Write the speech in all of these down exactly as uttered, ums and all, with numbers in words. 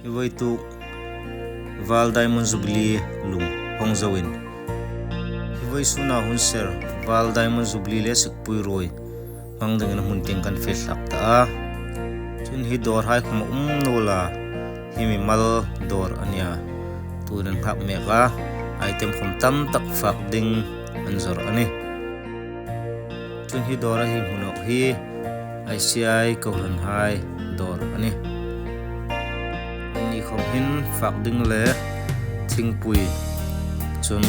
Hi vawituk Val Diamond Jubilee lung hawng zoin, hi vawisuna hun ser Val Diamond Jubilee le sikpui ruoi hmang dingin a hmun tieng kan fe hlak ta a. Chun hi dawrhai khawm a um naw la, hi mimal dawr a nia. Tuhin an nghak mek a, item khawm tam tak fak ding an zawr a nih. Chun hi dawra hi hmu nawk hi I C I kohranhai dawr a nih. Anni khawm hin fak ding le thingpui, chun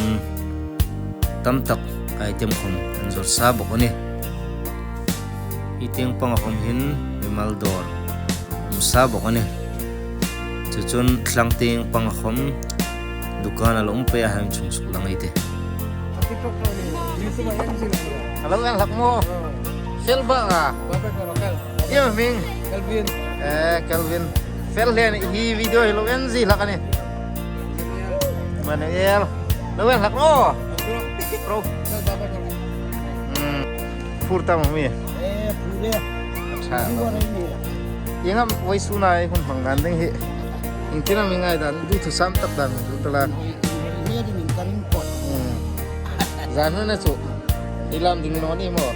tam tak item khawm an zawr sa bawk a nih. Hi tieng panga khawm hin mimal dawr um sa bawk a nih. Chu chun thlang tieng panga khawm dukan a la um pei a, hang chung suk lang ei tih. A lo en hlak maw? Fel bak a. Ieng am i hming? Kelvin. Eh, Kelvin. Fel hle a nih, hi video hi lo en zie hlak a nih. Manuel. Lo en hlak ro. Ro. Hmm. Phur tam am i? Eh, phur le. Acha. Ieng am vawisuna ei hun hmang dan ding hi. Iengtin am i ngai dan, duthusam tak dan duta la. Hmm. Zan hun a chu i lam ding naw ni maw?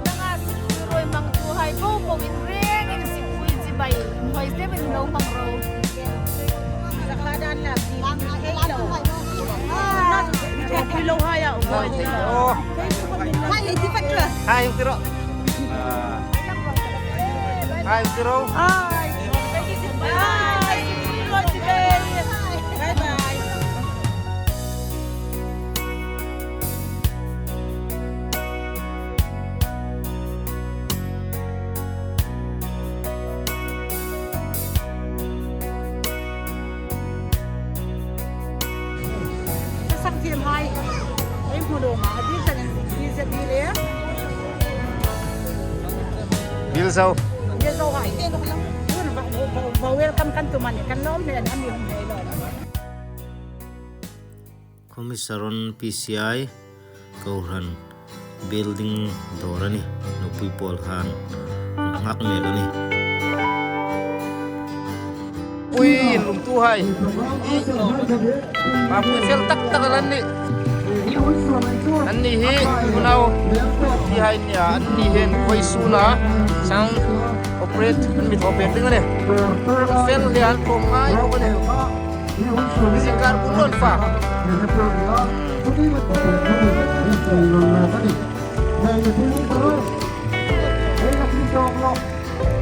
Danga sikpui ruoi hmangtuhai po po in rengin sikpui chibai inhawi deuin lo hmang ro. Sikpui lo hai a um hai. Hai, hai, tiro. Hai, tiro. Hai. Hai. Bye bye. Ka sak thiem hai. Ei hmu lo ma, a bil tan in, bil zet ni le. Bil zo. Bil zo hai. Tun ba, ba, ba welcome kan tum a nih, kan lawm le an, an ni hum le lo. Khawmi Saron P C I kohran building dawr a nih, nupui pawl han nghak mek a nih. Pui inlungtuhai. Mapui fel tak tak an nih. Anni hi unau ti hai nia, anni hin vawisuna sang operate an mi thaw pek ding a nih. Fel le an khawm ngai bawk a nih. Zingkar bun lo an fa.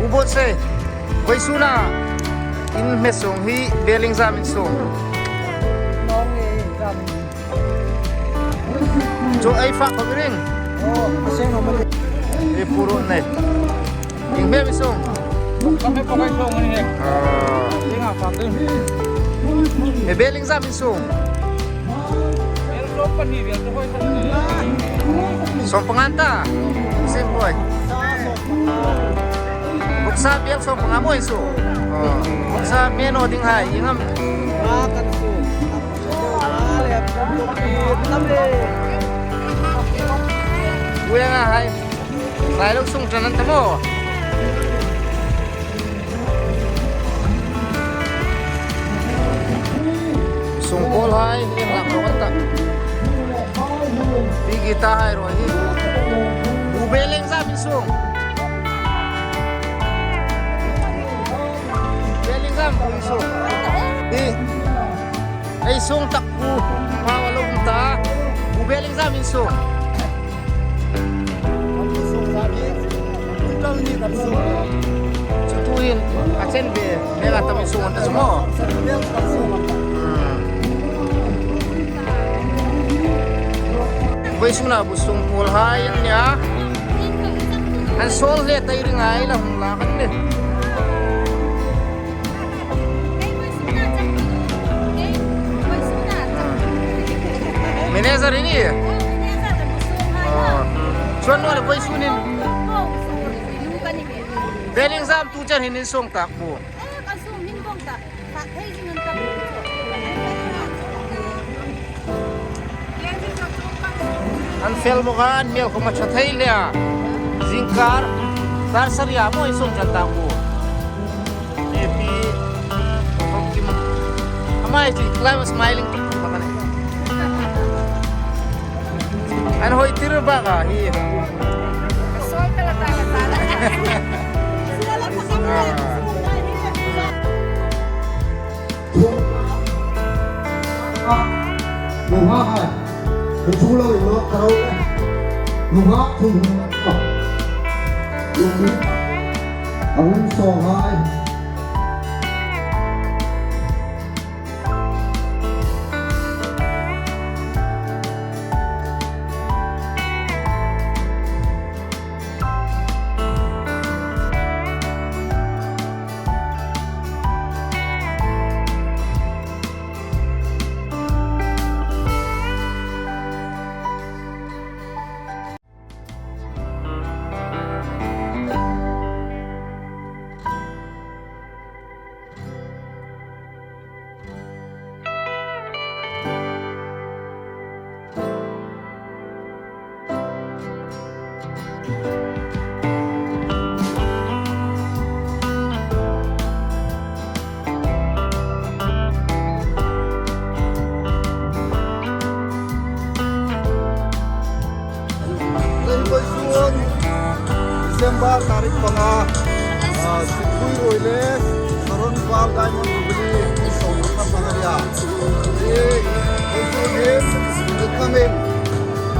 U Botse, vawisuna in hme sung hi Bellingham in sung. Chu ei fak bawk ring. Ei puro nei. Ieng hme mi sung? Ka hme bawk ei sung ni. Ah. Ieng a fak ding. E Bellingham in sung. Sawm panga ta. Sim boi. Boksa bel sawm panga boi sung. Oh. Boksa me naw ding hai, ieng am. Uya nga hai. Lai lo sung ṭan an ta maw. Sung pawl hai, ieng lak lo an ta. Pi guitar hai ruoi hi. U Bellingham in sung. Bellingham in sung. Hi. Ei sung tak pu, mau a lo um ta, U Bellingham in sung. Chu tuhin a chen ve, mela tam in sung an ta chu maw. Hmm. Vawisuna bu sung pawl hai an nia. An sawl hle ta i ring a, ei la hung lak an nih. Manager i nih. Oh. Chuong naw le vawisun hin. Bellingham tu chen hin in sung tak bu. An fel bawk a, an hmel khawm a ṭha thei hle a. Zingkar Dar sari a maw i sawm ṭan ta u. Happy. Amai chin climate smiling. An hoi tir bak a hi. Nunghak hai, thu lo in lo ka ro le. Nunghak thu hung ka. Nunghak a hung so hai. Lei voi suon, December tarik panga, ah, Sikpui Ruoi le Saron Val Diamond Jubilee, sawm panga nia. Hi, voi suon hin, upcoming,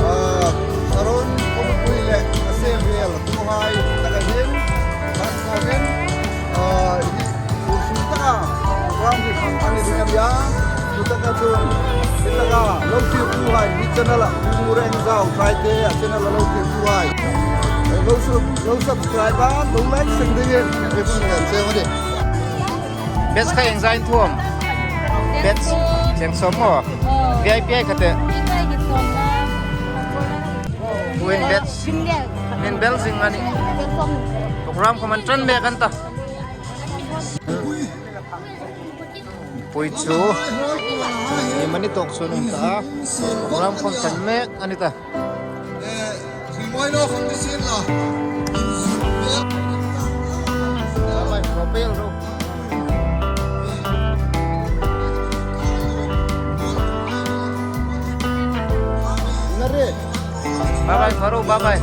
ah, Saron kawngpui le a se vel, tuhai, taka hin, kan sa hin, ah, hi, Sum taka, program hi khang ani ding am ya. Sum taka chun, sum taka, lo thlir tuhai, hi channel a, Pu Mureng Zau, Friday, a channel a lo thlir tuhai. Lo sub-, lo subscribe a, lo like seng dingin, e pun ngan se mani. Batch kha eng zat in thuom? Batch, seng sawm maw. V I P ai kha te. Tuhin batch. Min bel zing ani. Program kha man ṭan mek an ta. Pui chu. Ni mani tawk chu nun ta. Program khom ṭan mek ani ta. Bye bye, Faro, bye bye.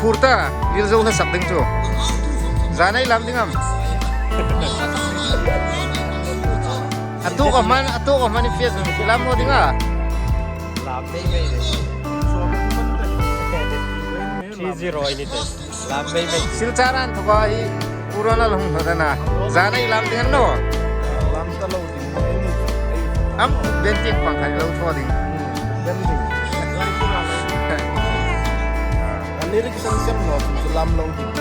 Phur ta, ril zo hla sak ding chu. Zan ei lam ding am? A tuk a man, a tuk a man i fias mi lam lo ding a. Lam mei mei le. Three zero ini te. Lam mei mei. Silchar a inthoka hi Pu Ronald hung hnawt a na. Zan ei lam ding an naw. Lam ta lo ding. Am, ben tieng pang khan lo thaw ding. Ben ding. An lyric san sem lo, chu lam lo ding.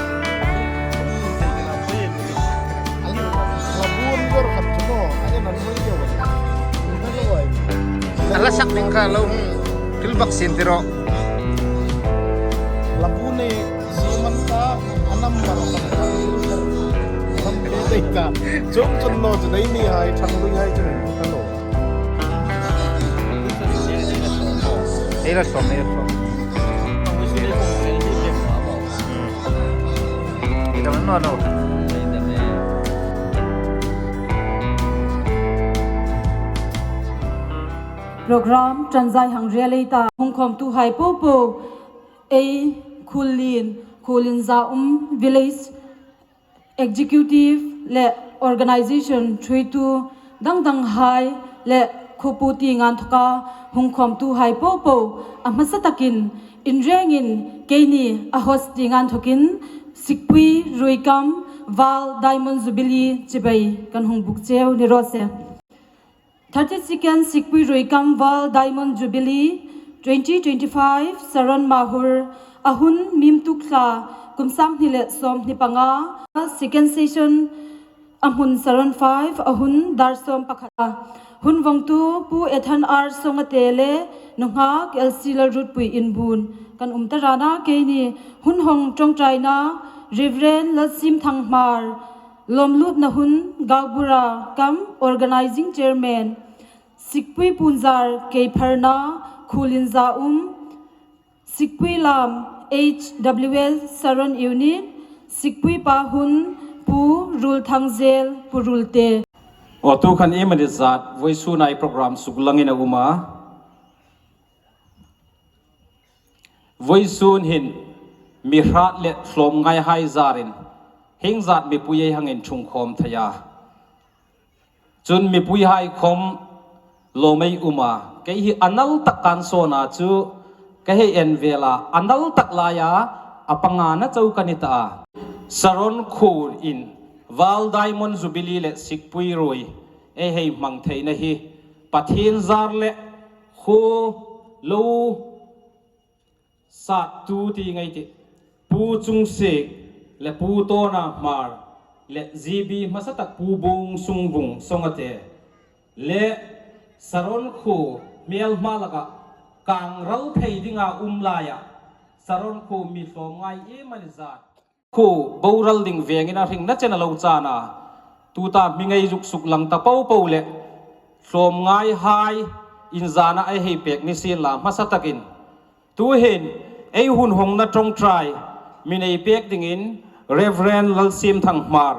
Lam bun gor khat chu maw, a en an mai deu. A la sak ding kha lo hung thil bak sin ti ro. Lam bun ni si man ta, a nam bar khat. Lam bun ni ka. Chung chun lo chu nei ni hai, thang lui hai chu. Hello. Ei la sawm, ei la sawm. Hmm. Ei la naw naw. Program ṭan zai hang rel ei ta. Hung khawmtuhai po po. Ei Khullien, Khullien Zaum Village Executive le organization ṭhuoitu dang danghai le khawpu tieng inthoka hung khawmtuhai po po a hmasa takin in rengin keini a host tieng inthokin Sikpui Ruoi cum Val Diamond Jubilee chibai kan hung buk cheu ni raw se. Thirty-second Sikpui Ruoi cum Val Diamond Jubilee twenty twenty-five Saron Mahur a hun Mimtuk thla kum sanghni le sawmhni panga, second session A hmun Saron five, a hun dar sawm pakhat a. Hun vongtu Pu Ethan R Songate le nunghak L C Lalrutpui Inbun kan um ta rana keini hun hawng ṭawngṭaina Reverend Lalsimthang Hmar, lawmlutna hun gaubura kam Organizing Chairman, Sikpui Punzar Keipharna, Khulin Zaum, Sikpui Lam H W S Saron Unit, Sikpui Pa hun Pu Rulthangzel, Pu Rulte. Aw, tu khan iemani zat voisun ei program suklangin a um a. Voisun hin mi hrat le hlawmngaihai zarin hieng zat mipui ei hang inṭhungkhawm thei a. Chun mipuihai khom lawm ei um a. Kei hi a nal tak kan sawn a chu ka hei en vel a, a nal tak laia a pangana chau ka ni ta a. Saron khuo in Val Diamond Jubilee le Sikpui Ruoi ei hei hmang theina hi Pathien zar le khuo lo sattu ti ngai ti, Pu Chungsiek le Pu Tawna Hmar le G B hmasa tak Pu Bung Sungvung Songate le Saron khuo hmel hma laka kang ral thei dinga um laia Saron khuo mi hlawmngai iemani zat khuo boral ding vengin a hringna chen a lo chan a. Tuta mi ngei zuk suklang ta popo le hlawmngaihai inzana ei hei pek ni sien la hmasa takin, tuhin ei hun hawngna ṭawngṭai mi nei pek dingin Reverend Lalsimthang Hmar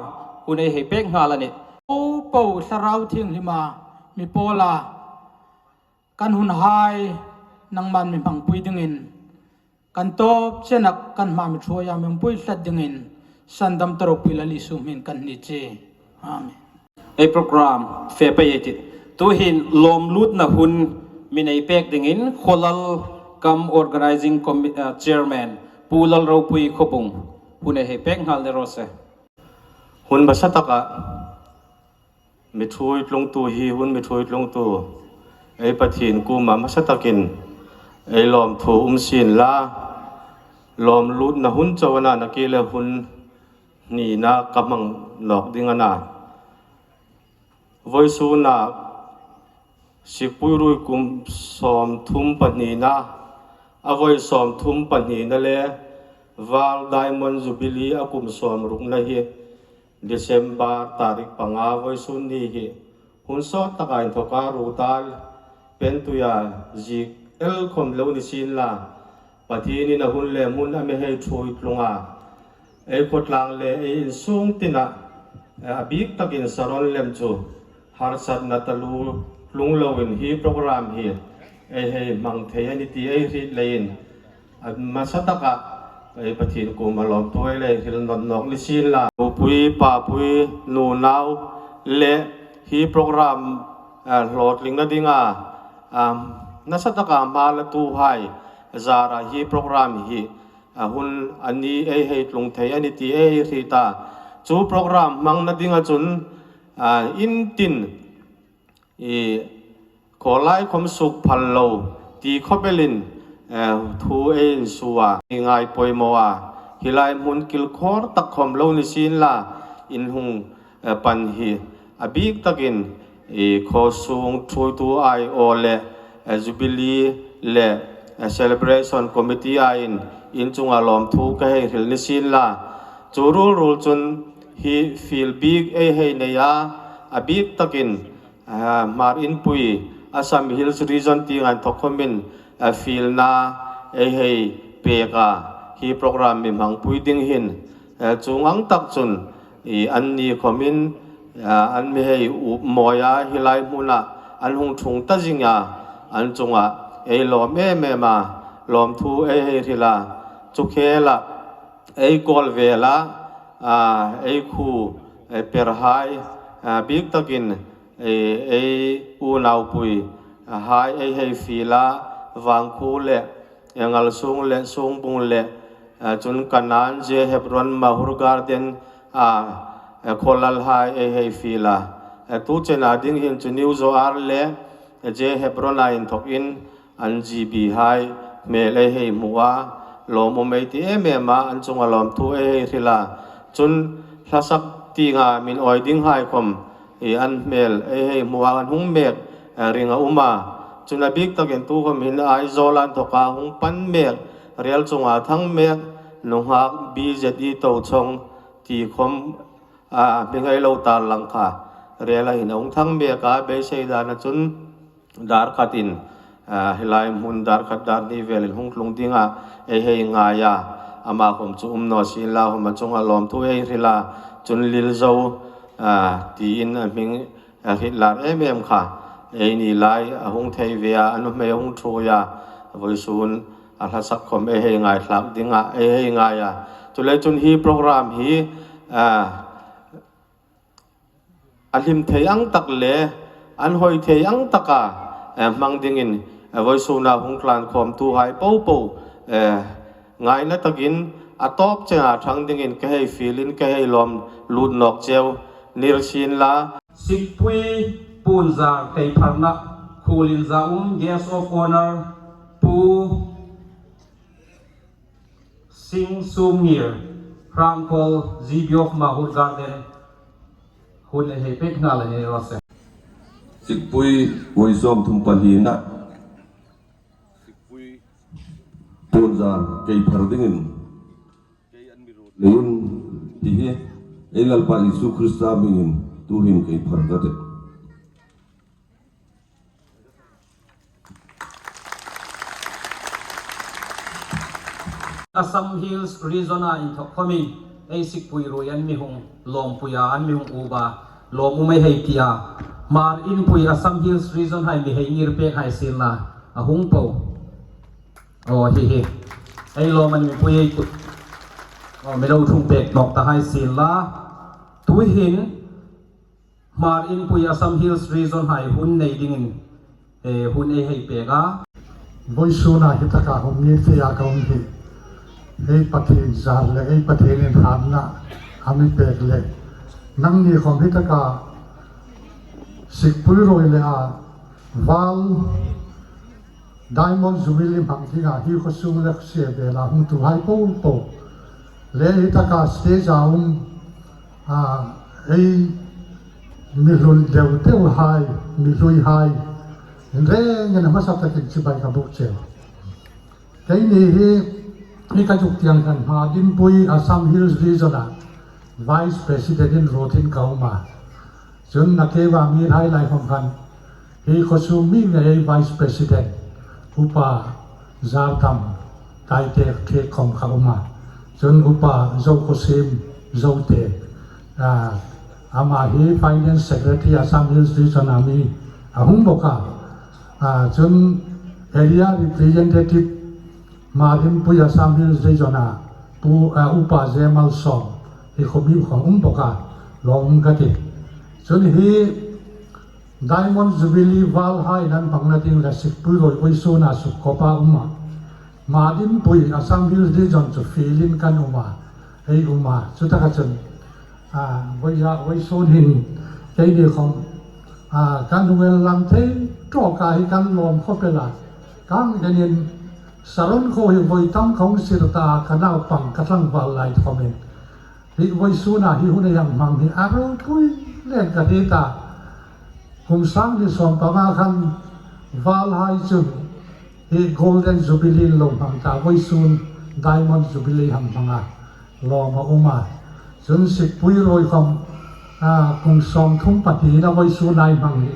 hun ei hei pek nghal a nih. Popo Thlarau Thienghlima mi pawla kan hunhai nangman mi hmangpui dingin, kan tawp chena kan hma mi ṭhuoia mi hmangpui tlat dingin, sandam ta ropui Lal Isu hmingin kan ni che. Amen. Ei program fe pei ei tih. Tuhin lawmlutna hun mi nei pek dingin Khawlal kam Organizing Commi-, ah, Chairman Pu Lalropui Khawbung hun ei hei pek nghal ni raw se. Hun hmasa taka mi ṭhuoi tlungtu hi, hun mi ṭhuoi tlungtu ei Pathien kuoma hmasa takin ei lawmthu um sien la, lawmlutna hun chauh a na, nakie le hun hnina ka hmang nawk ding a na. Voisuna Sikpui Ruoi kum sawmthum pahnina, a voi sawmthum pahnina le Val Diamond Jubilee a kum sawmrukna hi December tarik panga voisun ni hi hun sawt taka inthoka rutal pentuia ziek el khom lo ni sien la, Pathienin a hun le hmun a mi hei ṭhuoi tlung a. Ei khawtlang le ei insung tina, eh, a bik takin Saron lem chu harsatna taluo tlung loin hi program hi ei hei hmang thei a ni ti ei hriet leiin, a hmasa taka ei Pathien kuoma lawmthu ei hei hril nawk nawk ni sien la. Nupui, papui, nunau le hi program, eh, hlawtlingna dinga, ah, nasa taka hma latuhai zara hi program hi a hun a ni ei hei tlung thei a ni ti ei hriet a. Chu program hmangna dinga chun, ah, in tin, i, khawlai khom suk phal lo ti khawpelin, eh, thu ei insuo a, ei ngai poimaw a. Hi lai hmun kilkhawr tak khom lo ni sien la, in hung, eh, pan hi a bik takin, i, khaw sung ṭhuoitu aiawh le, eh, Jubilee le, eh, Celebration Committee aiin in chunga lawmthu ka hei hril ni sien la. Chu ruol ruol chun hi fiel bik ei hei nei a, a bik takin, ah, Hmar Inpui, Assam Hills Region tieng inthok khomin, ah, fielna ei hei pek a, hi program mi hmangpui ding hin, eh, chuong ang tak chun, i, anni khomin, ah, an mi hei up mawi a, hi lai hmuna an hung ṭhung ta zing a, an chunga ei lawm em em a, lawmthu ei hei hril a, chu khela ei kawl vela, ah, ei khu, eh, perhai, ah, bik takin, eh, ei unaupui, ah, hai ei hei fiel a, Vangkhu le, eh, Ngalsung le, Sungbung le, eh, chun Kanan, J Hebron, Mahur Garden, ah, eh, Khawlal hai ei hei fiel a. Eh, tu chena ding hin chu New Zoar le, eh, J Hebron a inthokin, an G B hai hmel ei hei hmu a, lawmum ei ti em em a, an chunga lawmthu ei hei hril a. Chun hlasak Tienga min awi dinghai khawm hi an hmel ei hei hmuah an hung mek, eh, ring a um a. Chun a bik takin tukhawm hin Aizawl a inthoka hung pan mek rel chunga thang mek nunghak B Z E Tochhawng ti khawm, a, hming ei lo tarlang kha rela hin a hung thang mek a, beisei dana chun dar khatin, a, hi lai hmun dar khat dar hni velin hung tlung dinga ei hei ngai a, ama khawm chu um naw sienla, khawm a chunga lawmthu ei hril a, chun Lilzo, a, tiin a hming, a, hriet lar em em kha eini lai a hung thei ve a, a nuhmei a hung ṭhuoi a, vawisun a hla sak khawm ei hei ngaithlak dinga ei hei ngai a. Chuleiin chun hi program hi, a, a hlim thei ang tak le an hawi thei ang taka, eh, hmang dingin, eh, vawisuna hung tlan khawmtuhai popo, eh, ngaina takin a tawp chena ṭhang dingin ka hei fielin ka hei lawm lut nawk cheu, nirsin la. Sikpui Punzar Keipharna, Khulin Zaum, Guest of Honour, Pu Sing Sumngir, Hrangkhawl G B of Mahur Garden, hun ei hei pek nghal a ni raw se. Sikpui voi sawmthum pahnina, Sikpui Punzar Keiphar dingin, kei an mi ruot leiin, ti hi, ei Lalpa Isu Krista hmingin, tuhin keiphar ka tih. Assam Hills Region-a inthok khawmin ei Sikpui ruoi an mi hung lawmpui a, an mi hung upa, lawm um ei hei ti a. Hmar Inpui Assam Hills Region hai mi hei ngir pek hai sienla, a hung po. Aw, hi hi. Ei lawm an mi pui ei kut. Aw, mi lo thung pek nawk ta hai sienla. Tuhin Hmar Inpui Assam Hills Region hai hun nei dingin, eh, hun ei hei pek a. Vawisuna hi taka hung ngir thei a ka um hi. Ei Pathien zar le, ei Pathienin hratna a mi pek le. Nangni khawm hi taka Sikpui ruoi le a val Diamond Jubilee hmang dinga hi khuo sung le khuo sung vela hung tuhai popo. Le hi taka stage-a um, a, ei mi hlui deu deu hai, mi hlui hai. Inrengin a hmasa takin chibai ka buk cheu. Keini hi, hi ka zuk tieng khan Hmar Inpui Assam Hills Region-a Vice President-in ruotin ka um a. Chun a kei va mi hai lai khawm khan, hi khuo sung mi ngei Vice President, Upa Zartam Taitek Thik khawm ka um a. Chun Upa Zokhawsiem Zote, a, ama hi Finance Secretary Assam Hills Region-a mi a hung bawk a. A, chun Area Representative Hmar Inpui Assam Hills Region-a Pu, a, Upa J Malsawm hi khawm mi khawm um bawk a, lawm ka ti. Chun hi Diamond Jubilee val hai an hmangna ding le Sikpui ruoi vawisuna suk khawpa um a. Hmar Inpui Assam Hills Region chu fielin kan um a, ei um a. Chutaka chun, a, voi a, vawisun hin keini khawm, a, kan hung en lang thei tawka hi kan lawm khawp el a. Kan kenin Saron khuo hi voi tam ka hung sir ta, ka naupang ka tlangval lai khawmin. Hi vawisuna hi hun ei hang hmang hi a ropui len ka ti ta. Kum sang hni sawm panga khan val hai chun hi Golden Jubilee lo hmang ta, vawisun Diamond Jubilee hang hmang a, lawm a um a. Chun Sikpui ruoi khawm, a, kum sawmthum pahnina vawisun ei hmang hi.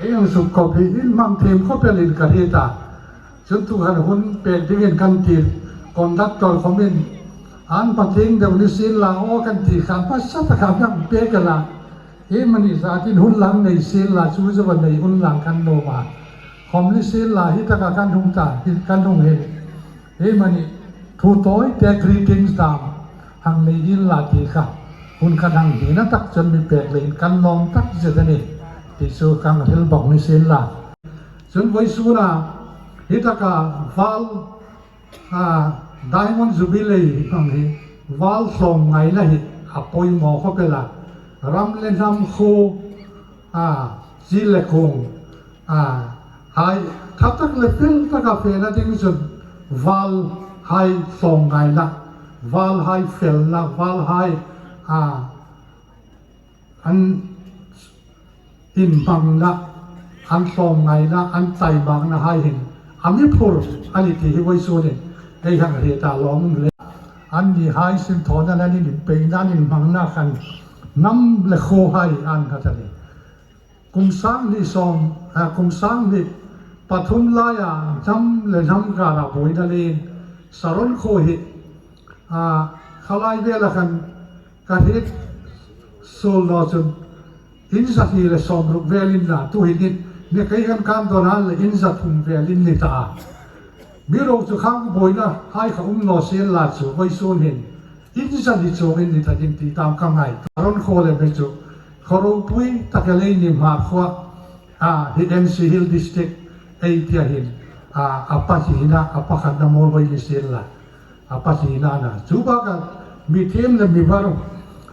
Ei hang suk khawp hi inhmang thiem khawp elin ka hriet a. Chun tu khan hun pek dingin kan ti, conductor khawmin, an patling deu ni sienla aw kan ti khan hmasa taka hang pek a la. Hi mani zatin hun lang nei sienla, chu zawa nei hun lang kan nuom a. Khawm ni sienla hi taka kan hung ta, hi kan hung hin. Hi mani thu tawi te greetings dam hang nei inla ti kha. Hun kan hang hnina tak chun mi pek leiin kan lawm tak zet a nih. Ti chu kan hril bawk ni sienla. Chun vawisuna hi taka val, a, Diamond Jubilee hmang hi val hlawm ngaina hi a poimaw khawp el a. Ram le hnam khuo, a, chi le khung, a, ṭha tak le fel taka fena ding chun val hai hlawm ngaina, val hai felna, val hai, a, an inhmangna, an tlawmngaina, an taimakna hai hin a mi phur a ni ti hi vawisun hin ei hang hriet a, lawmum le. Anni hai sinthawna, an inpeina, an inhmangna khan hnam le khuo hai an nghat a nih. Kum sang hni sawm, a, kum sang hni pathum laia hnam le hnam kara buoina leiin Saron khuo hi, a, khalai vela khan ka hriet suol naw chun in zahni le sawmruk vel a ni a, tuhin in, ni kei kan kan dawn a le in zathum vel a ni ta a. Mi ro chu khang buoina hai kha um naw sien la chu vawisun hin in zahni chuong a ni ta ding ti dam ka ngai. Saron khuo le mi chu khaw ropui tak el ei ni, Hmar khuo, a, hi N C Hill District ei tia hin, a, a pahnina, a pakhatna Muolhoi ni sien la, a pahnina a na. Chu baka mi thiem le mi var,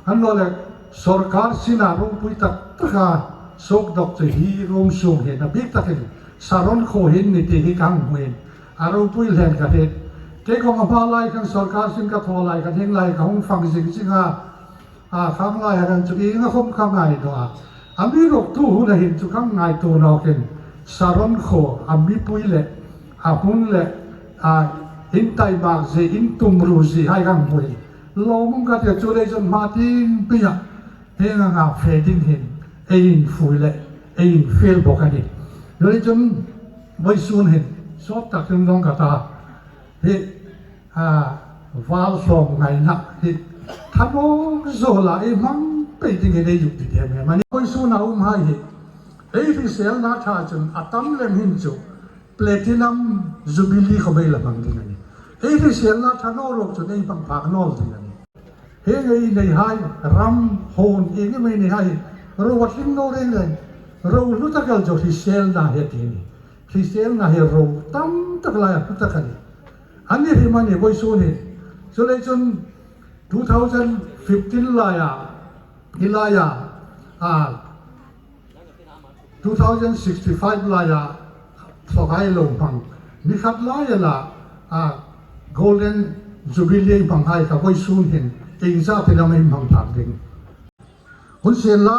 annawleh sawrkar sina ropui tak taka suok dawk chu hi room sung hin a bik takin Saron khuo hin ni ti hi ka hmu in, a ropui hlen ka hriet. Kei khawm a hma lai khan sawrkar sin ka thaw lai khan hieng lai ka hung fang zing zing a. A, khang lai a ran chu ienga khawm ka ngai naw a. Amiruokchu tu huna hin chu ka ngaituo nawkin Saron khuo a mipui le a hmun le, a, in taimak zie, in tumru zie hai ka hmu in lawmum ka ti a. Chuleiin chun hma tieng peiin hieng anga fe ding hin ei infui le ei infiel bawk a nih. Chuleiin chun vawisun hin sawt takin dawng ka ta. Hi, a, val tlawmngaina hi tha naw zo la ei hmang pei dingin ei zuk ti em em a nih. Vawisuna um hai hi ei hriselna ṭha chun a tam lem hin chu Platinum Jubilee khawm ei la hmang ding a nih. Ei hriselna ṭha naw ruok chun ei hmang phak naw ding a nih. Hieng ei nei hai, ram, huon, ieng emaw ei nei hai, ro a tling naw reng reng, ro hlu tak el chu hriselna hi a ti a nih. Hriselna hi ro tam tak laia hlu tak a nih. A ni hrim a nih vawisun hin. Chuleiin chun two thousand fifteen laia, hi laia, a, two thousand sixty-five laia thlawhai lo hmang, ni khat laia la, a, Golden Jubilee hmang hai kha vawisun hin iengzat tina ei hmang phak ding. Hun sien la,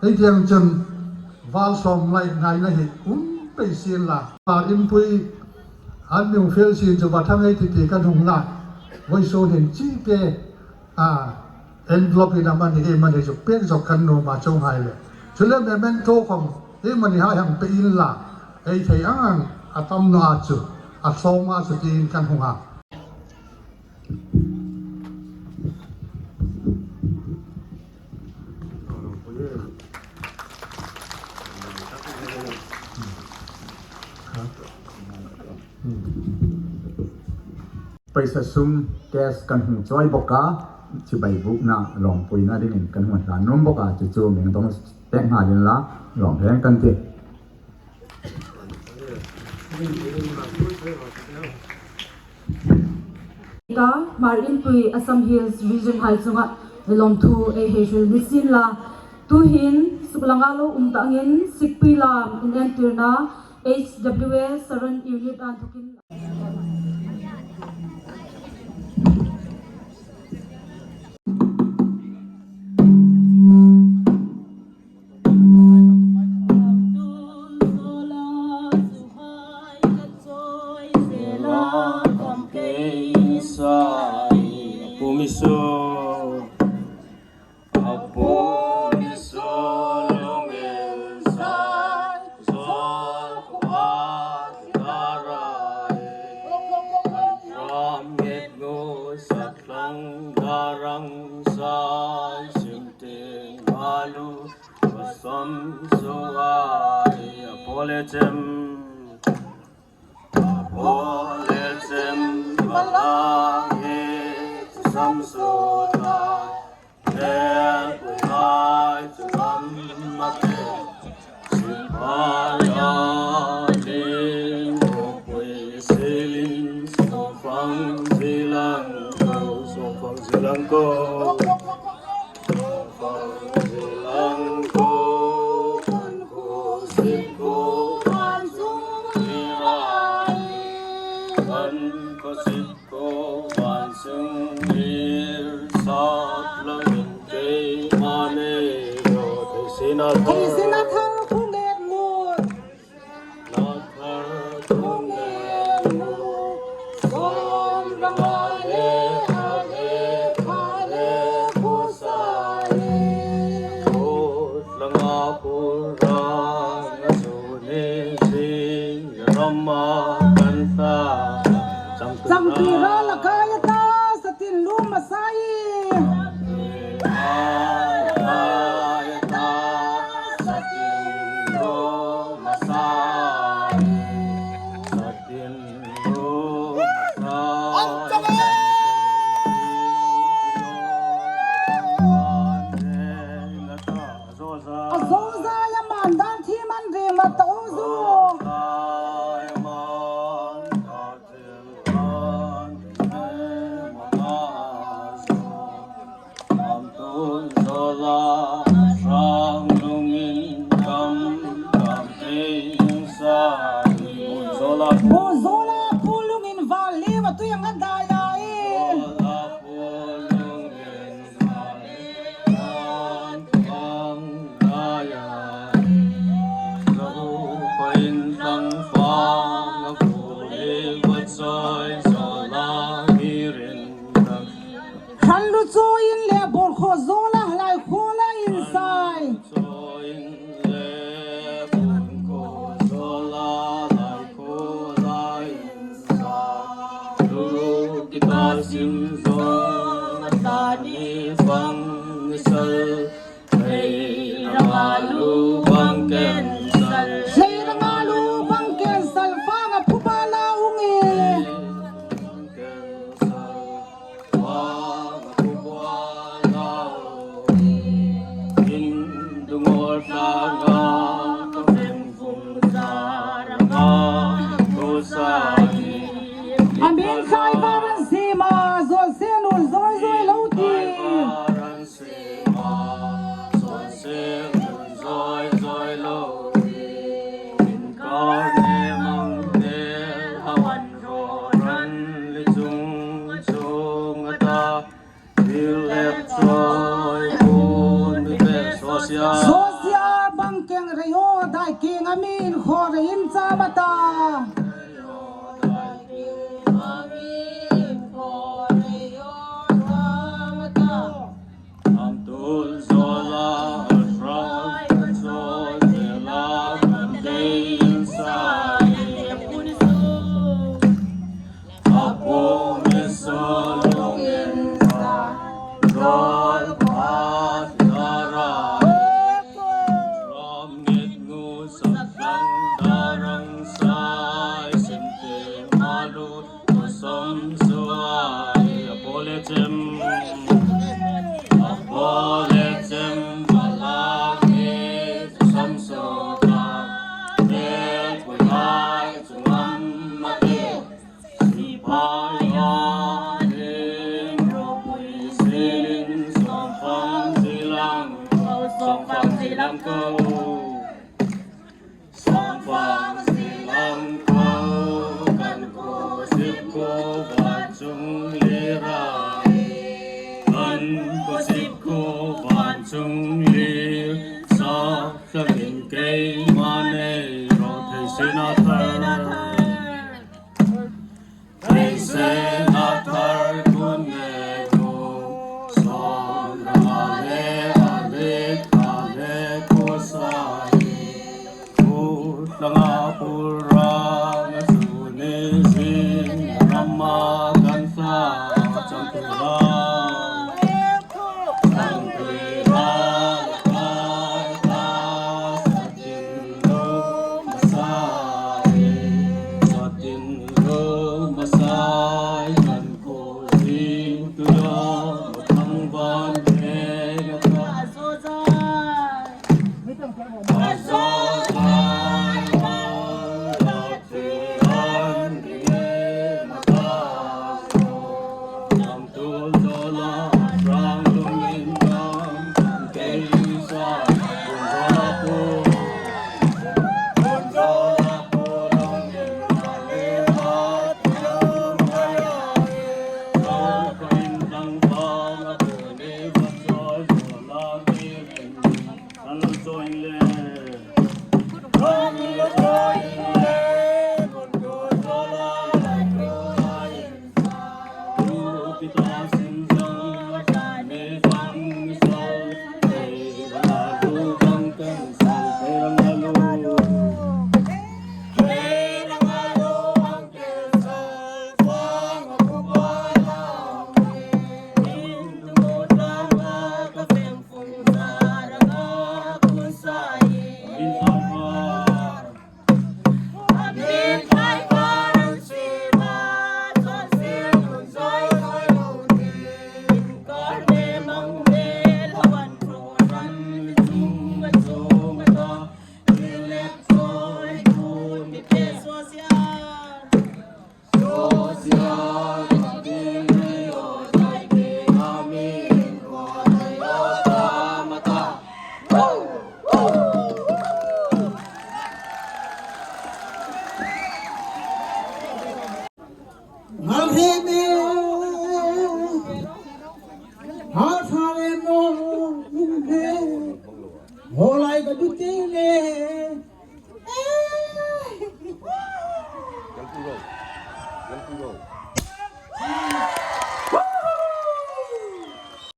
ei tieng chun val tlawmngaina hi um pei sien la. Hmar Inpui an mi fel sien chu va thang ei ti ti kan hung la. Vawisun hin chi te, a, envelope-in amanih iemani chu pek zawk kan nuom a, chuong hai le. Chule memento khawm iemani hai hang pe inla, ei thei ang ang a tam naw a chu, a tlawm a chu tiin kan hung a. Paisa sum cash kan hung chawi bawk a, chibai bukna lawmpuina dingin kan hung hlan nuom bawk a, chu chu mi dong pek nghal inla, lawm hleng kan tih. Ka Hmar Inpui Assam Hills Region hai chunga lawmthu ei hei hril ni sien la. Tuhin suklanga lo um ta angin Sikpui lam inentirna H W A Saron Unit a inthokin Apollo chem. Apollo chem, balang he, samsota, he, kunai, chulam, mate, sipaya, ling, pui, silin, sofang, zilang, ko, sofang, zilang, ko. Thei sina thar khu nget ngut. Thar khu nget ngut. Sawm ranga le a le kha le khu sa le. Langa purang a chu ni si rama kan sa. Changtui ra la kai ta sa tin lu ma sai. A zo za ya man dan thi man ri ma ta u zo. Pu Zola, Pu Lungin Val le ma tu yang a dai ai. Hran lu chawi in le bawr khaw zawl a lai khaw la in sai. Hleiranga lu bang kensal. Hleiranga lu bang kensal fang a phuba la ungi. A min khai varan sima, zo se nun zoi zoi lo ti. Sosial bang keng rei o dai keng a min kho rei in cha ma ta.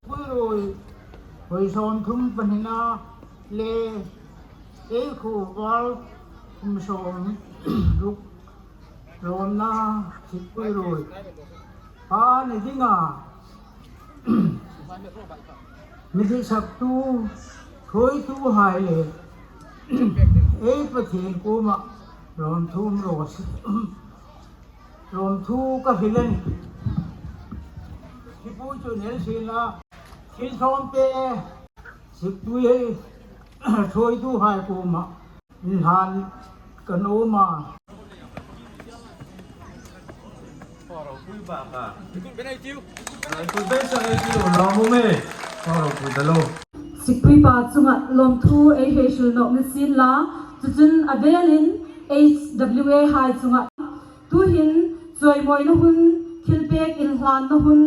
Pui ruoi, pui sawmthum pahnina le, ei khuo val kum sawmruk lawmna thipui ruoi pa ni dinga mi ditsaktu, thuoituhai le ei Pathien kuoma lawmthu um raw se. Lawmthu ka hril a nih. Thipui chu nel sien la, thil tlawmte, siktui, thuoituhai kuoma inhlan ka nuom a. Siktui pa chunga lawmthu ei hei hril nawk ni sien la, chu chun a velin H W A hai chunga tuhin chawimawina hun, thilpek inhlanna hun,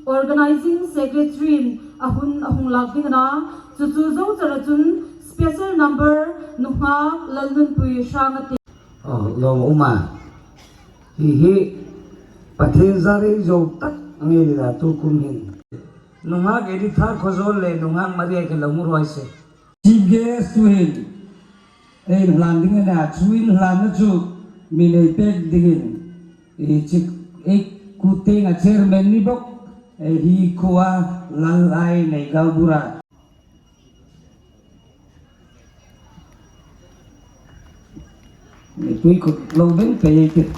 Organizing Secretary-in a hun a hung lak ding a na, chu chu zo chara chun special number nunghak Lalnunpui Hrangati. Aw, lawm a um a. Hi hi Pathien zar ei zo tak a ni a, tu kum hin. Nunghak Editha Khawzawl le nunghak Maria ke lo hmu raw se. Chief guest tuhin ei inhlan ding a na, chu inhlanna chu mi nei pek dingin, ei chi, ei kut tienga chairman ni bawk, ei hi khuoa Lal Ai Nei Gaubura. Mipui kut lo ben pei ei tih.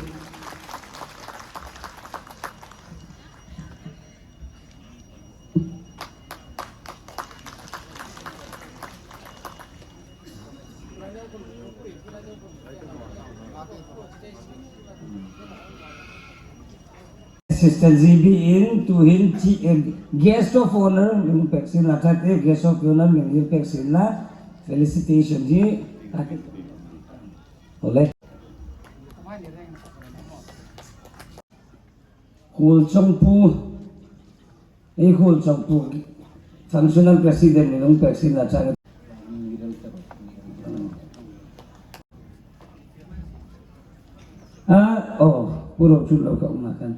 Sister G B in tuhin chi, eh, Guest of Honor min pek sien la, ṭhate Guest of Honor min pek sien la, felicitation ji. Ole. Khuol chawngpu, ei khuol chawngpu, Functional President min pek sien la, ṭha. A, aw, Pu Rochun lo ka um a khan.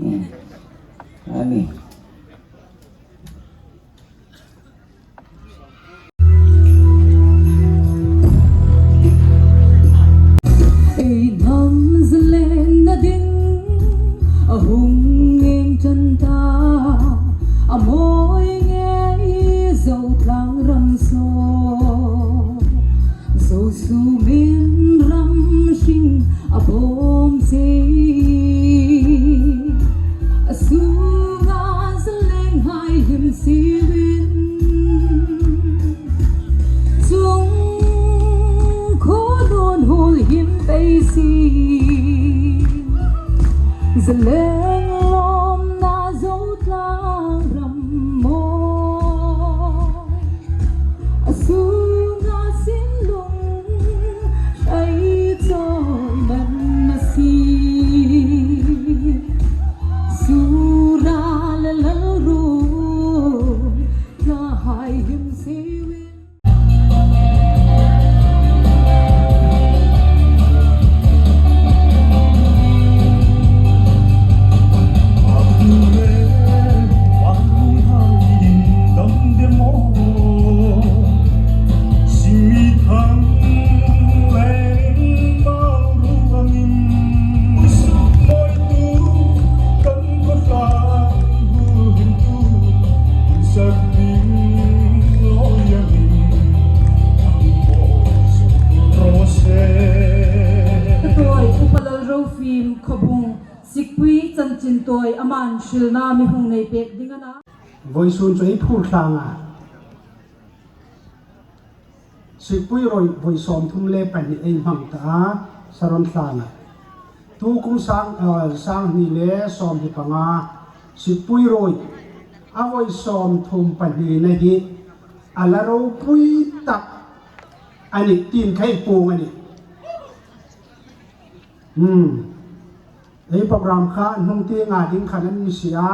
Hmm. A nih. Ei hnam zalenna ding a hung ngei ṭan ta, a mawi ngei Zotlang ram saw. Zo sumin ram hring a bawm che. A sunga zalenghai hlim sirin, chungkhuo dawn huol him pei si. Zaleng lawmna Zotlang ram maw. A sunga sin lung ei chawi man a si. Sikpui chanchin tawi aman hrilna mi hung nei pek ding a na. Vawisun chu ei phur thlang a. Sikpui rawi vawi sawmthum le pahni ei hmang ta a, Saron thlang a. Tu kum sang, eh, sanghni le sawmhni panga Sikpui rawi a vawi sawmthum pahnina hi a la ropui tak a nih, tin khai pung a nih. Hmm. Ei program kha an hung ti nga ding khan an mi si a,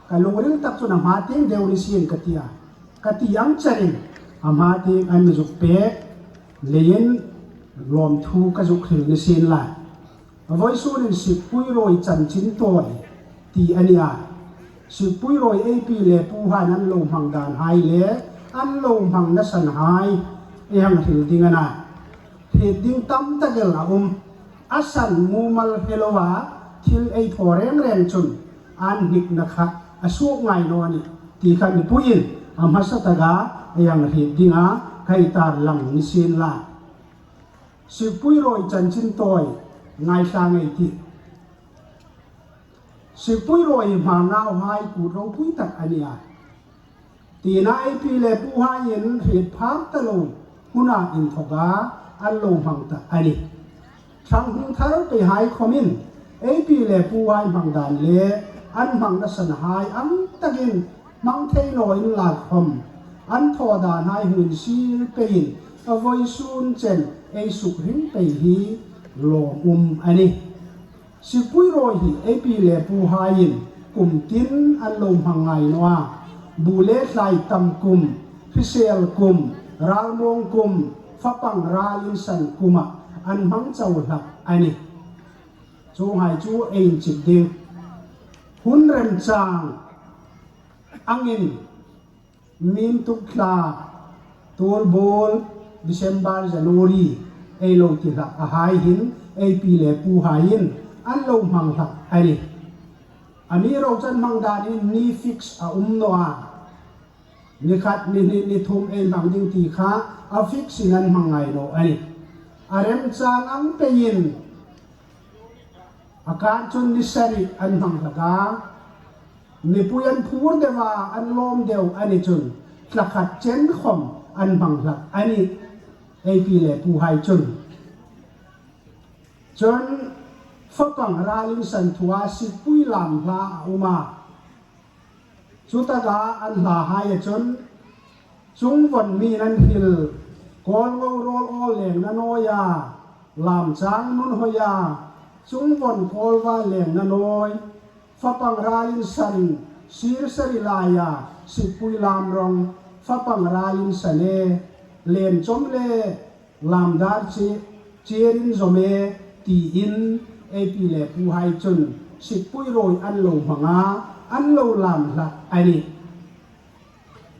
ka lungril tak chun a hma tieng deu ni sien ka ti a. Ka ti ang charin a hma tieng an mi zuk pek leiin lawmthu ka zuk hril ni sien la. A vawisun in Sikpui rawi chanchin tawi ti a ni a. Sikpui rawi ei pi le puhaiin an lo hmang dan hai le an lo hmang nasan hai ei hang hril ding a na. Hriet ding tam tak el a um. A san mumal hre lo a, thil ei thaw reng reng chun an hnikna kha a suok ngai naw a nih ti kha mipuiin a hmasa taka ei hang hriet dinga ka hei tarlang ni sien la. Sikpui rawi chanchin tawi ngaithla ngei ei tih. Sikpui rawi hmang nauhai kut ropui tak a ni a. Tina ei pi le puhaiin hriet phak ta lo hmuna inthawka an lo hmang ta a nih. Ṭhang hung thar peihai khawmin ei pi le puhai hmang dan le an hmang nasan hai ang takin hmang thei naw inla khawm an thaw dan hai hung insil peiin a vawisun chen ei suk hring pei hi lawmum a nih. Sikpui rawi hi ei pi le puhaiin kum tin an lo hmang ngai naw a. Bu le thlai tam kum, hrisel kum, ralmuong kum, fapang ral insan kuma an hmang chau hlak a nih. Chuonghai chu ei inchik ding. Hun remchang angin Min tuk thla, Tulbul, December, January ei lo ti hlak a hai hin ei pi le puhaiin an lo hmang hlak a nih. Amiruokchu an hmang dan hin ni fix a um naw a. Ni khat, ni hni, ni thum ei hmang ding ti kha a fix in an hmang ngai naw a nih. A remchang ang peiin a kan chun ni sari an hmang hlak a. Mipui an phur deu a, an lawm deu a ni chun thla khat chen khawm an hmang hlak a nih, ei pi le puhai chun. Chun fapang ral insan thua Sikpui lam hla a um a. Chutaka an hlahaia chun chungvawn mi'n an hril, Kawlngo rawl awl lengna nawia, lamchang nun hawia, chungvawn kawlva lengna nawi, fapang ral insan, sir sari laia, Sikpui lam rawng, fapang ral insan e, len chawm le lam dar chi, chirin zawm e, tiin ei pi le puhai chun Sikpui rawi an lo hmang a, an lo lam hlak a nih.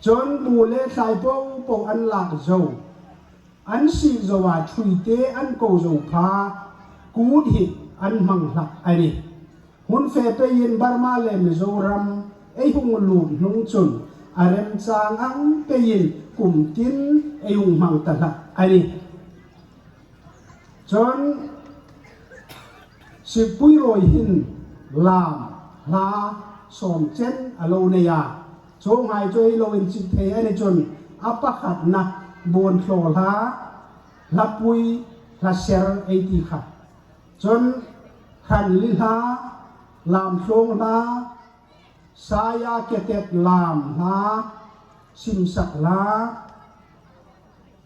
Chun bu le thlai po po an lak zo, an sik zo a, thuite an ko zo pha, kut hi an hmang hlak a nih. Hun fe peiin Burma le Mizoram ei hung lut hnung chun a remchang ang peiin kum tin ei hung hmang ta hlak a nih. Chun Sikpui rawi hin lam hla sawm chen a lo nei a. Chuonghai chu ei lo inchik thei a ni chun a pakhatna Buonthlaw hla, Hlapui, Hlaser ei ti kha. Chun Hranli hla, Lamthlung hla, Saia Ketet lam hla, Simsak hla,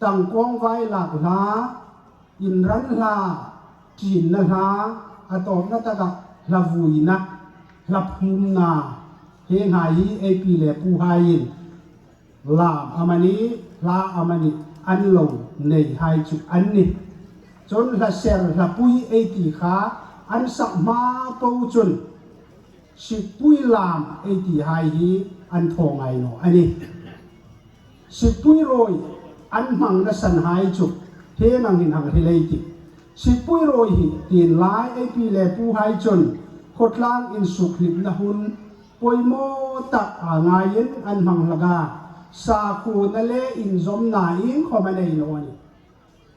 Tangkawng Vailak hla, Inran hla, Ṭinna hla, a tawpna taka Hlavuina, Hlaphumna, hienghai hi ei pi le puhaiin lam amanih, hla amanih an lo nei hai chu an nih. Chun Hlaser, Hlapui ei ti kha an sak hma po chun Sikpui lam ei ti hai hi an thaw ngai naw a nih. Sikpui rawi an hmang nasan hai chu hieng angin hang hril ei tih. Sikpui rawi hi tienlai ei pi le puhai chun khawtlang insukhlipna hun poimaw tak a ngaiin an hmang hlak a, sakhuona le inzawmna iengkhawm a nei naw a nih.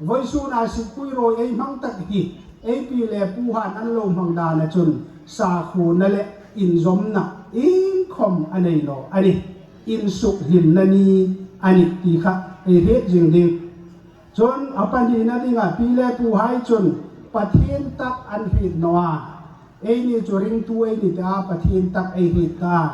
Vawisuna Sikpui rawi ei hmang tak hi ei pi le puhaiin an lo hmang dana chun sakhuona le inzawmna iengkhawm a nei naw a nih. Insukhlimna ni a nih ti kha ei hriet zing ding. Chun a pahnina dinga pi le puhai chun Pathien tak an hriet naw a. Eini chu ringtu ei ni ta a, Pathien tak ei hriet ta a.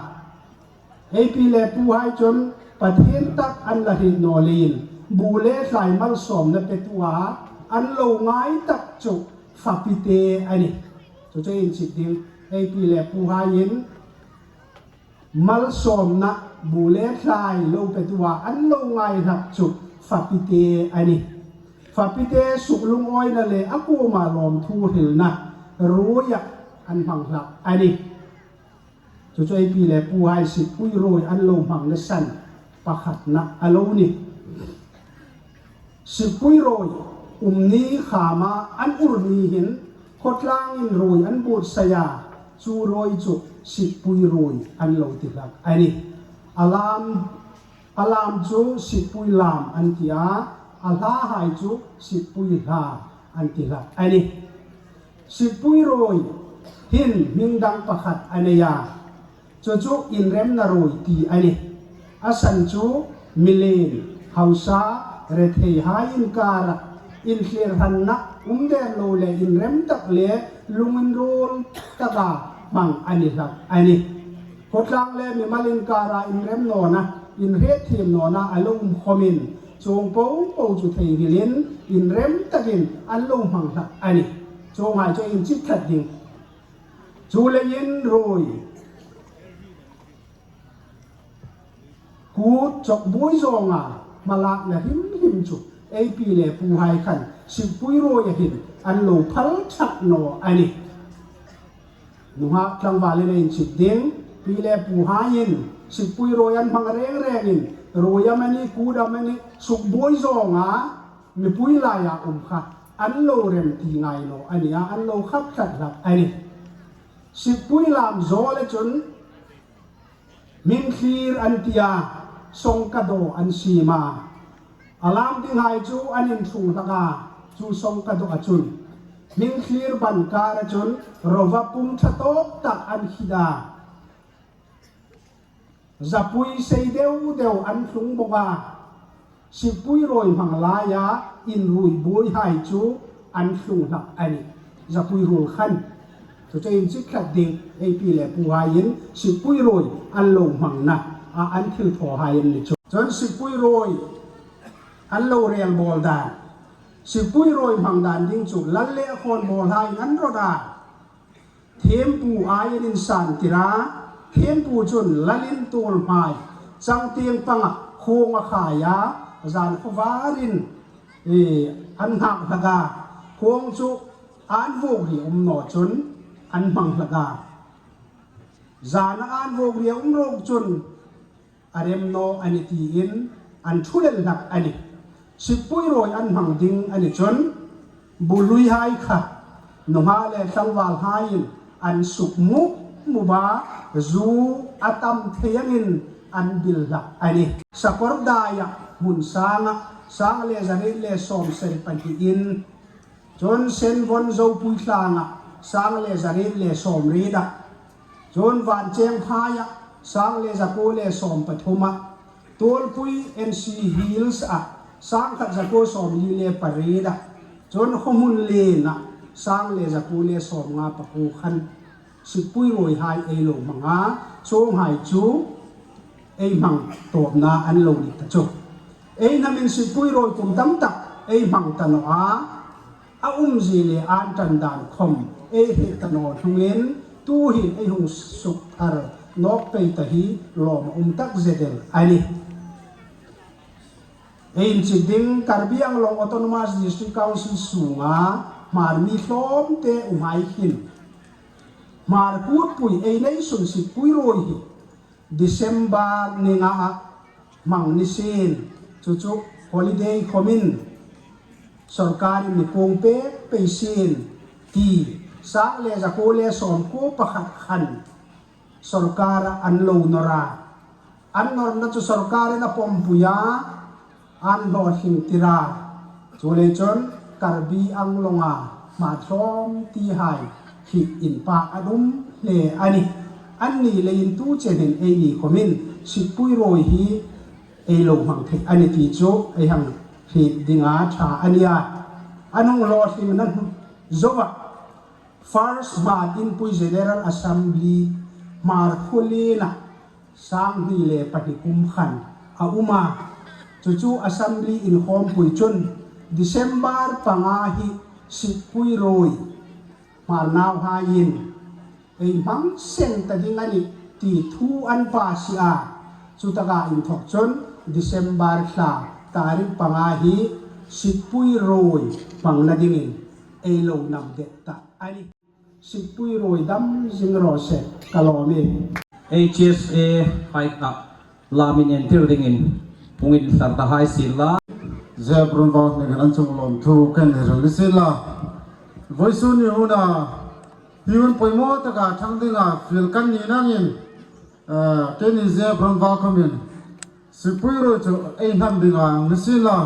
Ei pi le puhai chun Pathien tak an la hriet naw leiin bu le thlai malsawmna petu a an lo ngai tak chu fapite a nih. Chu chu inchik ding, ei pi le puhaiin malsawmna bu le thlai lo petu a an lo ngai hlak chu fapite a nih. Fapite suklungawina le a kuoma lawmthu hrilna ruoia an hmang hlak a nih. Chu chu ei pi le puhai sipui ruoi an lo hmangna san pakhatna a lo nih. Sipui ruoi um ni khama an ur ni hin khawtlangin ruoi an buotsai a, chu ruoi chu sipui ruoi an lo ti hlak a nih. A lam, a lam chu sipui lam an ti a, a hlahai chu sipui hla an ti hlak a nih. Sipui ruoi hin hming dang pakhat a nei a, chu chu inremna ruoi ti a nih. A san chu milim, hausa, retheihai inkara inthlirhranna um der lo le inrem tak le lunginruol taka hmang a ni hlak a nih. Khawtlang le mimal inkara inrem nawna, inhrietthiem nawna a lo um khawmin chuong po po chu thei hrilin inrem takin an lo hmang hlak a nih. Chuonghai chu inchik tlat ding. Chuleiin ruoi kut chawk buoi zawnga hmalakna hrim hrim chu ei pi le puhai khan sipui ruoia hin an lo phal ṭhat naw a nih. Nunghak tlangvalin ei inchik ding, pi le puhaiin sipui ruoi an hmang reng rengin ruoi amanih, kut amanih suk buoi zawnga mipui laia um kha an lo rem ti ngai naw a nih a, an lo khap ṭhat hlak a nih. Sipui lam zawl a chun hmingthlir an ti a, sawngkadaw an siem a. A lam dinghai chu an inthlung hlak a, chu sawngkadaw a chun hmingthlir ban kara chun rova pum ṭha tawp tak an khit a. Zapui sei deu deu an thlung bawk a. Sipui ruoi hmang laia inruoi buoihai chu an thlung hlak a nih. Zapui ruol khan. Chu chu inchik tlat ding, ei pi le puhaiin sipui ruoi an lo hmangna a, an thilthawhai an ni chu. Chun sipui ruoi an lo rel bawl dan, sipui ruoi hmang dan ding chu lal le a khawnbawlhaiin an rawt a. Thiempu aiin an insan tir a, thiempu chun lalin tuolhmai changtieng panga khuong a khai a, zan khawvarin, eh, an nghak hlak a, khuong chu an vuok ri um naw chun an hmang hlak a. Zana an vuok ri a um ruok chun a rem naw a nih tiin an ṭhu lel hlak a nih. Sipui ruoi an hmang ding a ni chun bu hluihai kha nunghak le tlangvalhaiin an suk mup mup a, zu a tam thei angin an bil hlak a nih. Sakawr daia hmun sanga sang le zariet le sawmsari pahniin, chun Senvon Zopui tlanga sang le zariet le sawmriet a, chun Vanchengphaia sang le zakuo le sawmpathum a, Tuolpui N C Hills a sang khat zakuo sawmli le pariet a, chun Khawhmun Lena sang le zakuo le sawmnga pakuo khan sipui ruoihai ei lo hmang a, chuonghai chu ei hmang tawpna an lo ni ta chu. Ei hnamin sipui ruoi kum tam tak ei hmang ta naw a, a umzie le an ṭan dan khawm ei hriet ta naw hnungin tuhin ei hung suk thar nawk pei ta hi lawm a um tak zet el a nih. Ei inchik ding, Karbi Anglong Autonomous District Council sunga Hmar mi tlawmte umhai hin Hmar kutpui ei nei sun sipui ruoi hi December ni nga a hmang ni sien, chu chu holiday khawmin sawrkarin mi puong pek pei sien ti sang le zakuo le sawmkuo pakhat khan sawrkara an lo nawr a. An nawrna chu sawrkarin a pawmpui a, an hlawtling tir a. Chuleiin chun Karbi Anglonga Hmar tlawmtehai hi inpak a um hle a nih. Anni leiin tu chen hin eini khawmin Sitpui Ruoi hi ei lo hmang thei a nih ti chu ei hang hriet dinga ṭha a nih a. An hung hlawtlingna hnu zoa First Hmar Inpui General Assembly Hmarkhawliena sanghni le pahni kum khan a um a. Chu chu Assembly inkhawmpui chun December panga hi Sitpui Ruoi Hmar nauhaiin ei hmang seng ta ding a nih ti thu an pass a. Chutaka inthok chun December thla tarik panga hi Sitpui Ruoi hmangna dingin ei lo nam det ta a nih. Sitpui Ruoi dam zing raw se, ka lawm e. H S A hai kha lamin entir dingin hung inthlar ta hai sien la. Zebron va ningin an chung lawmthu kan ni hril ni sien la. Vawisun ni huna hi hun poimaw taka ṭhang dinga fiel kan ni nangin, eh, keini Zebron va khawmin Sitpui Ruoi chu ei hnam dinga ni sien la.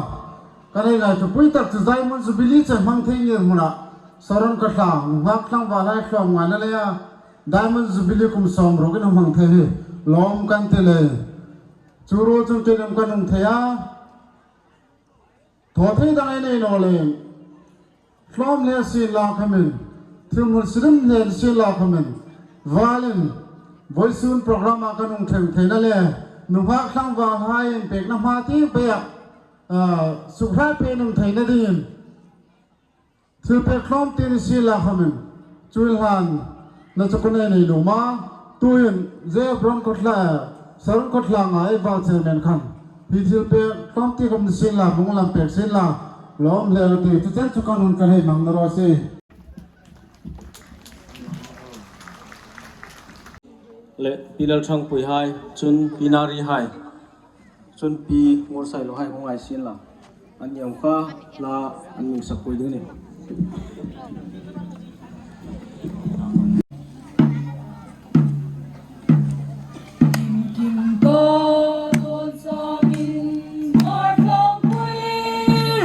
Kan ei ngaithlapui tak chu Diamond Jubilee che hmang thei ngir hmuna Saron ka thlang, nunghak tlangval hai hlawm ngaina leia Diamond Jubilee kum sawm rukin hmang thei hi lawm kan ti le. Chu ruol chun keini kan hung thei a. Thaw thei dang ei nei naw le. Hlawm le sien la khawmin, thilhmun sirim le sien la khawmin, valin, vawisun program-a kan hung ṭhang theina le, nunghak tlangval hai inpekna hma tieng peia, ah, sukhrat pei hung theina dingin, thilpek hlawm ti ni sien la khawmin, chu inhlanna chu kan nei nuom a, tuin Zebron khawtlang, Saron khawtlanga ei val chairman khan hi thilpek hlawm ti khawm ni sien la, hung lam pek sien la, lawm hle ti, chu chen chu kan hun kan hei hmang naw raw se. Le, Pi Lalṭhangpui hai, chun Pi Nari hai. Chun Pi Ngursailo hai hung ngai sien la. An ni ang kha la an mi sak pui ding a nih. Kim ko don sawmin Hmar tlawmpui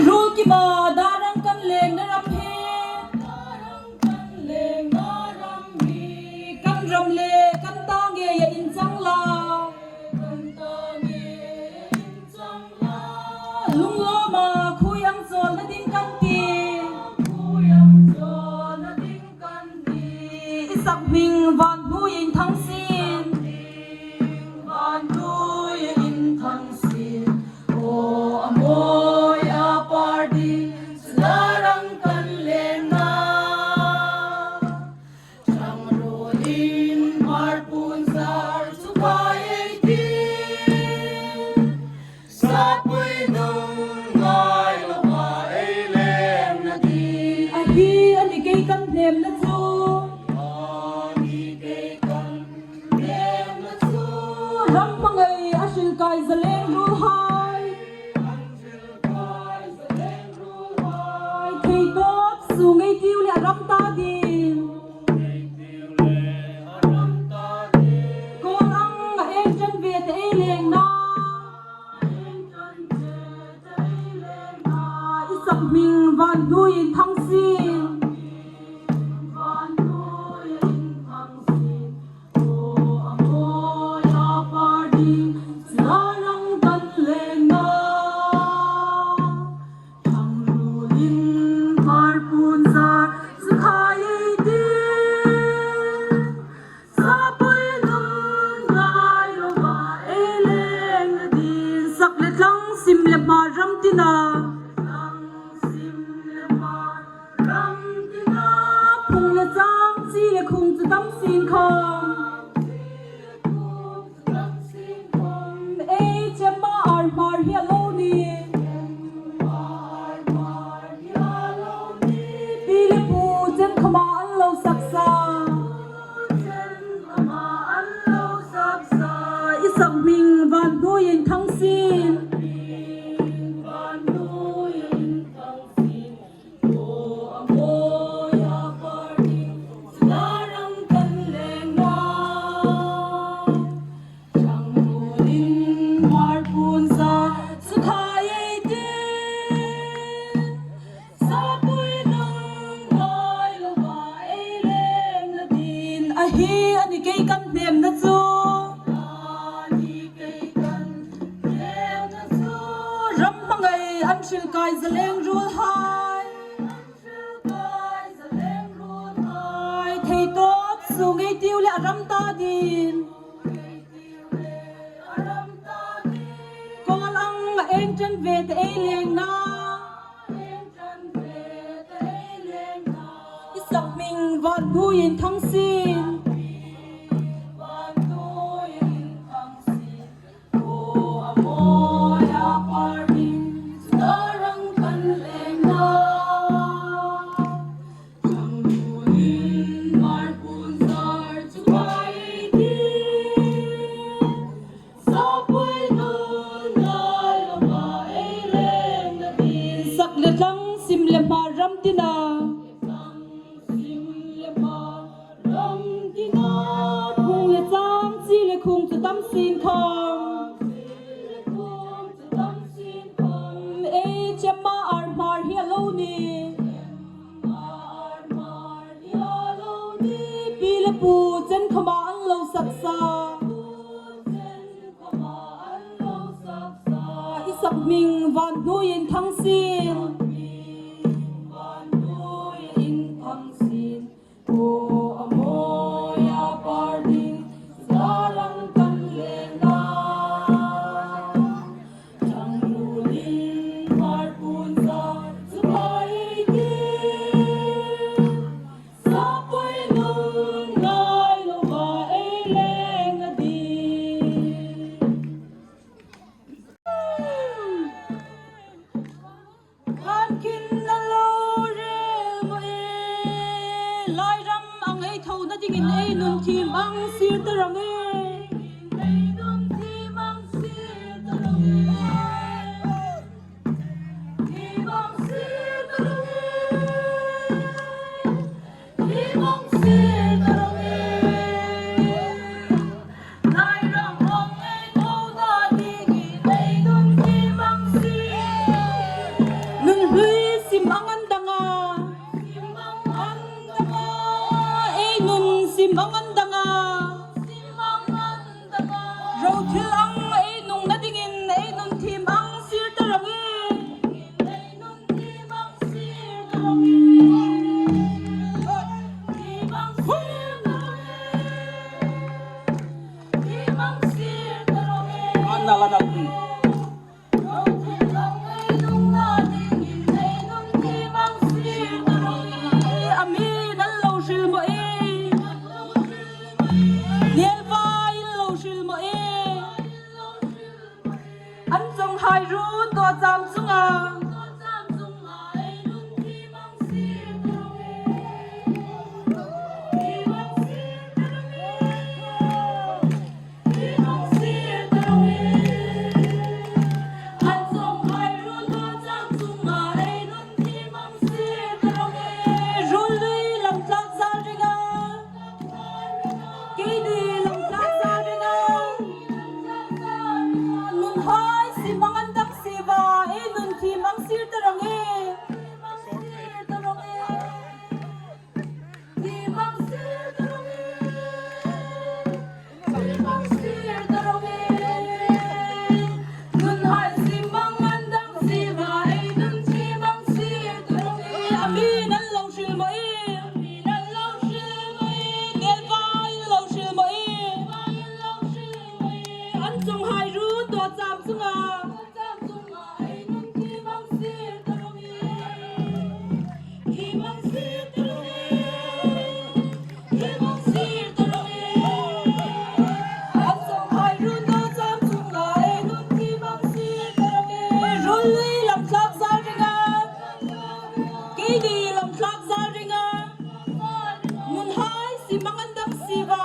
ruol kima darang kan lengna ram hi. Darang kan lengna ram hi. Kan ram le kan ta ngeia inchang la. Kan ta ngeia inchang la. Lunglawma khuiang chawlna ding kan ti. Khuiang chawlna ding kan ti. I sak hming van hnuoia inthang sien. Van hnuoia inthang sien. Aw, a mawi a par ding, sula rang kan lengna. Ṭhangruolin Hmar puonzar chu khai ei ti. Sapui nun ngai lova ei lengna ding. A hi a ni kei kan hnemna chu. A ni kei kan hnemna chu. Ram hmangai a hril kai zaleng ruol hai. Thei tawp sung ei tiu le a ram ta ding. Kawl ang a eng ṭan ve ta ei lengna. I sak hming van hnuoia inthang sien. Sak le tlang sim le hmar ram tina. Ram tina, phung le chang, chi le khung chu tam sien khawm. Ei chemma ar hmar hi a lo ni. Pi le pu chen khawma an lo saksa. I sak hming van hnuoia inthang sien. A ni kei kan hnemna chu. Ram hmangai an hril kai zaleng ruolhai. Thei tawp su ngei tiu le a ram ta din. Kawl ang a eng ṭan ve ta ei lengna. I sak hming van hnuoiin thang sin. Sak le tlang, sim le hmar ram tina. Phung le chang, chi le khung chu tam sin khawm. Ei chema ar hmar hi a lo ni. Pi le pu chen khawma an lo sak sa. I sak hming van hnuoiin thang sin. Khan khin a lo rel maw e, Lairam ang ei thona dingin ei nun thim ang sir ta rawh e. Nun hlui sim ang an dang a. Ei nun sim ang an dang a. Ro thil ang ei nungna dingin ei nun thim ang sir ta rawh e. An na la na pi. A mi nan lo hril maw e. Nelvai lo hril maw e. An chawng hai ru to cham chunga. Ruolui lam tlak zal ringa. Keini lam tlak zal ringa. Nun hai sim ang an dang siewa, ei nun thim ang sir ta rawh e. Nun hai sim ang an dang siewa, ei nun thim ang sir ta rawh e. A mi nan lo hril maw e. Nelvai lo hril maw e. An chawng hai ru to cham chunga. Ruolui lam tlak zal ringa. Keini lam tlak zal ringa. Nun hai sim ang an dang siewa.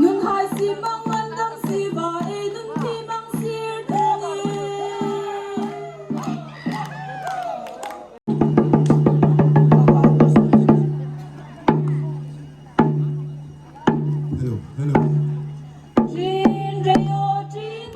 Nun hai sim ang an dang siewa, ei nun thim ang sir ta rawh e. Hello, hello. Ṭin rei aw, ṭin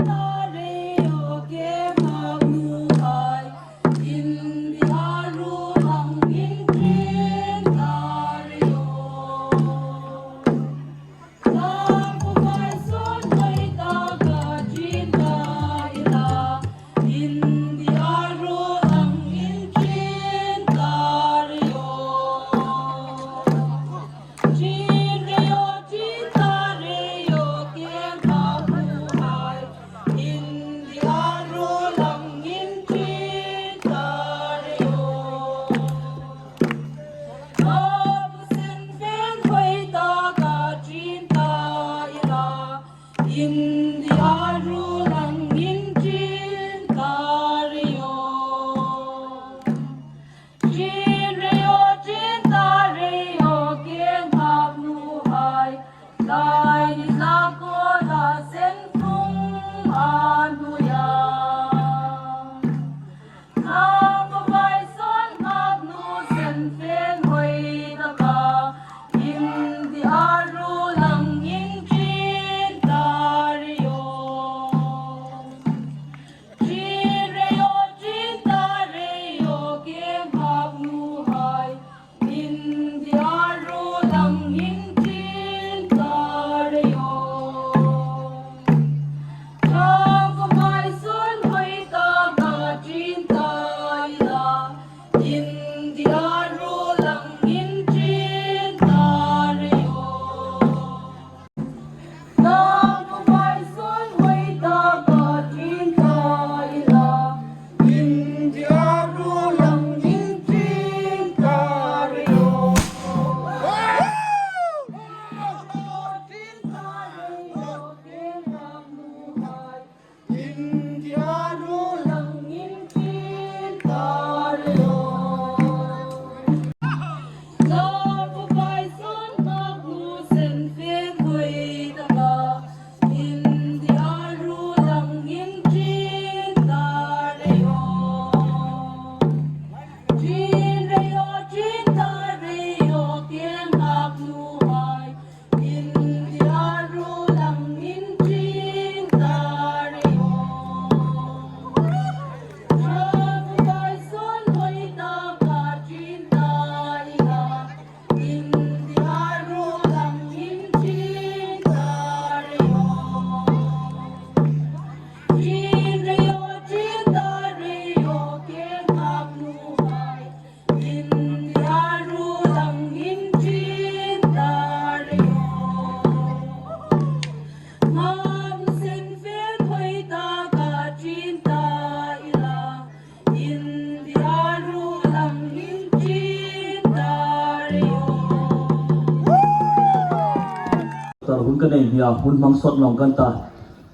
Kan nei nia hun hmang sawt naw kan ta.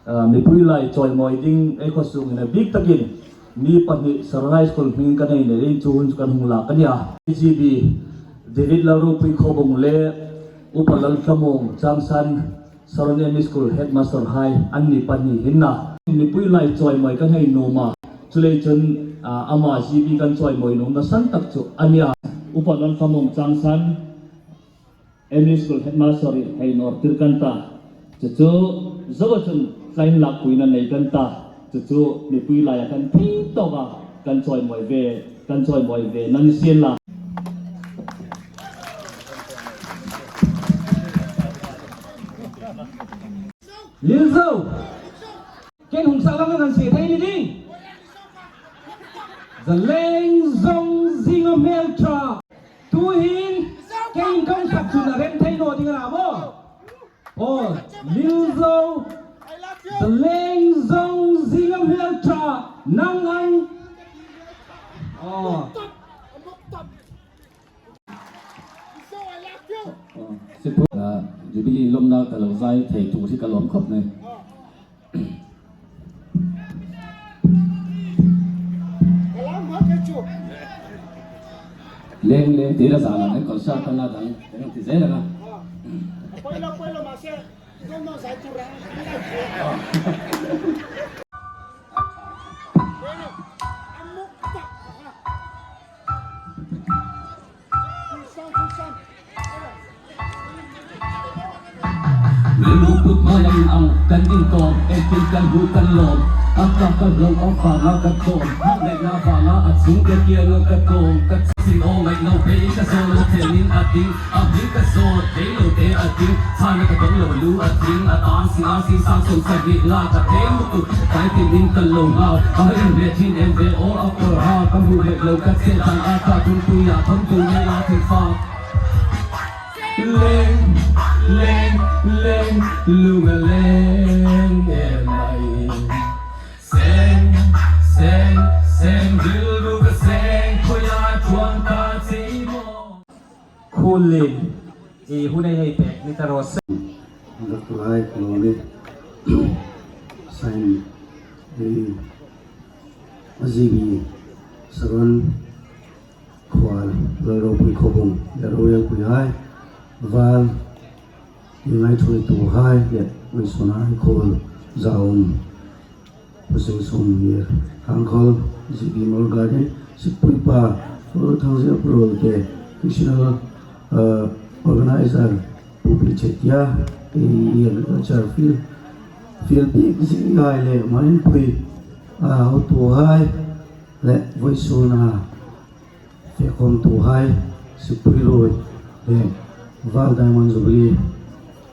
Ah, mipui lai chawimawi ding ei khawsungin a bik takin mi pahni Saron High School hming kan nei nei ding chu hun chu kan hung lak a nia. G B David Lalropui Khawbung le Upa Lalthlamuong Changsan Saron M E School Headmaster hai an ni pahni hin na. Mipui lai chawimawi kan hei nuom a. Chuleiin chun, ah, ama G B kan chawimawi nuomna san tak chu a nia. Upa Lalthlamuong Changsan M E School Headmaster hi hei nawr tir kan ta. Chu chu, zo chun tlain lakpuina nei kan ta. Chu chu, mipui laia kan thei tawka kan chawimawi ve, kan chawimawi ve nan sien la. Lilzo. Ken hung sa lam kan si thei ni ding. Zaleng zong zing a hmel ṭha. Tuhin, ken kong sak chun a rem thei naw ding a na maw. Oh, Lilzo. Zaleng zong zing a hmel ṭha. Nang ang. Oh. Sipui, ah, Jubilee lawmna ka lo zai thei tu hi ka lawm khawp ni. Leng leng tira zana ne concert ka na dang, ka nang ti zai la na. Rilru kut mai ang ang, kan ding tawm, engtin kan bu kan lawm. Ang ka kan lo, ang fa nga kan tawm. Hang lek na fa nga, a chung ke kia nga kan tawm. Ka sin o ngai no pe ka so lo te nin a ding. A hming ka zawt thei lo te a ding, chhana ka dawng lo lu a ding, a tan sing a sing sang sawm sari la ka te mu tu, kai tin in ka lo ngau, a rin ve thin em ve aw a por ha, ka mu ve lo ka che tan a ka tun tu ya thon tu me la thil fa. Leng, leng, leng, lu nga leng em ai. Seng, seng, seng, rilru ka seng, khoi lai chuan ka chi maw. Khullien, i hun ei hei pek ni ta raw se. Doctor hai khullien. Sign, i, a G B, Saron, Khual, Lalropui Khawbung, Lalropui hai, Val, i ngaithlatuhai, le, Uisun hai, Khual, Zaum, Pu Sing Sum Mir, Thangkhawl, G B Mall Garden, Sipui pa, Pu Thangzia Pu Rolte, National, uh, Organizer, Pu Pi Chetia, i, i Agriculture Field, Field Big Zingai le, Marinpui, uh, hotuhai, le, voisun a, Fehkhawmtuhai, Sipui Ruoi, le Val Diamond Jubilee,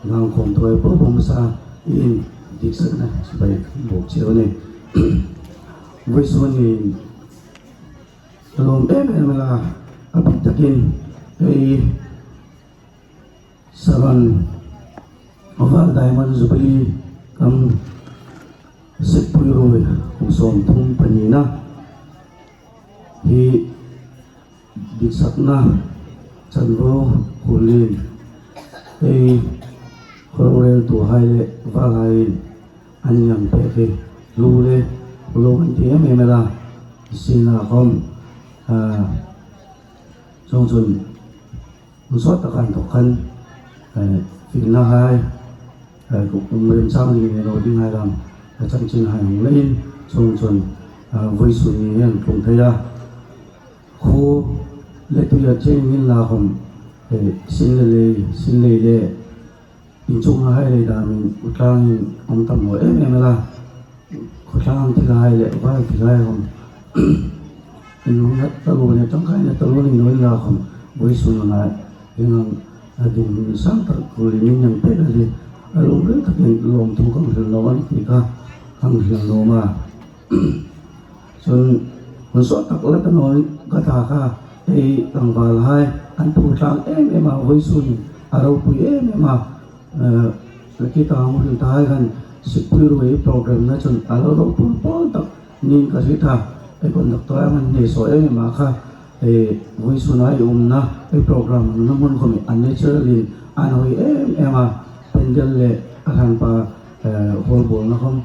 hmangkhawmtuhai po po hmasa in diksakna sipai bawk cheu a nih. Vawisun hin ka lawm em em a, a bik takin ei Saron Val Diamond Jubilee kam Sipui Ruoi kum sawmthum pahnina hi diksakna chanvo khullien ei khuoreltuhai le valhaiin an inpek hi lu le lo an ti em em a, sina khawm, a, chuongchun Hun sawt tak an thawk khan, eh, fielna hai, eh, kum remchang ding le lo ding hai lam, eh, chanchin hai hung leiin, chuongchun, eh, vawisun ni hian tlung thei a. Khuo le tuia cheng in la khawm, eh, sin le lei, sin lei le, Inchukna hai lei damin khawtlang hi awm tam maw em em a la. Khawtlang thilhai le vai thilhai khawm. Inhmangna taluo le tangkaina taluo ni naw inla khawm. Vawisun a ngai. Hieng ang a din sang tak kul in min inpek a le. A lungril takin lawmthu kan hril naw a ni ti kha kan hril nuom a. Chun, hun sawt tak la ta naw ka ta kha, ei tlangvalhai, an thu tlang em em a, vawisun a ropui em em a, eh, la ki ta hung hril ta hai khan, Sipui Ruoi programna chun a lo ropui pawl tak niin ka hriet a, ei conductor a man hne saw em em a kha, eh, vawisun a ei umna, ei program hmangna hmun khawm hi a natural in a nuoi em em a, Angel le a hranpa, eh, hall bawlna khawm,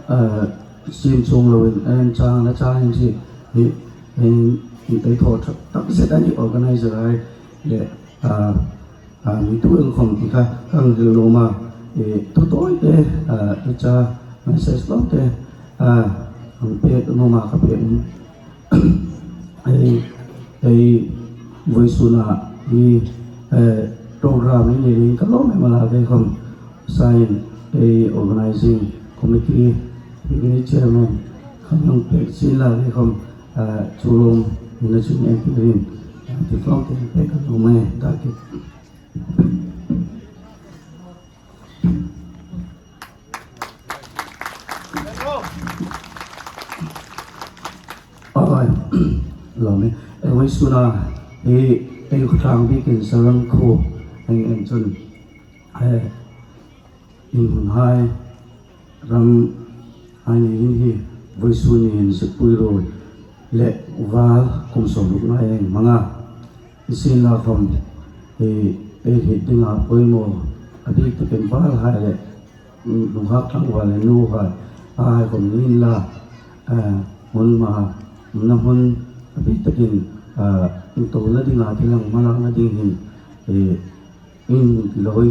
eh, siem chuong loin, en chang, na chang in si, hi, in, in ei thaw tak zet a nih organizer hai le, ah, ah, mi tu el khawm ti kha kan hril nuom a, eh, thu tawi te, ah, i cha message lo te, ah, an pek nuom a ka pek, um. Ei, ei, vawisuna hi, eh, program hi nei ding ka lawm em a, la kei khawm sign, ei, organizing committee, picnic chairman, kham hung pek sin la kei khawm, eh, chu lawm, ina chin en ti rin, eh, ti khawm te pek ka lawm e, ta ki. Oi, lo mi. E, vawisuna, e, e, khawtlang biekin Saran khuo, e, en chun, e, in hun hai, ram hai ni hin hi, vawisun ni hin Sipui Ruoi le val kum sawm ruk ngai a hmang a. Nisienlakhawm, e, e, hi dinga poimaw, a bik takin val hai le, nunghak tlangval le nu hai, a hai khawm ni inla, eh, hmun hma, na hmun a bik takin, eh, intona dinga thil hang hmalakna ding hin, eh, in lo,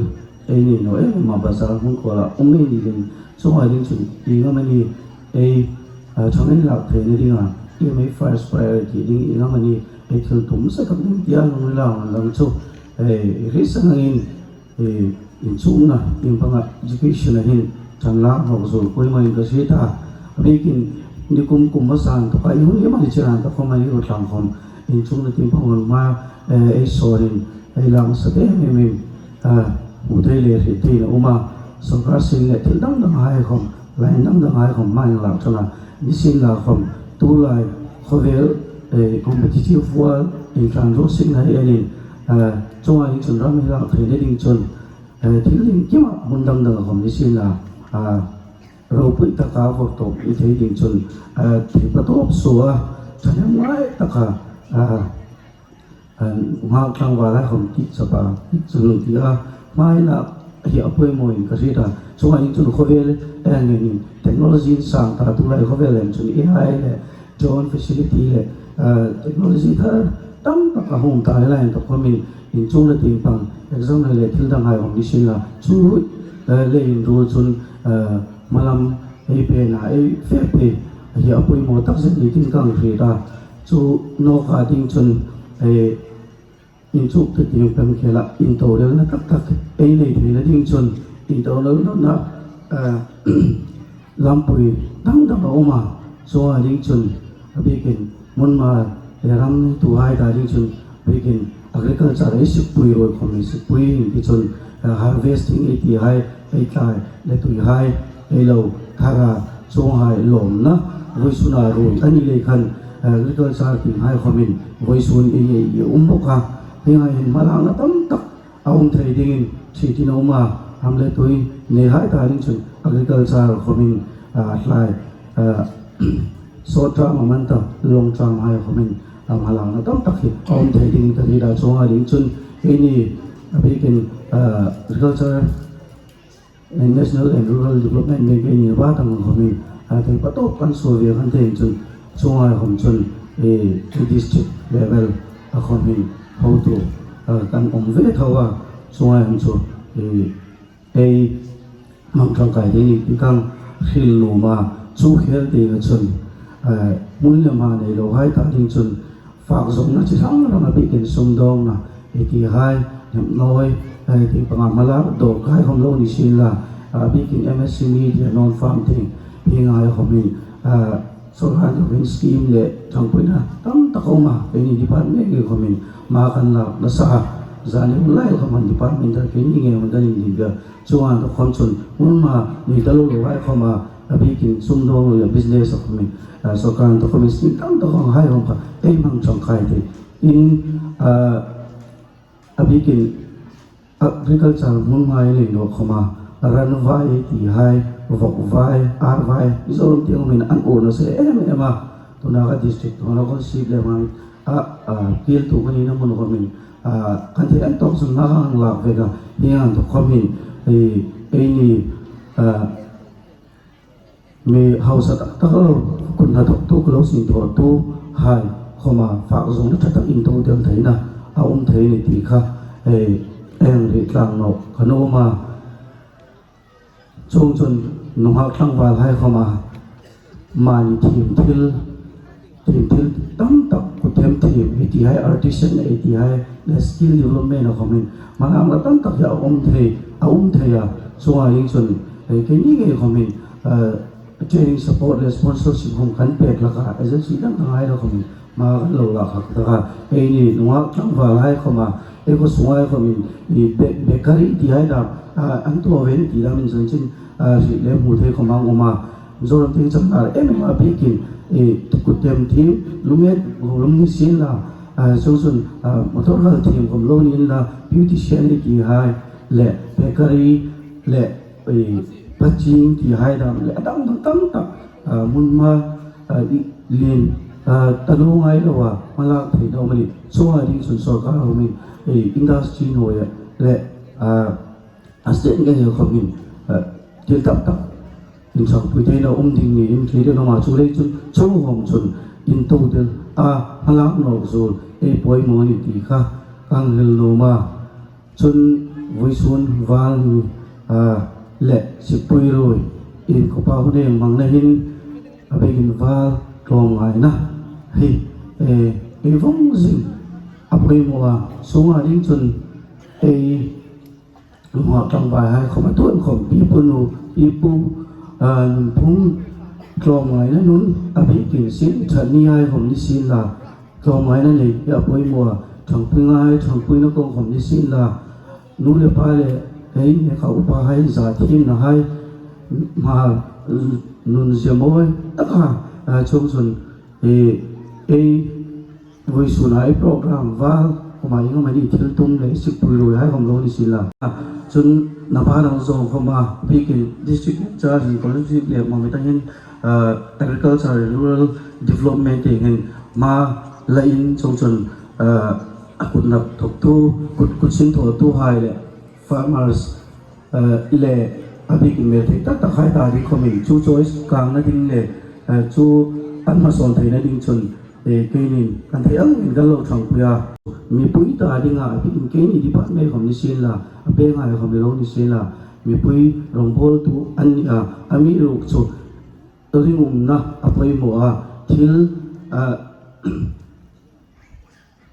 ei ni naw em em a, bazar hmun kuoma um ei ni ding, chuong ang ding chun ieng am a ni, ei, eh, ṭhang inlak theina dinga, ieng am ei first priority ding, ieng am a ni, ei thil tum sa tak ding tia lungrila ang dang chu, eh, hriet sa angin, eh, inchukna, tieng panga education-a hin ṭhang lak nawk zuol poimaw in ka hriet a. A bikin nikum kum hmasa inthawka i hun hi mani chena ta khawm a ni khawtlang khawm inchukna tieng panga hma, eh, ei sawnin ei lak sa te em em in, ah, hmu thei le hriet thei a um a. Sawrkar sin le thil dang dang hai khawm, line dang dang hai khawm hma inlak ṭhang a. Nisienlakhawm tulai khawvel, eh, competitive world intlan ro sin hai enin, eh, chuong ang ding chun ram ei lak theina ding chun, eh, thil iengkima hmun dang danga khawm nisienla, ah, ropui taka vawrtawp i thei ding chun, eh, thei patawp suoa, ṭhahnem ngai taka, ah, ah, nunghak tlangval hai khawm ti chapa, ti chun ti a, hma inlak hi a poimaw in ka hriet a. Chuong ang ding chun khawvel, eh, ngenin technology insang ta, tulai khawvel em chun A I le drone facility le, eh, technology thar tam tak a hung ta lai inthawk khawmin inchukna tieng pang exam le thil dang hai khawm nisienla chu, eh, le inruol chun, eh, hmalam ei pena ei fe pei hi a poimaw tak zet ni ti ka hriet a. Chu nawka ding chun, eh, inchuktu tieng pang khela intodelna tak tak ei nei theina ding chun intodelna, eh, lampui dang dang a um a, chuong ang ding chun a bikin hmun hma le ram neituhai ta ding chun a bikin agriculture ei Sipui Ruoi khawm ei Sipui hin ti chun, eh, harvesting ei ti hai, ei tlai le tui hai, ei lo thara chuong hai lawmna, vawisuna ruoi a ni lei khan, eh, agriculture tieng hai khawmin vawisun ei, ei, ei um bawk a. Hieng ang hin hmalakna tam tak a um thei dingin ṭhitin a um a, ram le tui nei hai ta ding chun agriculture khawmin, ah, tlai, ah, short term a man ta, long term hai khawmin, ah, hmalakna tam tak hi a um thei dingin ka hriet a. Chuong ang ding chun keini a bikin, ah, agriculture, eh, National and Rural Development Bank keini va tang khawmin, ah, thei patawp kan suo ve kan thei chun, chuong ang khawm chun, eh, district level a khawmin hotu, ah, kan um ve tho a, chuong ang chu, eh, ei hmang ṭangkai ding ni ti ka hril nuom a, chu khel dinga chun, eh, hmun le hma nei lo hai ta ding chun, fak zawngna chi hrang hrang a bikin sumdawngna ei ti hai, hnepnawi, eh, tieng panga hmalak dawk hai khawm lo nisienla, a bikin M S M E le non farm tieng, hieng ang hai khawmin, ah, sawrkar inthokin scheme le ṭhangpuina tam tak a um a, keini department ngei khawmin hma kan lak nasa a, zani hun lai khawmin department thar keini ngei hung kan indin bik a, chuong ang ta khawm chun hmun hma nei ta lo lo hai khawma, a bikin sumdawng le business a khawmin, ah, sawrkar inthokin scheme tam tak a um hai khawm kha ei hmang ṭangkai thei in, ah, a bikin agriculture hmun hma ei nei nawk khawma, ran vai ei ti hai, vawk vai, ar vai, Mizoram tieng khawmin an ur nasa em em a, tuna ka district, tuna ka sip le hmang, a, a, kil tu ka nina hmun khawmin, a, kan thei an tawk chun hma kan lak vek a, hieng ang ta khawmin, ei, Eini, ah, mi hausa tak tak lo, kut hnathawktu, lo sin thawtuhai khawma fak zawngna ṭha tak intuok theina a um thei a nih ti kha, eh, ei hang hriet tlang naw ka nuom a. Chuongchun nunghak tlangvalhai khawma mani thiem thil, thiem thil tam tak, kut thiem thiem ei tihai, artisan ei tihai, le skill development a khawmin malakna tam tak hi a um thei, a um thei a. Chuong ang chun, eh, keini ngei khawmin, eh, training support le sponsorship khawm kan pek hlak a, agency dang danghai lo khawmin hma kan lo lak hlak a. Eini nunghak tlangvalhai khawma, ei khaw sunghai khawmin, i be-, bakery tihai dam, ah, an tuok ve ti dam inzawm chin, ah, hriet le hmu thei khawm a um a. Mizoram tieng chang ar em em a bikin, eh, kut thiem thiem, lungngai lum ni sien la, ah, chuongchun, ah, motor hal thiem khawm lo ni inla, beautician ei tihai, le bakery, le, eh, paching tihai dam, le a dang dang tam tak, ah, hmun hma, ah, i, lien, ah, taluo ngai loa hmalak theina um a nih. Chuong ang ding chun sawrkar khawmin, eh, industry hnuoia le, ah, a state ngeia khawmin, eh, thil tam tak inṭhangpui theina um ding niin hriet a nuom a. Chuleiin chun chuong khawm chun intuok tel a, hmalak nawk zuol ei poimaw a nih ti kha ka hang hril nuom a. Chun vawisun val ni, ah, le Sipui Ruoi inkhawpa hun ei hmangna hin a bikin val tlawmngaina hi, eh, ei vawng zing a poimaw a. Chuong ang ding chun ei nunghak tlangvalhai khawm a tuok khawm, pi punu, pi pu, ah, nunphung tlawmngaina nun a bikin sin ṭhat nihai khawm ni sien la, tlawmngaina nei hi a poimaw a. Ṭhangpui ngai, ṭhangpuina kawng khawm ni sien la, nu le pa le, hei, hei kha upahai, za thiemnahai, hma nun zia mawi taka, ah, chuongchun, eh, ei vawisuna ei program val khawma ieng amanih thil tum le Sipui Ruoihai khawm lo ni sien la. Chun napa dang zawng khawma bikin district in-charge in Kolasib le Mawngmawng hin, ah, agriculture and rural development tieng hin hma la in, chuongchun, ah, a kut hnathawktu, kut, kut sin thawtuhai le farmers, eh, le a bikin mel thei tak takhai ta ding khawmin chu choice kangna ding le, eh, chu an hmasawn theina ding chun, eh, keinin kan thei angin kan lo ṭhangpui a. Mipui ta dinga a bikin keini department khawm ni sien la, a penghai khawm ni lo ni sien la, mipui rawngbawltu an ni a, amiruokchu ringumna a poimaw a, thil, ah,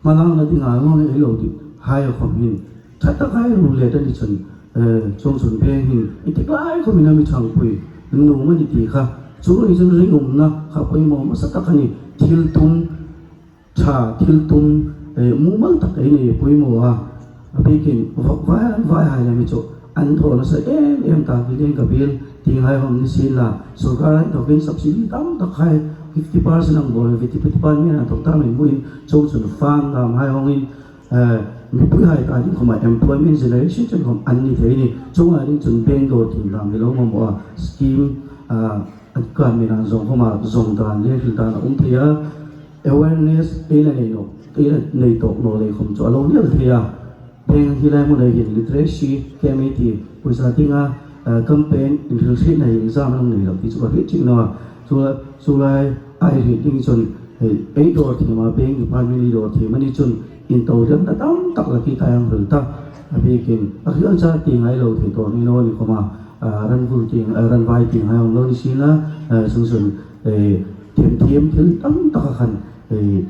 hmalakna dinga lo nei lo ding hai khawm hin ṭha takhai ruol let a ni chun, eh, chuongchun veng hin i tik lai khawmin a mi ṭhangpui nuom a ni ti kha. Chu ni chun ringumna kha poimaw hmasa tak a nih. Thil tum ṭha, thil tum, eh, mumal tak ei nei poimaw a. A bikin va-, vai, vaihai le mi chu an thaw nasa em em ta, building ka build tienghai khawm ni sien la, sawrkar a inthawkin subsidy tam takhai fifty percent ang bawk, fifty percent mi an thawk ta min buin, chuongchun farm damhai hawngin, eh, mipuihai ta ding khawma employment generation chun khawm an ni thei a nih. Chuong ang ding chun bank dawrthiem dam hi lo mamaw a, scheme, ah, a kan mi nan zawng khawma zawng dan le hril dan a um thei a, awareness ei la nei naw, ei la nei tawk naw lei khawm chu a lo ni el thei a. Bank hi lai hmunah hin literacy camp ei ti, pawisa dinga, eh, campaign inhrilhrietna hi exam an nei lo ti chu ka hriet chieng naw a. Chu, chu lai ei hriet ding chun, eh, ei dawrthiem a, bank department ei dawrthiem a ni chun, intodelna tam tak la ki ta ang hril ta. A bikin, a hriet char tienghai lo thei tawk ni naw ni khawma, ah, ran vul tieng, ah, ran vai tienghai hawng lo ni sien la, ah, chuongchun, eh, thiem thiem thil tam tak a khan, eh,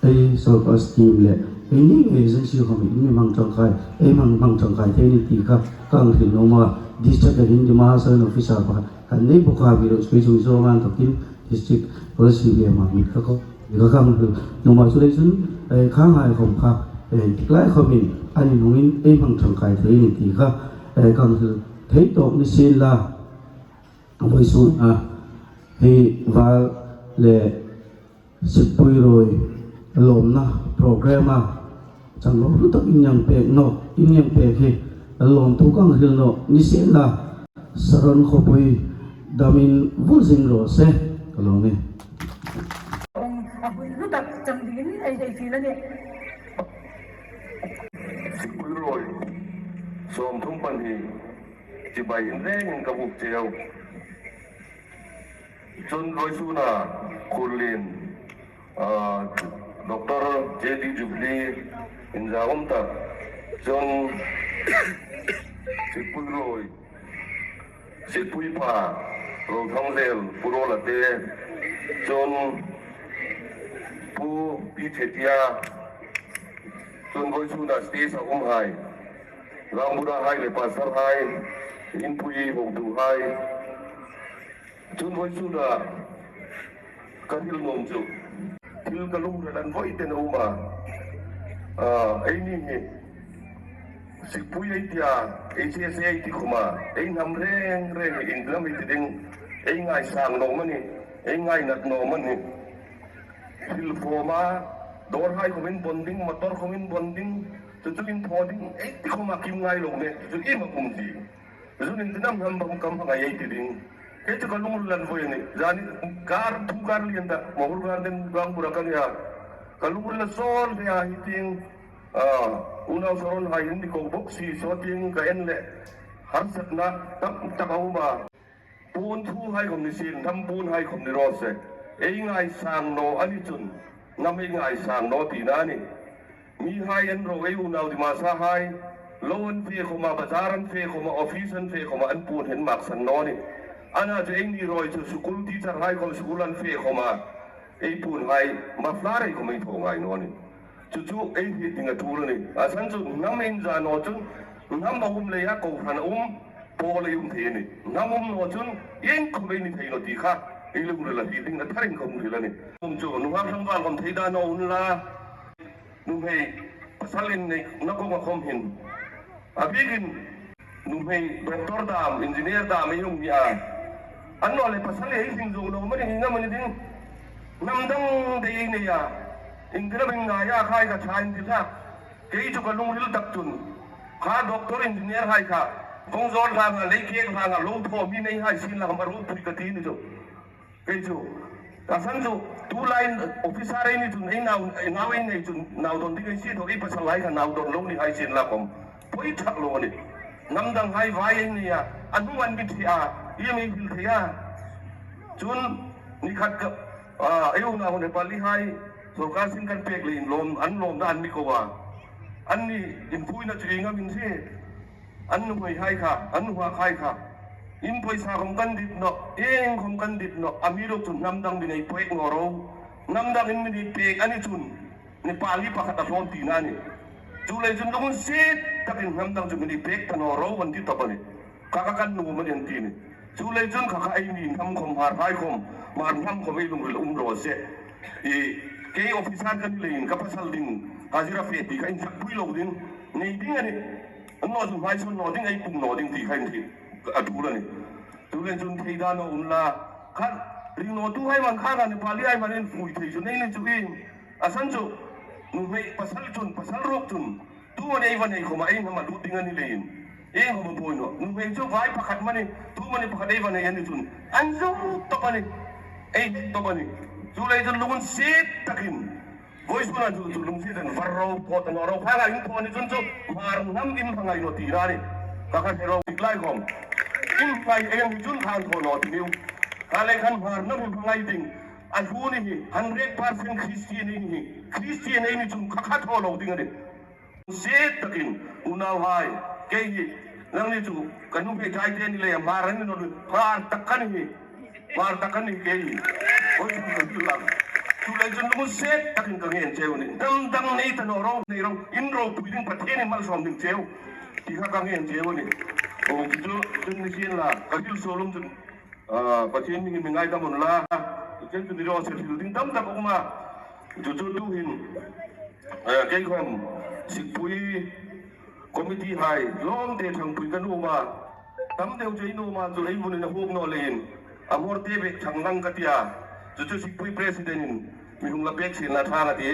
ei sawrkar scheme le, ei ni agency khawm in mi hmang ṭangkai, ei hmang, hmang ṭangkai thei ni ti kha ka hang hril nuom a. District-a hin Dima Hasao-in officer pakhat kan nei bawk a, mi lo chu kei chu Mizoram a inthawkin district policy le hmang mi kha khawm, mi kha ka hang hril nuom a. Chuleiin chun, eh, khanghai khawm kha, eh, tik lai khawmin an inhmangin ei hmang ṭangkai thei ni ti kha, eh, ka hang hril thei tawk ni sien la. Vawisun a, hi val le Sipui Ruoi lawmna program-a chang lo hlu tak in hang pek naw, in hang pek hi lawmthu ka hang hril naw ni sien la, Saron khawpui damin vul zing raw se ka lawm e. A hun hlu tak chang dingin ei, ei fiel a nih. Sipui Ruoi, sawmthum pahni. Chibai inrengin ka buk cheu. Chun vawisuna Khullien, ah, Doctor J D Jubilee inzaum tak. Chun Sipui Ruoi, Sipui Pa, Rothangzel, Pu Rola te. Chun Pu Pi Thetia. Chun vawisuna stage-a umhai, Rangbura hai le pastor hai, inpui hotu hai. Chun vawisuna ka hril nuom chu, thil ka lungrila an voi ten a um a. Ah, eini hi Sipui ei tia, ei C S A ei ti khoma, ei hnam reng reng, ei hnam ei ti ding, ei ngaisang naw am a ni, ei ngainat naw am a ni. Hril khoma, dawr hai khomin bon ding, motor khomin bon ding, chu chu in thaw ding, ei ti khoma kim ngai lo ne, chu chu iem a um ti. Chu chu in ti nam nam bang kam hang ei ti ding. Kei chu ka lungrila an voi a ni. Zani kar, thu kar lien ta, Mahur Garden Rangbura ka nia. Ka lungrila sawl ve a hi ting, ah, unau Saron hai in ni ko bok si, saw ting ka en le harsatna tam tak a um a. Puon thu hai khom ni sien, hnam puon hai khom ni raw se. Ei ngaisang naw a ni chun, hnam ei ngaisang naw tina a ni. Mihai en ro, ei unau Dimasa hai, lo an fe khoma, bazar an fe khoma, office an fe khoma, an puon hi an maksan naw a ni. Ana chu eini ruoi chu school teacher hai khom school an fe khoma, ei puon hai muffler ei khom ei thaw ngai naw a ni. Chu chu ei hriet ding a ṭul a ni. A san chu hnam inza naw chun, hnam a um leia kohran a um, pawl ei um thei a ni. Hnam um naw chun, iengkhom ei ni thei naw ti kha, ei lungrila hriet ding a tharin ka hung hril a ni. Kum chu, nunghak tlangval khom thei dan naw unla. Nuhmei pasal inneina kawnga khom hin, a bikin nuhmei doctor dam, engineer dam ei hung ni a. Annawleh pasal ei hring zo lo mani, ina mani ding. Hnam dang dei nei a. Intina min ngai a khai ka ṭha in ti hlak. Kei chu ka lungril tak chun, kha doctor engineer hai kha, kawng zawr hlanga, lei kek hlanga, lo thaw mi nei hai sien la khom a ropui ka ti ni chu. Kei chu, a san chu, tulai officer ei ni chun, ei nau, ei nau ei nei chun, nau dawn ding ei sie thaw, ei pasal hai kha nau dawn lo ni hai sien la khom, poi ṭhak lo a ni. Hnam dang hai vai ei nei a, a hnung an mi thi a, iem ei hril thei a. Chun, ni khat ka, a, ei unau Nepali hai, sawrkar sin kan pek leiin lawm, an lawmna an mi ko a. Anni inpuina chu ieng am in si. An nuhmei hai kha, an nuhmei hai kha. In poisa khom kan dit naw, iengkhom kan dit naw, amiruokchu hnam dang min ei pek naw ro. Hnam dangin min ei pek a ni chun, Nepali pakhat a hlawm tina a ni. Chuleiin chun lunginsiet takin hnam dang chu min ei pek ta naw ro, an ti tawp a ni. Kha kha kan nuom a ni an ti ni. Chuleiin chun kha kha eini hnam khom, Hmar hai khom, Hmar hnam khom ei lungrila um raw se. I, kei officer ka ni leiin ka pasal ding, hazira fe ti kha insak pui lo ding, nei ding a ni. An naw chun hmai sawn naw ding, ei pung naw ding ti kha in ti a ṭul a ni. Chuleiin chun thei dan naw unla. Khan, ring nawtu hai man kha, Nepali hai man in fui thei chu nei ni chu iem. A san chu, nuhmei pasal chun, pasal ruok chun, tu man ei va nei khoma ei hnam a lut ding a ni leiin. Iengkhom a buoi naw. Nuhmei chu vai pakhat mani, tu mani pakhat ei va nei a ni chun, an zo tawp a ni. Ei tawp a ni. Chuleiin chun lunginsiet takin, vawisuna chu, chu lunginsiet takin var ro, pawt naw ro, kha la in thaw ni chun chu, Hmar hnam in hmangai naw tina a ni. Kha kha hre ro dik lai khom. In hmangai ei ni chun khan thaw naw ti niu. Kha le khan Hmar hnam in hmangai ding. A hlu ni hi, hundred percent Christian ei ni hi. Christian ei ni chun kha kha thaw lo ding a ni. Siet takin, unauhai, kei hi, nangni chu, ka nuhmei ṭhai te ni leiin, Hmar an ni naw, Hmar tak ka ni hi, Hmar tak ka ni kei hi. Oi, chu ka hril lang. Chuleiin chun lunginsiet takin ka ngen cheu a ni. Hnam dang nei ta naw ro, nei ro, in ropui ding Pathienin malsawm ding cheu. Ti kha ka ngen cheu a ni. O, chu, chu ni sien la, ka hril suol um chun. Ah, Pathien hmingin mi ngaidam unla. Chu chu ni raw se, hril ding tam tak a um a. Chu chu tuhin, eh, kei khom, Sipui committee hai, lawmte ṭhangpui ka nuom a. Tam deu chu ei nuom a, chu ei hmunin a huok naw leiin, a hmawrte bek ṭhang lang ka ti a. Chu chu Sipui president-in mi hung la pek sienla ṭhang a ti.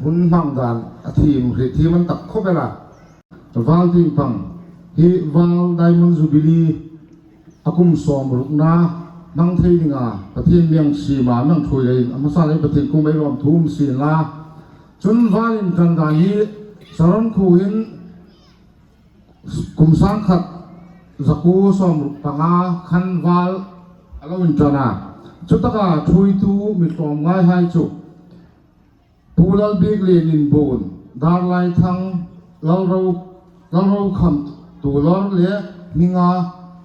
Hun hmang dan a thiem, hriet thiem an tak khawp el a. Val tieng pang hi Val Diamond Jubilee a kum sawmrukna hmang thei dinga Pathien mi hang siem a, mi hang ṭhuoi leiin a hmasa leiin Pathien kuomah ei lawmthu um sienla. Chun val inṭan dan hi Saron khuoin kum sangkhat zakuo sawmruk panga khan val a lo inṭan a. Chutaka ṭhuoitu mi tlawmngaihai chu Pu Lalbiklien Inbuon, Darlaithang, Lalro, Lalrokham Tuolor le Hminga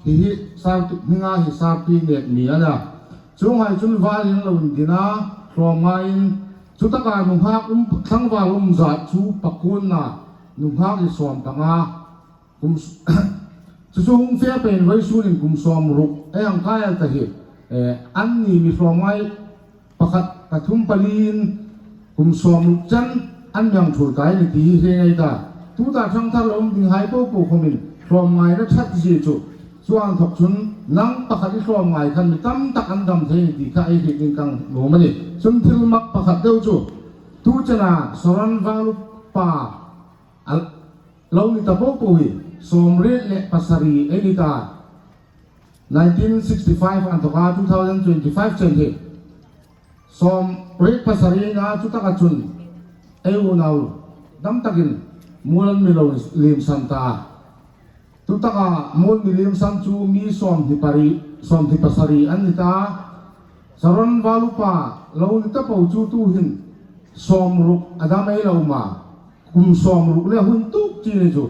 hi hi Sarpi, Hminga hi Sarpi nek mi a nih. Chuonghai chun valin lo indin a, tlawmngaiin chutaka nunghak um, tlangval um zat chu pakuona nunghak hi sawmpanga. Kum s-, chu chu hung fe peiin vawisun hin kum sawmruk ei hang kai ta hi, eh, anni mi tlawmngai pakhat, pathum, paliin kum sawmruk chen an mi hang ṭhuoi ta a nih ti hi hre ngei ta. Tuta ṭhangthar lo um dinghai popo khomin tlawmngaina ṭhat zie chu, chuong thawk chun nang pakhat i tlawmngai khan mi tam tak an dam thei a nih ti kha ei hriet ding ka nuom a nih. Chun thil mak pakhat deu chu, tu chena Saron val upa a lo ni ta popo hi sawmriet le pasari ei ni ta. Nineteen sixty-five anthoka two thousand twenty-five chen hi sawmriet pasari a ni a, chutaka chun ei unau dam takin mual an mi lo liemsan ta. Chutaka mual mi liemsan chu mi sawmhni pari, sawmhni pasari an ni ta. Saron val upa lo ni ta po chu tuhin sawmruk a dam ei lo um a. Kum sawmruk le hun tuk chi ni chu.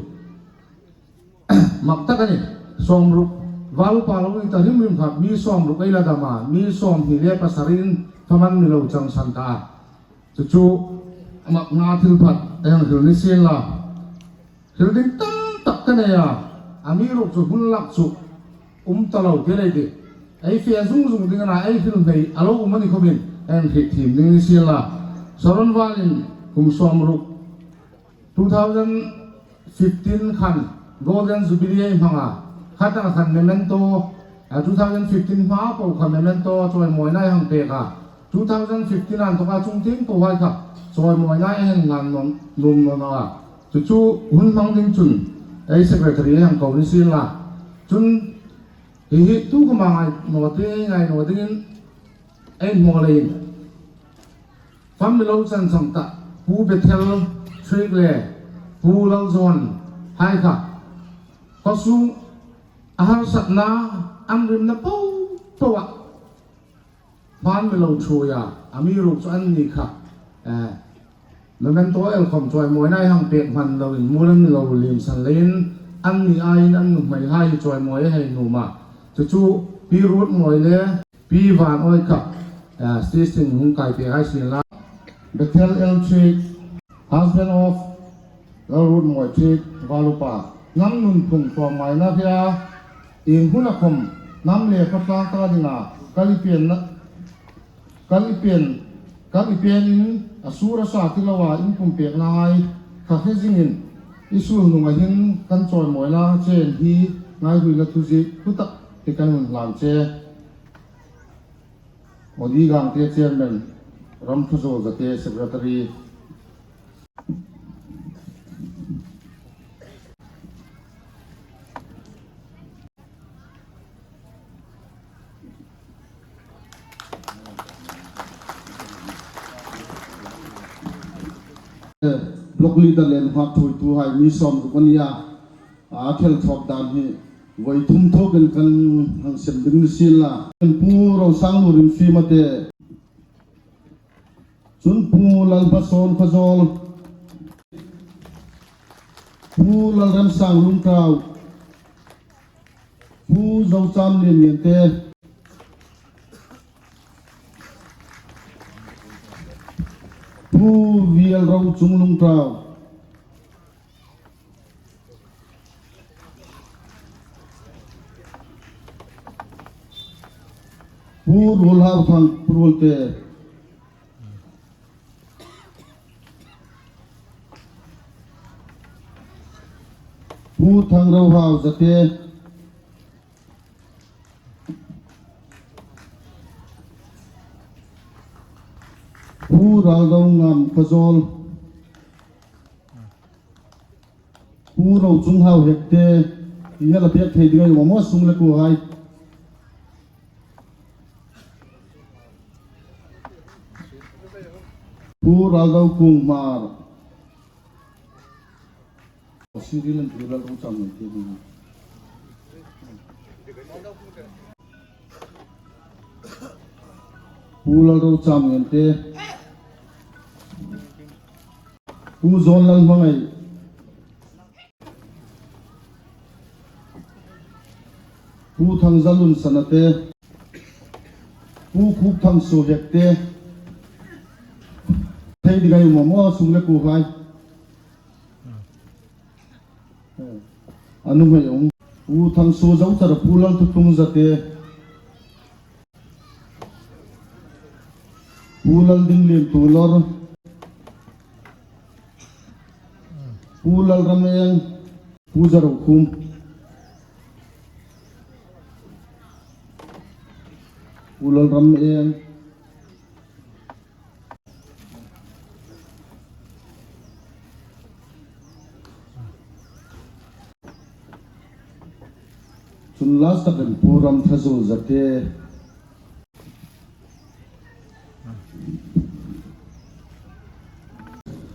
Mak tak a nih. Sawmruk val upa lo ni ta hrim hrim kha mi sawmruk ei la dam a, mi sawmhni le pasariin fam an mi lo changsan ta. Chu chu a makna thil pha ei hang hril ni sien la. Hril ding tam tak ka nei a, amiruokchu hun lak chu um ta lo ti lei ti. Ei fe zung zung ding a na, ei hril hmei a lo um a ni khomin ei hang hriet thiem ding ni sien la. Saron valin kum sawmruk two thousand fifteen khan Golden Jubilee ei hmang a, khataka khan memento, a, two thousand fifteen hma po kha memento chawimawina ei hang pek a, two thousand fifteen anthoka chungtieng po hai kha chawimawina ei hang ngên nuom, nuom naw a. Chu chu hun hmang ding chun ei secretary ei hang ko ni sien la. Chun hi hi tu khawma ngai naw te, ngai naw dingin ei hmaw leiin fam mi lo changsan ta Pu Bethel Triek le Pu Lalzon hai kha khawsung a harsatna an rimna po po a hma an mi lo ṭhuoi a, amiruokchu anni kha, eh, memento el khawm chawimawina ei hang pek hman loin mual an mi lo liemsan leiin anni aiin an nuhmeihai hi chawimawi ei hei nuom a. Chu chu Pi Ruotmawi le Pi Vanawi kha, eh, stage-in hung kai pek hai sien la. Bethel L Triek, husband of Lalruotmawi Triek, val upa, nang nunphung tlawmngaina hre a, ieng huna khawm hnam le khawtlang ka dinga kal i penna, kal i pen, kal i penin a sur a sa ti loa in pumpekna hai kha hre zingin i sulhnunga hin kan chawimawina chen hi ngaihruoina thuziek thutak hi kan hung hlan che. Odi Gangte Chairman, Ramthuzuol Zate Secretary. Block leader le nunghak ṭhuoituhai mi sawmruk an ni a. A thil thawk dan hi voi thum thawkin kan hang sem ding ni sien la. Pu Rosanglu Rimfima te. Chun Pu Lalbason Khawzawl. Pu Lalremsang Lungtau. Pu Zocham Lianlian te. Pu Vial Rochung Lungtau. Pu Ruolhau Thang, Pu Ruol te. Pu Thangrohau Zate. Pu Raldongam Khawzawl. Pu Rochunghau Hekte, i hel a pek thei ding a um a maw sung le kuohai. Pu Raldo Kung Hmar. Siri lan Pu Lalrocham Ngente ni. Pu Lalrocham Ngente. Pu Zonlal Hmangai. Pu Thangzalun Sanate. Pu Khupthang Sohekte. Thei ding ei um am a, sung le kuo hai. A nuhmei um. Pu Thangsuo Zochara, Pu Lalthutlung Zate. Pu Laldinglien Tuolor. Pu Lalrameng. Pu Zarokhum. Pu Lalrameng. Chun last tak in Pu Ramthazuol Zate.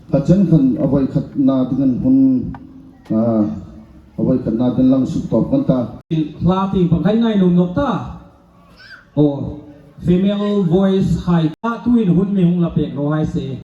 Kha chen khan a voi khatna dingin hun, a, a voi khatna ding lang suk tawp kan ta. Hla tieng pang hai ngai nuom nawk ta. Aw, female voice hai ta, tuin hun mi hung la pek raw hai se.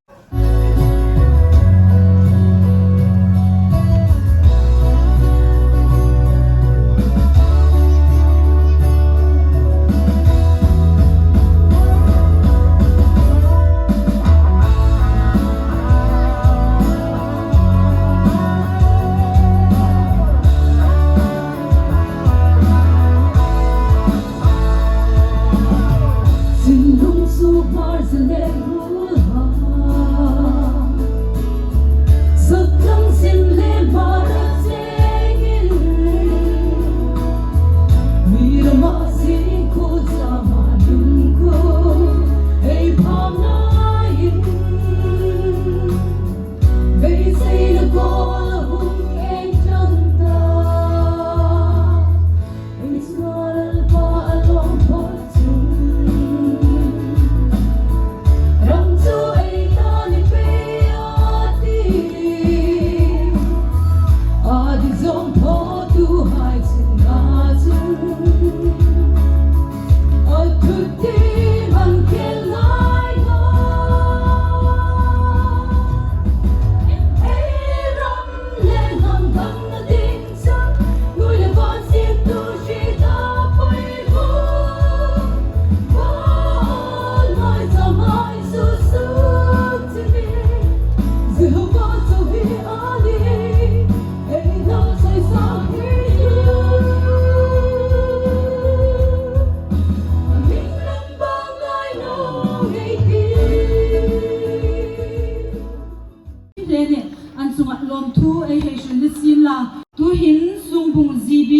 An chungah lawmthu ei hei hril ni sien la. Tuhin Sungbung G B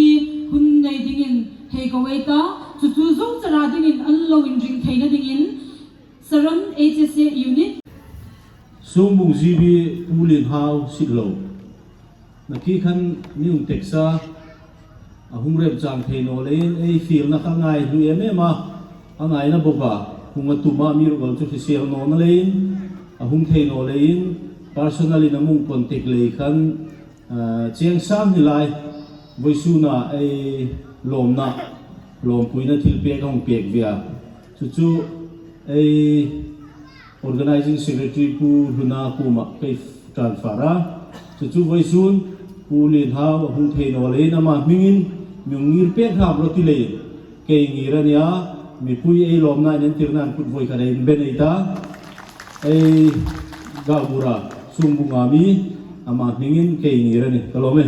hun nei dingin hei ko ei ta, chu chu Zochara dingin an lo inring theina dingin Saron H S A Unit. Sungbung G B Pu Lienhau Sitlo. Nakie khan mi hung teksa, a hung remchang thei naw leiin ei fielna kha ngai hlu em em a, a ngaina bawk a, hung a tum a, mi ruol chu hrisel nawna leiin, a hung thei naw leiin, personal-in a mi contact lei khan, a, cheng sang ni lai, vawisuna ei lawmna, lawmpuina thilpek a hung pek ve a. Chu chu ei Organizing Secretary Pu Hluna kuoma kei transfer a. Chu chu vawisun Pu Lienhau a hung thei naw leiin ama hmingin mi hung ngir pek hram rawh ti leiin kei ngir a nih a, mipui ei lawmna inentirna an kut voi khat ei inbe nei ta. Ei Gaubura Sungbunga mi ama hmingin kei ngir a nih. Ka lawm e.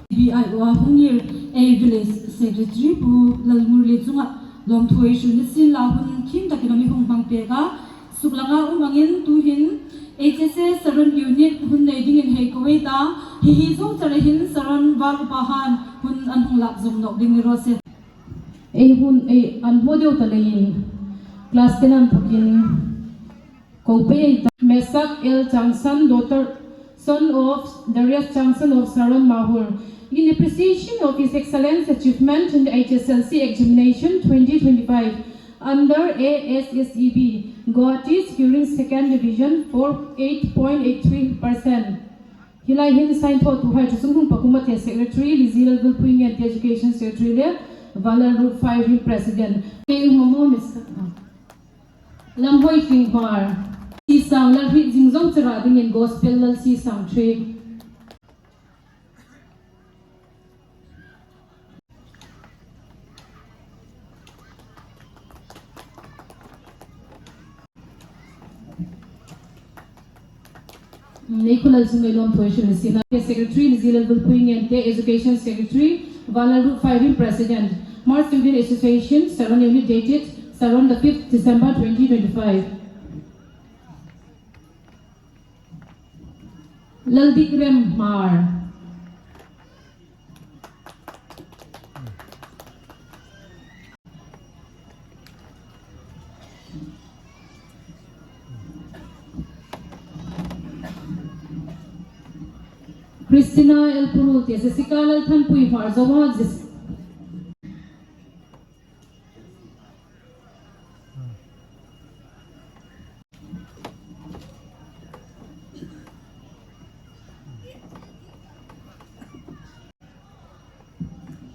B I O a hung ngir ei Village Secretary Pu Lalmurli chunga lawmthu ei hril ni sien la, hun thiem takin a mi hung hmang pek a. Suklanga um angin tuhin H S A Saron Unit hun nei dingin hei ko ei ta, hi hi Zochara hin Saron Val Upa han hun an hung lak zom nawk ding ni raw se. Ei hun, ei an hmu deu ta leiin class ten an thokin ko pei ei ta. Mesak L Changsan, daughter, son of Darius Changsan of Saron Mahur, in appreciation of His Excellence achievement in the H S L C examination twenty twenty-five under A S S E B. Guwahati securing second division for eight point eight three percent. Hi lai hin sign thawtuhai chu Sunghung Pakumathia Secretary, Lizilal Vilphuingente Education Secretary le Vanlalruot Fairim President. Kei Momo Mister Lamhoi Tling Hmar. Sisang Lalhriet Zingzo Chara dingin Gospel Lalsisang three. Nei khulal sung lei lawmthu ei hril sien a. Secretary, Lizilal Vilphuingente, Education Secretary, Vanlalruot Fairim President, Hmar Student Association, Saron Unit dated Saron the fifth December twenty twenty-five. Laldikrem Hmar. Christina L Puruolte, Jessica Lalthanpui Hmar Zoa, Jess-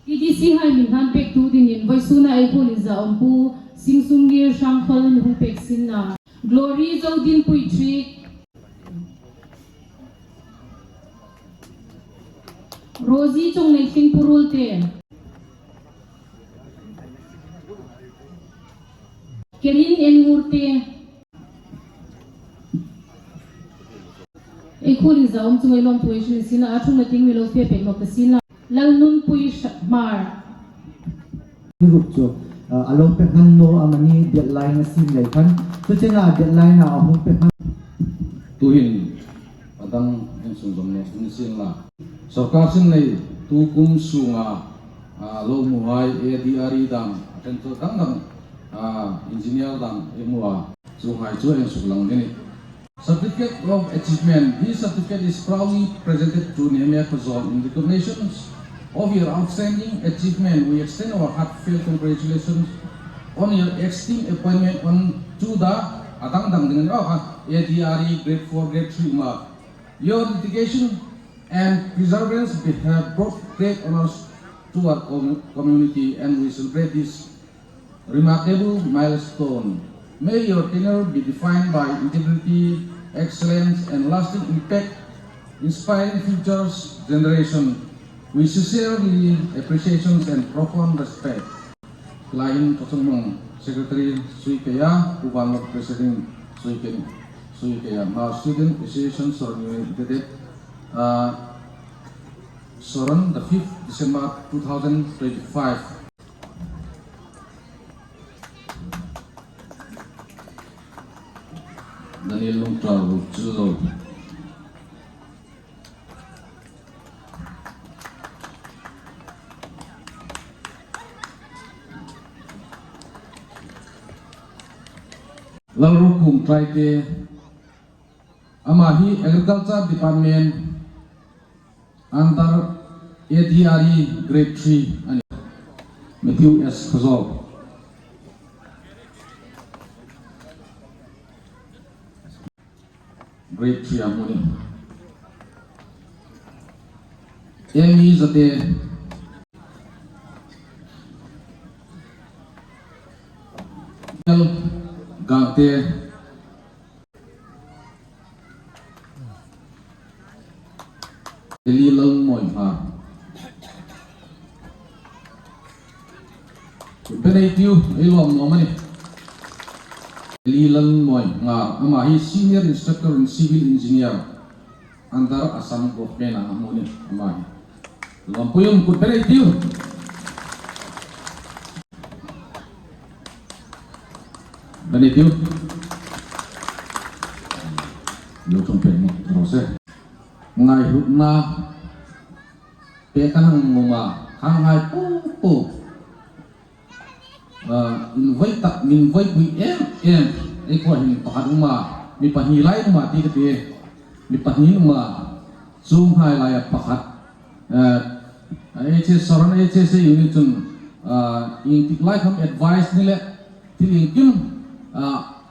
E D C hai min hlan pektu dingin vawisuna ei khuolin zahawm Pu Singsunggir Hrangkhawlin hung pek sien a. Glory Zodinpui Thri. Rosie Chongnei Thlingpuruolte. Kerin N Ngurte. Ei khuolin zahawm chunga lawmthu ei hril sien a, a ṭhungna tieng mi lo fe pek nawk ta sien la. Lalnunpui Hmar. Hi ruok chu, ah, a lo pe hman naw amani deadline a siem lei khan. Chu chena deadline-a a hung pe hman. Tuhin a dang insung zom naw ni sien la. Sawrkar sin nei tu kum sunga, ah, lo hmuhai A D R E dam, a ṭhen chu dang dang, ah, engineer dam ei hmu a. Chuhai chu ei suklang ding a nih. Certificate of Achievement. This certificate is proudly presented to Nehemiah Khawzawl in recognition of your outstanding achievement. We extend our heartfelt congratulations on your esteemed appointment on to the, a dang dang ding a ni, oh, A D R E grade four, grade three ma. Your dedication and perseverance have brought great honors to our com-, community, and we celebrate this remarkable milestone. May your tenure be defined by integrity, excellence, and lasting impact, inspiring future generation. With sincerely appreciation and profound respect. Lai hin Thawchhungnung Secretary Sui Keya, Pu Vanlawk President Sui Keya, Sui Keya, Hmar Student Association Saron Unit, uh, Saron, the fifth December two thousand twenty-five. Daniel Lungtral Chillo. Lalrukum Traite, ama hi Agriculture Department under A D R E Grade three a nih. Matthew S Khawzawl. Grade three a hmu a nih. Amy Zate. Gangte. Eli Lalmawi Hmar. Beneitiu, ei lawm nuom a nih. Eli Lalmawi Hmar, ama hi Senior Instructor in Civil Engineer under Assam Government a hmu a nih, ama hi. Lawmpui um kut beneitiu. Beneitiu. Lo ṭhung pek naw raw se. Ngaihutna pek ka hang nuom a, khanghai po po. Ah, invoi tak, invoi pui em em. Ei khuo hin pakhat um a, mi pahni lai um a, ti ka ti. Mi pahni um a, chuonghai laia pakhat. Eh, H S Saron H S A unit chun, ah, ieng tik lai khawm advice ni le thil iengkim, ah,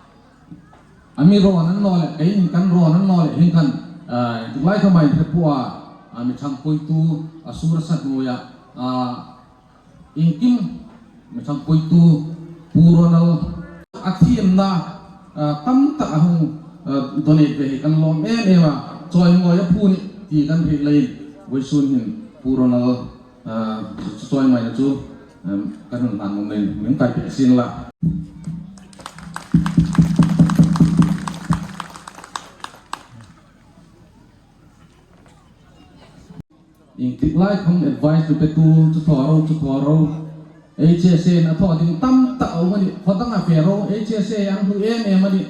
A mi rawn an naw leh, keiin kan rawn an naw leh, hieng khan, ah, intik lai khawm a inhre pua, ah, mi ṭhangpuitu, a sur a sat nuoia, ah, iengkim mi ṭhangpuitu Pu Ronald a thiemna, ah, tam tak a hung, ah, donate ve hi kan lawm em em a, chawimawi a phu nih ti kan hriet leiin vawisun hin Pu Ronald, ah, chawimawina chu, um, kan hun hlan nuom leiin min kai pek sien la. Iengtik lai khawm advice tu petu chu thaw ro, chu thaw ro. H S A-in a thaw ding tam tak a um a nih. Khaw dang a fe ro, H S A an hlu em em a nih.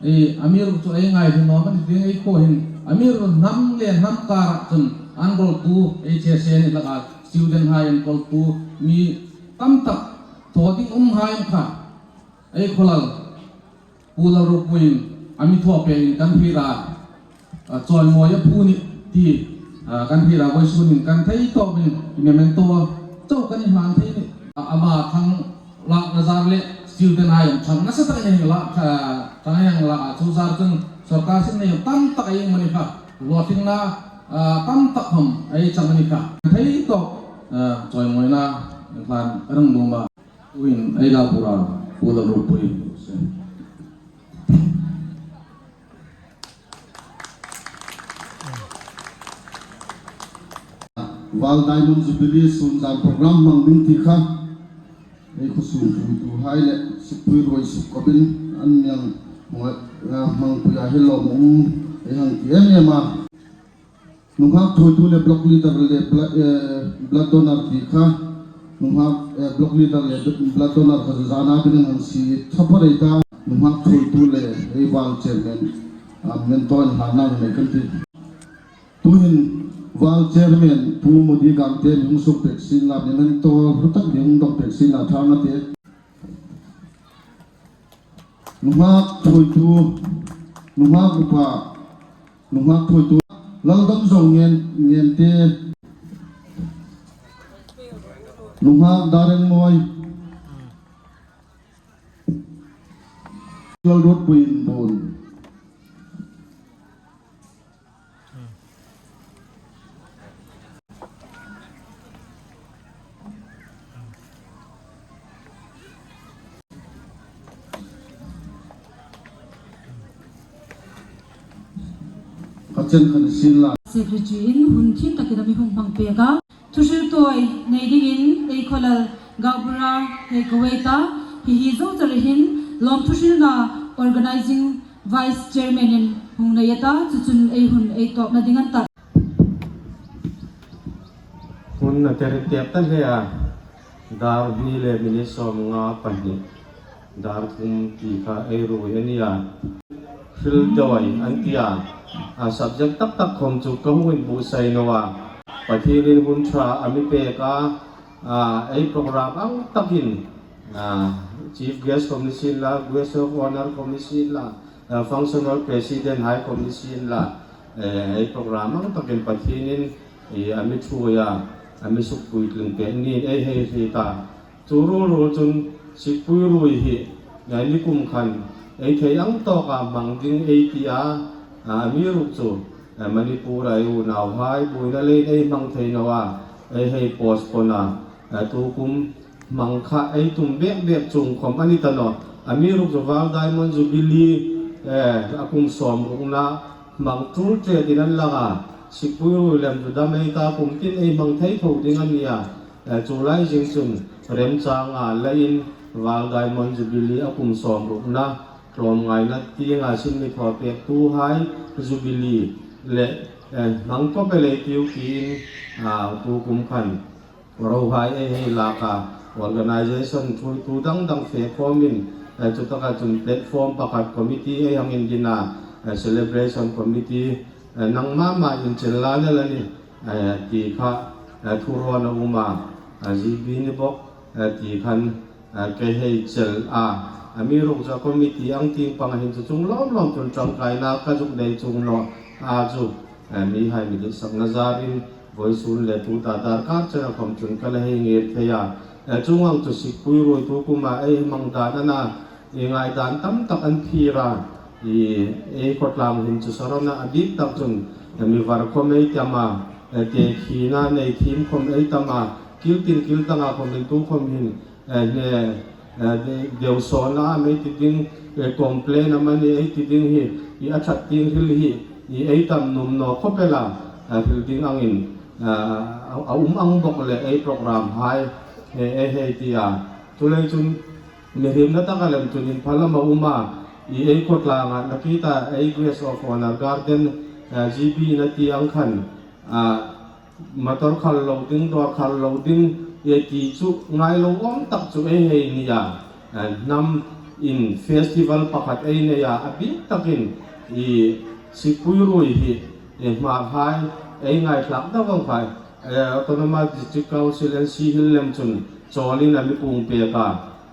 Ei, amiruokchu ei ngaithlak nuom a ni ding ei khuo hin. Amiruokchu hnam le hnam kara chun an rawltu H S A ni hlak a, student hai an kawltu mi tam tak thaw ding um hai kha. Ei khuo Lal Pu Lalropuiin a mi thaw pekin kan hriet a, a, chawimawi a phu nih ti, a, kan hriet a, vawisun hin kan thei tawpin memento chau kan hlan thei nih. A, ama ṭhang lakna zar le student hai an ṭhang nasa tak a ni la, a, ṭhang a ni la, a, chu zar chun sawrkar sin nei tam tak a ni mawni kha. Hlawtlingna, a, tam tak khawm ei chang a ni kha. Thei tawp, a, chawimawina hlan a ring dum a. Tuhin ei Gaubura Pu Lalropui. Val Diamond Jubilee sun zan program hmang ding ti kha ei khuo sung puitu hai le sukpui ruoi suk kawpin an miang hmang, ah, hmangpuia hi lawmum ei hang ti em em a. Nunghak thuoitu le block leader le bla-, eh, blood donor ti kha. Nunghak, eh, block leader le blood donor kha zana dingin an si thaphar ei ta. Nunghak thuoitu le ei val chairman, ah, memento hlan nei kan ti. Tuhin val chairman Pu Modi Gamte mi hung suk pek sien la, memento hlu tak mi hung dawk pek sien la, ṭhang a ti. Nunghak thuoitu, nunghak upa, nunghak thuoitu, Laldamzo Ngen, Ngente, nunghak Darengmawi, Lalropui Inbun. Ka chen khan sin la. Secretary in hun thim takin a mi hung hmang pek a. Thuhril tawi nei dingin ei khuo Lal Gaubura hei ko ei ta. Hi hi zo char hin lawmthu hrilna organizing Vice Chairman in hung nei a ta, chu chun ei hun ei tawpna ding an ta. Hun a tel tep ta hle a, dar hni le minute sawmnga pahni, dar thum ti kha ei ruoi a nih a. Hril dawng an ti a, a subject tak tak khawm chu ka hung inbuotsai naw a. Pathienin hun ṭha a mi pek a, a, ei program ang takin, a, Chief Guest khawm ni sien la, Guest of Honour khawm ni sien la, a, Functional President hai khawm ni sien la, e, ei program ang takin Pathienin, e, a mi ṭhuoi a, a mi sukpuitling pek niin ei hei hriet a. Chu ruol ruol chun Sikpui Ruoi hi, e, nikum khan ei thei ang tawka hmang ding ei ti a, a, amiruokchu, e, Manipur-a ei unauhai buoina leiin ei hmang thei naw a, ei hei postpone a, e, tukum hmang kha ei tum bek bek chuong khawm a ni ta nawh. Amiruokchu Val Diamond Jubilee, eh, a kum sawmrukna hmang tul ṭetin an lang a, Sikpui Ruoi lem chu dam ei ta, kum tin ei hmang thei tho ding a ni a. Eh, chu lai zing chun remchanga leiin Val Diamond Jubilee a kum sawmrukna tlawmngaina tienga sin mi thaw pektuhai Jubilee le, eh, hmang khawp el ei tiu tiin, ah, tukum khan Rohai ei hei lak a, organization thuoitu dang dang fe khawmin, eh, chutaka chun platform pakhat committee ei hang indin a, eh, celebration committee, eh, nangma ma inchel la ni la ni, eh, ti kha, eh, thurawn a um a, eh, G B ni bawk, eh, ti khan, eh, ka hei chel a. Amiruokchu committee ang tieng panga hin chu chuong lawm lawm chun ṭangkaina ka zuk nei chuong naw a chu, eh, mihai mi ditsakna zarin, vawisun le tuta darkar chena khawm chun ka la hei ngir thei a. Eh, chuong ang chu Sikpui Ruoi tu kuma ei hmang dan a na, ei ngai dan tam tak an phir a. I, ei khawtlang hlim chu sawr a na, a bik tak chun, eh, mi var khawm ei tam a, eh, ke khina nei thim khawm ei tam a, kil tin kil tanga khawm in tu khawm hin, eh, hne, eh, de-, deu sawna am ei ti ding, eh, complain am a ni ei ti ding hi, i a ṭhat tieng hril hi, i ei tam nuom naw khawp el a, eh, hril ding angin, eh, a, a um ang bawk le ei program hai, eh, ei hei ti a. Chuleiin chun, mi hriemna taka lem chun inphalam a um a, i ei khawtlanga, nakie ta ei Guest of Honour Garden, eh, G B na ti ang khan, ah, motor khal lo ding, dawr khal lo ding, i ti chu ngai lo awm tak chu ei hei ni a. Eh, hnam in festival pakhat ei nei a, a bik takin i Sikpui Rui hi, eh, Hmarhai ei ngaithlak deu ang khai, eh, Autonomous District Council, N C Hills lem chun chawlin a mi puong pek a.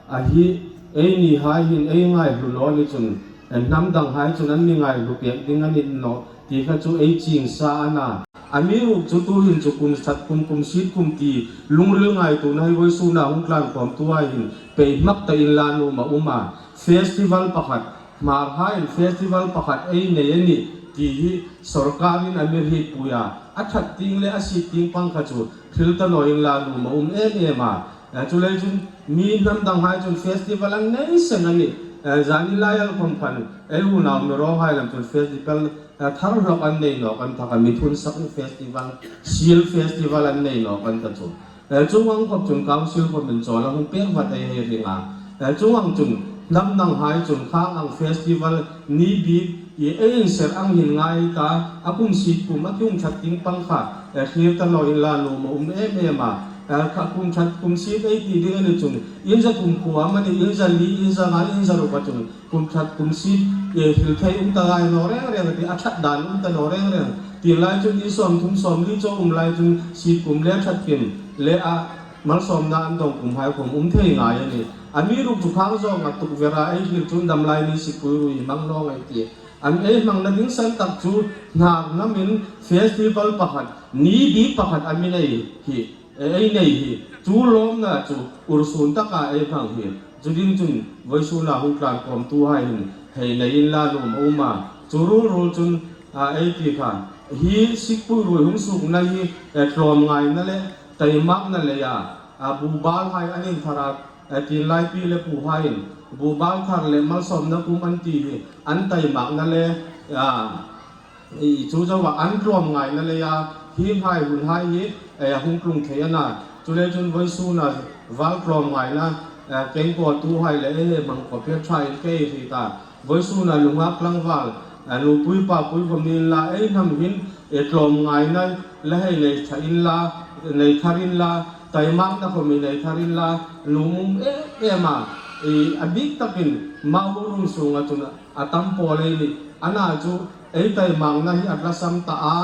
A hi, ei ni hai hin ei ngaihlu naw ni chun, eh, hnam dang hai chun an mi ngaihlu pek ding a ni naw ti kha chu ei ching sa a na. Amiruokchu tuhin chu kum ṭhat kum, kum sit kum ti lungril ngaituona hi vawisuna hung tlan khawmtuhai hin pei hmak ta inla nuom a um a. Festival pakhat, Hmarhaiin festival pakhat ei nei a nih ti hi sawrkarin a mi hrietpui a, a ṭhat tieng le a sit tieng pang kha chu hril ta naw inla nuom a um em em a. Eh, chuleiin chun mi hnam dang hai chun festival an nei seng a nih. Eh, zani laia khawm khan ei unau Mirawng hai lam chun festival, eh, thar hlawk an nei nawk an tah a, mi thun sak festival, Sil festival an nei nawk an tah chu. Eh, chuong ang khawp chun council khawmin chawl a hung pek vat ei hei ring a. Eh, chuong ang chun hnam dang hai chun khang ang festival ni bik i ei inser ang hin ngai ta, a kum sit kum a kum ṭhat tieng pang kha, eh, hril ta naw inla nuom a um em em a. Eh, kha kum ṭhat kum sit ei ti ding a ni chun, inza thum khuo am a ni, inza li, inza nga, inza ruk a chun, kum ṭhat kum sit, eh, hril thei um ta ngai naw reng reng a ti, a ṭhat dan um ta naw reng reng. Ti lai chun in sawmthum sawmli chu um lai chun sit kum le ṭhat kim le a malsawmna an dawng kum hai khawm um thei ngai a nih. Amiruokchu khang zawnga tukvera ei hril chun dam lai ni Sikpui Rui hi hmang naw ngai ti. An ei hmangna ding san tak chu Hnar hnamin festival pakhat, ni bik pakhat a mi nei hi, ei nei hi. Chu lawmna chu ursun taka ei hmang hi. Chu ding chun vawisuna hung tlan khawmtuhai hin hei nei inla nuom a um a. Chu ruol ruol chun, a, ei ti kha, hi Sikpui Rui hung suokna hi, eh, tlawmngaina le taimakna leia, a, bubalhai an inthar a, eh, tin lai pi le puhaiin bubal thar le malsawmna kum an ti hi an taimakna le, a, i chu zoa an tlawmngaina leia hi hai hun hai hi, eh, a hung tlung thei a na. Chuleiin chun vawisuna val tlawmngaina, eh, kengkawltuhai le ei hei hmang khawp hi a ṭhain kei hriet a. Vawisuna lunga tlangval, eh, nupui papui khawm ni inla ei hnam hin, eh, tlawmngaina la hei nei ṭha inla, nei thar inla, taimakna khawm hi nei thar inla, nuom um em em a. I, a bik takin Mauruol sunga chun a tam pawl ei nih. A na chu ei taimakna hi a tlasam ta a,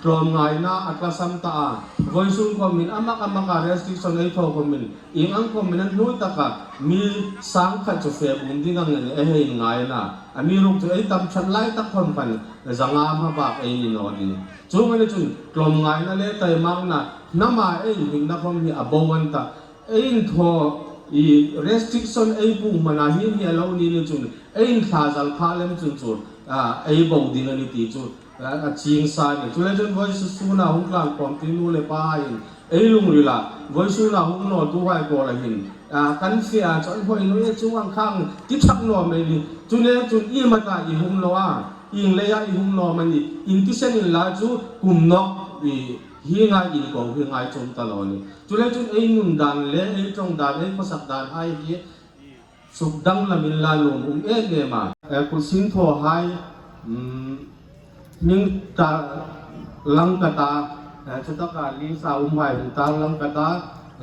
tlawmngaina a tlasam ta a. Vawisun khawmin a mak a maka restriction ei thaw khawmin, ieng ang khawmin an hnuoi taka mi sang khat chu fe bum ding angin ei hei inngai a na. Amiruokchu ei tam ṭhat lai tak khawm khan zanga hma bak ei ni naw ding. Chuong a ni chun tlawmngaina le taimakna hnama ei inhnikna khawm hi a bo an tah. Ei inthaw, i, restriction ei puong hmana hi hi a lo ni ni chun, ei inthla zal pha lem chun chu, a, ei bo ding a ni ti chu, a, a ching sa ni. Chuleiin chun vawisuna hung tlan khawmtu nu le pahaiin ei lungrila, vawisuna hung nawtuhai kuoma hin, a, kan fe a chu an hoi naw e, chuong ang khang ti ṭhak naw mei ni. Chu nen chun i mata i hung naw a, ieng leia i hung naw am a ni, in ti seng inla chu kum nawk, i, hi ngai inko hi ngai chuong ta lo ni. Chuleiin chun ei nun dan le, ei ṭawng dan, ei khawsak dan hai hi suk danglam inla nuom um em em a. Eh, kut sinthawhai, mm, hming ta lang ka ta, eh, chutaka lisa umhai hming ta lang ka ta,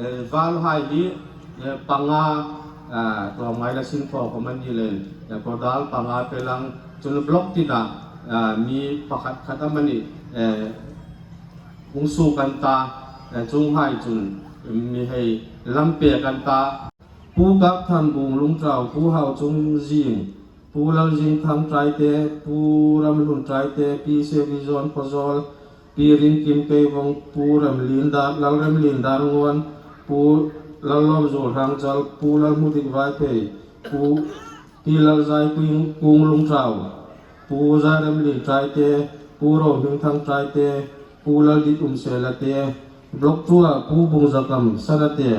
eh, valhai hi, eh, panga, ah, tlawmngaina sinthaw khawm a ni leiin, eh, kawrdal panga pe lang, chun block tina, ah, mi pakhat khat am a ni, eh, hung suok an ta, eh, chuonghai chun mi hei lam pek an ta. Pu Kapthanbung Lungtau, Pu Hauchung Zing, Pu Lalzingthang Traite, Pu Ramhlun Traite, Pi Sevizawn Khawzawl, Pi Rinkim Keivawng, Pu Remlindar, Lalremlindar Nguan, Pu Lallawmzuol Hrangchal, Pu Lalhmudik Vaiphei, Pu Pi Lalzaikung Lungtau, Pu Zaremli Traite, Pu Rohmingthang Traite, Pu Laldit Umsela te, Block two-a Pu Bungzakam Sana te,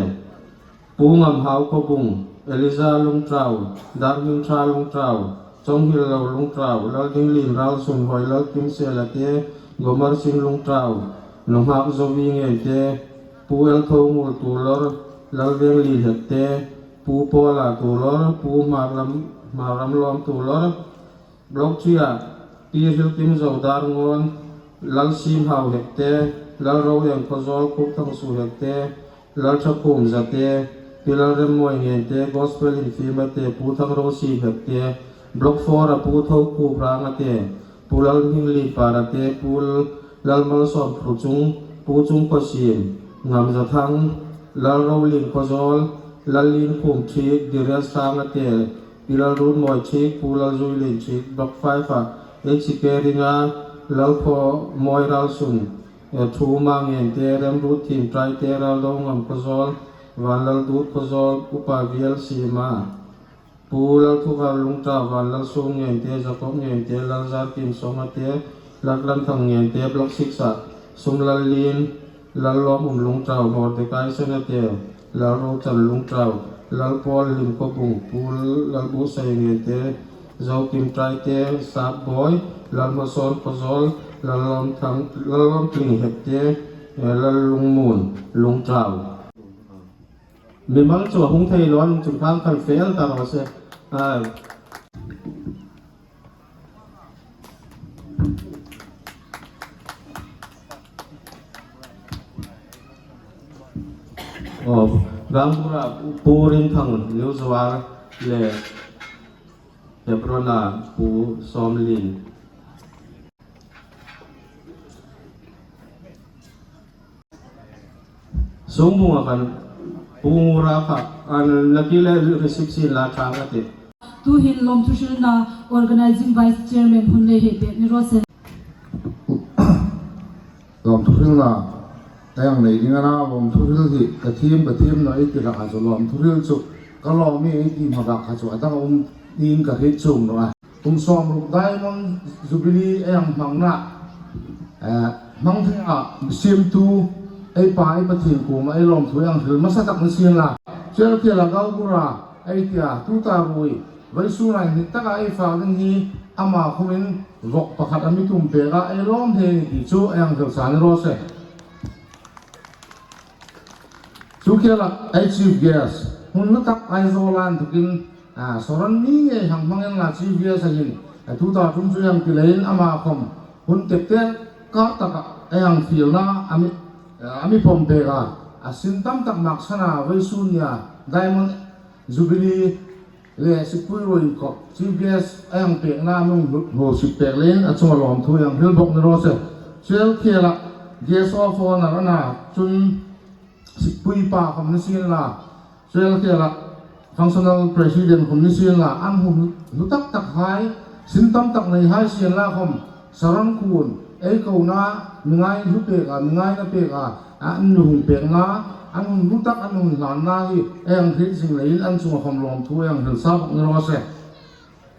Pu Ngamhau Khawbung, Eliza Lungtau, Darmingtha Lungtau, Chonghillo Lungtau, Laldinglien Ralsung, Hoilal Kimsela te, Gomarsing Lungtau, Nunghak Zovi Ngei te, Pu Elthongul Tulor, Lalvengli Hek te, Pu Paula Tulor, Pu Hmarlam, Hmarlamlawm Tulor, Block three-a Pi Hrilkim Zodar Ngon, Lalsimhau Hek te, Lalroeng Khawzawl, Khupthangsu Hek te, Lalthakhum Za te, Pi Lalremmoi Ngei te, Gospel Infima te, Pu Thangrosi Hek te, Block four-a Pu Thokhup Ranga te, Pu Lalhmingli Para te, Pu Lalmalsawm Thluchung, Pu Chungkhawsim, Ngamzathang, Lalrolien Khawzawl, Lallien Khum Thik, Dirias Ranga te, Pi Lalrunmoi Thik, Pu Lalzuilien Thik, Block five-a H K Ringa, Lalkhawmoi Ralsung, eh, Thuma Ngei te, Remruthiem Traite, Raldongam Khawzawl, Vanlaldut Khawzawl, Upa Vial Sima, Pu Lalthukar Lungtau, Vanlalsung Ngei te, Jakob Ngei te, Lalzarkim Songa te, Laltlanthang Ngei te, Block six-a Sumlallien, Lallawmum Lungtau, Mordekai Sana te, Lalrochan Lungtau, Lalpawl Lim Khawbung, Pu Lalbusei Ngei te, Zokim Traite, Sapboi, Lalhmasawn Khawzawl, Lallawmthang, Lallawmtling Hek te, eh, Lallungmun Lungtau. Mimal chu a hung thei lo a, an chun khang khan fel ta raw se. Ai. Oh, Vangbura Pu Rinthang, New Zawar le Hebron-a Pu Sawmlien. Sungbunga khan Pu Ngura kha, an naki le receipt sin la thang a ti. Tuhin lawmthu hrilna organizing vice chairman hun le he pek ni raw se. Lawmthu hrilna ei hang nei ding a na, lawmthu hril hi ka thiem, ka thiem naw ei ti hlak a chu, lawmthu hril chu ka lawm ei ti hma bak kha chu a dang um niin ka hriet chuong naw a. Kum sawmruk Diamond Jubilee ei hang hmangna, eh, hmang thei a siemtu ei Pa ei Pathien kuoma ei lawmthu ei hang hril hmasa tak ni sien la. Chel khela Galgura ei tia tuta ruoi vawisuna inhnik taka ei fak ding hi ama khomin vawk pakhat a mi tum pek a, ei lawm hle ni ti chu ei hang hril sa ni raw se. Chu khela ei chief guest, hmun hlu tak Aizawl a inthokin, a, Saron mi ei hang hmang inla chief guest a hin, a, tuta ṭum chu ei hang ti leiin ama khom hun tepte kar taka ei hang fielna a mi, a, a mi pawm pek a, a sin tam tak maksana vawisun nia Diamond Jubilee le Sikpui ruoi inkhawm chief guest ei hang pekna a mi hung hlu-, hluosit pek leiin a chunga lawmthu ei hang hril bawk ni raw se. Chel khela guest of honour a na chun Sikpui pa khom ni sien la, chel khela functional president khom ni sien la, an hun hlu tak tak hai, sin tam tak nei hai sien la khom, Saron khuon ei kona mi ngai hlu pek a, mi ngaina pek a, a, an mi hung pekna, an hun hlu tak an hun hlanna hi ei hang hriet zing leiin an chunga khom lawmthu ei hang hril sa bawk ni raw se.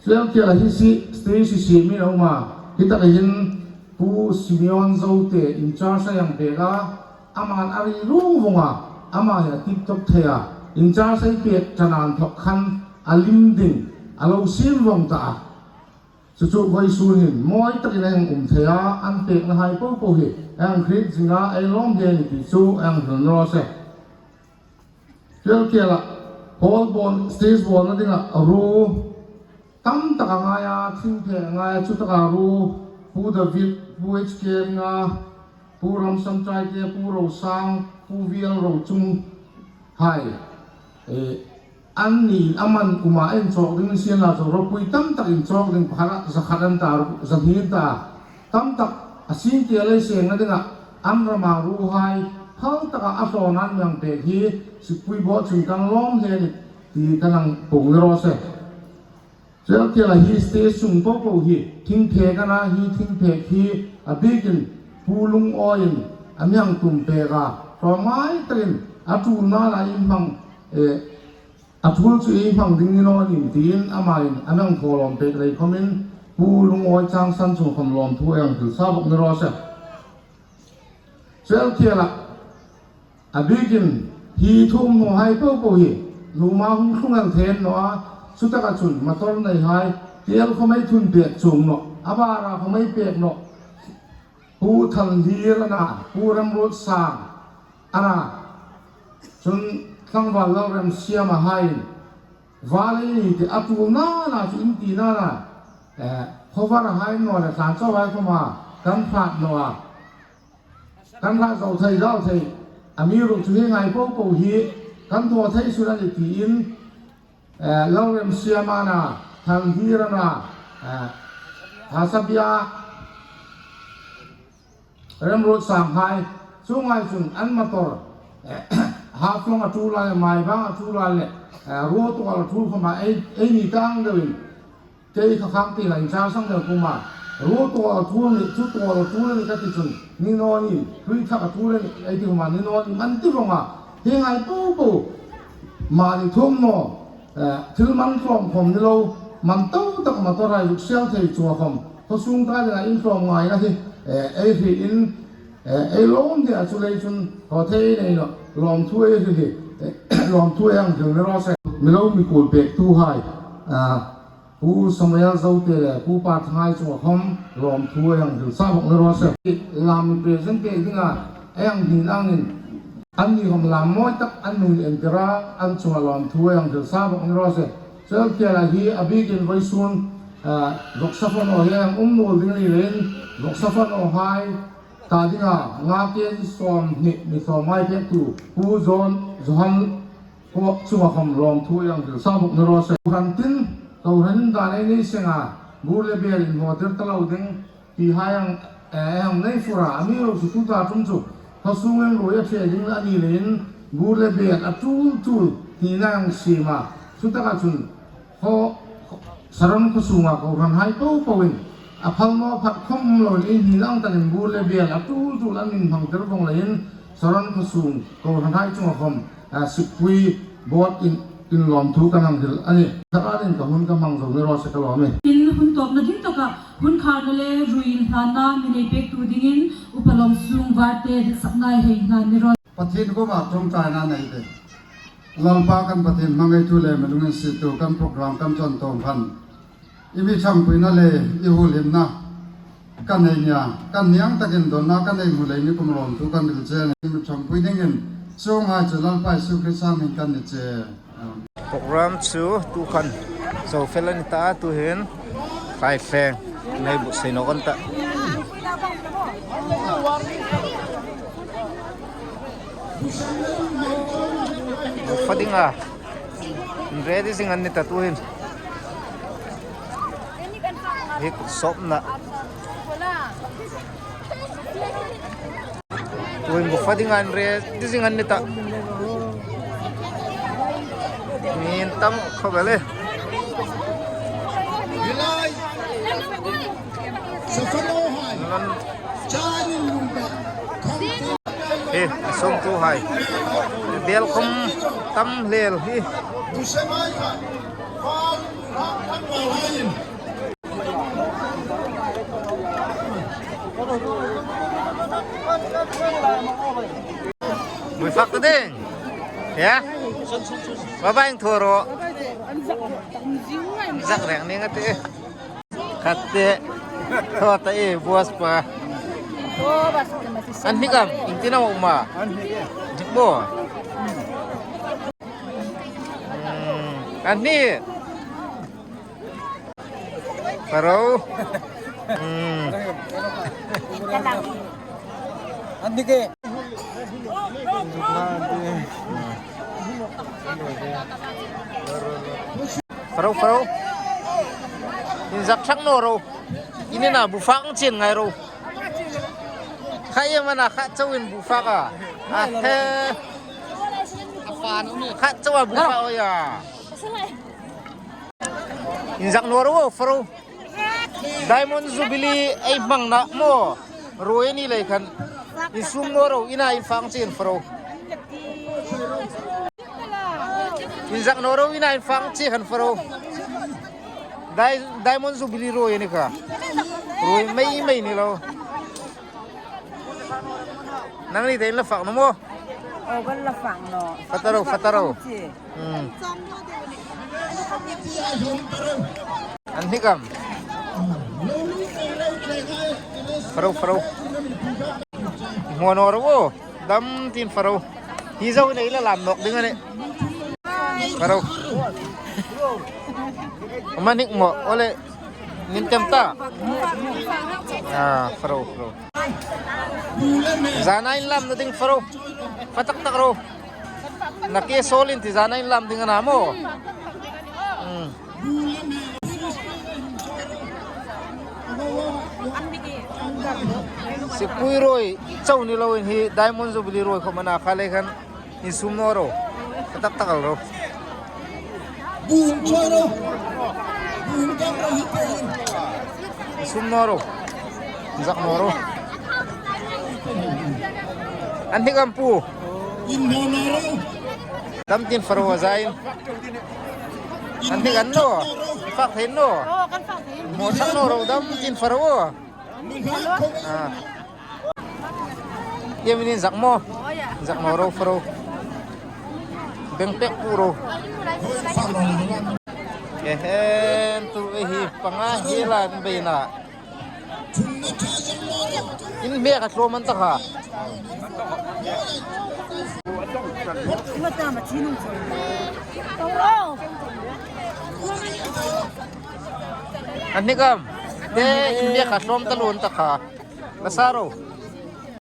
Chel khela hi si, stage hi siemin a um a, hi taka hin Pu Simeon Zote in charge ei hang pek a, aman a ri lung vawng a, ama hi a tip tawp thei a, in charge ei pek ṭan inthok khan a lim ding a lo siem vawng ta a. Chu chu vawisun hin mawi takin ei hang um thei a, an pekna hai po po hi ei hang hriet zing a, ei lawm hle ni ti chu ei hang hril ni raw se. Chel khela hall bawl, stage bawlna dinga ru tam tak a ngai a, thingphek a ngai a, chu taka ru Pu David, Pu H K Ringa, Pu Ramsam Traite, Pu Rosang, Pu Vial Rochung hai, eh, anni a man uma ei chawk ding ni sien la chu ropui tam tak in chawk ding, pakhat a za khat an ta, za hni an ta. Tam tak a sing tia lei sengna dinga an rama ruhai phal taka a hlawn an mi hang pek hi Sikpui bo chun kan lawm hle ni ti kan hang puong ni raw se. Chel khela hi stage sung po po hi thingphek a na, hi thingphek hi a bikin Pu Lungawin a mi hang tum pek a, tlawmngai takin a ṭulna lai in hmang, eh, a ṭul chu ei hmang ding ni naw nih tiin amain a mi hang thawlawm pek lei khomin Pu Lungawi Changsan chunga khawm lawmthu ei hang hril sa bawk ni raw se. Chel thiela, a bikin hi thu um nawhai po po hi, numa hung thlung el thei naw a, chutaka chun motor neihai, tel khawm ei thun pek chuong naw, a bara khawm ei pek naw. Pu Thalhlir a na, Pu Remruotsang a na, chun tlangval Lalremsiama hai, Vale ni ti a tul nana chu in ti nana, eh, khawvar hai naw le tlan chau hai khawma kan hrat naw a. Kan hrat zo thei dal thei. Amiruokchu hi ngai po po hi kan thaw thei sun a ni tiin, eh, Lalremsiama na, Thalhlir a na, eh, Thasabia, Remruotsang hai, chuong hai chun an motor, eh, Haflong a tul a le, Maibang a tul a le, eh, Ruotual a tul khawma ei, ei ni tang deuin, kei kha khang ti la inchar sang deu khawma, Ruotual a tul ni, Chutual a tul ni ka ti chun, ni naw ni, Hluithak a tul ni, ei ti khawma, ni naw ni, man ti vawng a, hi ngai po po, mani thum naw, eh, thil man tlawm khawm ni lo, man to tak motor hai zuk sial thei chunga khawm, khaw sung ta dinga in tlawm ngai a hi, eh, ei hriin, eh, ei lawm dia chu lei chun, thaw thei nei naw, lawmthu ei hri hi, eh, lawmthu ei hang hril ni raw se. Mi lo mi kul pektu hai, ah, Pu Samuel Zote le Pu Pathangai chunga khawm lawmthu ei hang hril sa bawk ni raw se. Lam mi present pek dinga ei hang hni angin, anni khawm lam mawi tak an nun entir a, an chunga lawmthu ei hang hril sa bawk ni raw se. Chel thiela hi a bikin vawisun, ah, vawksa fanaw hi ei hang um nuol ding a ni leiin, vawksa fanaw hai ta dinga nga kg sawmhni mi sawm hai pektu Pu John Johan Kohran chunga khawm lawmthu ei hang hril sa bawk ni raw se. Kohran tin, kohran in dan ei nei seng a, bur le bel inhawtir ta lo ding, ti hai hang, eh, hang nei fur a, amiruokchu tuta ṭum chu, khaw sung heng ruoi a ṭhe ding a ni leiin, bur le bel a tul tul, hnina hang siem a, chutaka chun, khaw, Saron khaw sunga kohran hai po po in, a phal naw phat khawm lo in, ei hni ang takin bur le bel a tul tul an inhmangtir vawng leiin, Saron khaw sung kohran hai chunga khawm, a, sipui bawt in, in lawmthu kan hang hril a nih. Kha ranin ka hun ka hmang zo ni raw se ka lawm e. In hun tawpna ding taka hun kharna le ruoi inhlanna mi nei pektu dingin Upa Lawmsung Varte ditsakna hei hlan ni raw. Pathien kuoma ṭawngṭaina nei de. Lalpa kan Pathien hmangaihtu le mi lunginsiettu kan program kan chawntawng khan, i mi ṭhangpuina le i huolhimna kan nei nia, kan hni ang takin dawnna kan nei hmu lei ni khawm lawmthu kan hril che a nih. I mi ṭhangpui dingin chuonghai chu Lalpa Isu Krista hmingin kan ni che. Program chu tu khan zo fel a ni ta, tuhin thlaithleng nei buotsai nawk an ta. Fa dinga inre ding zing an ni ta tuhin. Hi kut sawpna. Tuhin bu fa dinga inre ding zing an ni ta. Mi an tam khawp el e. Hi, a sawmtu hai. Bel khawm tam hle el hi. Buoi fak ta ding. Ya? Bye bye, thuro. Zak reng ning a ti. Khat te. Thaw ta e, boss pa. An hnik am, iengtin am a um a? An hnik e. Hnik bo. Hmm, an hnik. Faro. Hmm. An hnik e. Faro, faro. Inzak thak naw ro. Ini na bu fak ang chien ngai ro. Kha iem a na kha chauin bu fak a. A he. Kha chauin bu fak o ya. Inzak naw ro, faro. Diamond Jubilee ei hmangna maw. Ruoi ni lei khan. Insum naw ro, ina in fak ang chien faro. Inzak naw ro, ina in fak ang chie khan faro. Dai-, Diamond Jubilee ruoi a ni kha. Ruoi mei mei ni lo. Nangni dai la fak naw maw? Oh, kan la fak naw. Fak ta ro, fak ta ro. Chi. Hmm. An hnik am? Fak ro, fak ro. Hmu naw ro. Dam tiin fak ro. Hi zo nei la lam nawk ding a nih. Fak ro. Ama hnik maw, ole. Nin tem ta. Ah, fak ro, fak ro. Zana inlamna ding fak ro. Fak tak tak ro. Nakie sawlin ti zana inlam ding a na maw. Hmm. Sipui ruoi chau ni loin hi Diamond Jubilee ruoi khawm a na kha lei khan. Insum naw ro. Fak tak tak ro. Bung choi ro. Bung dang ro hi pa hin. Insum naw ro. Zak naw ro. An hnik am pu? In naw naw ro. Dam tiin fak ro a zain. An hnik am naw? Fak thei naw? Oh, kan fak thei. Hmu tak naw ro, dam tiin fak ro. Ah. Ieng am i nih, zak maw? Zak naw ro, fak ro. Beng pek pu ro. Ehen, tu ei hi panga hi la an beina. In hme ka tlawm an ta kha. An hnik am? Te, in hme ka tlawm ta lo an ta kha. La sa ro.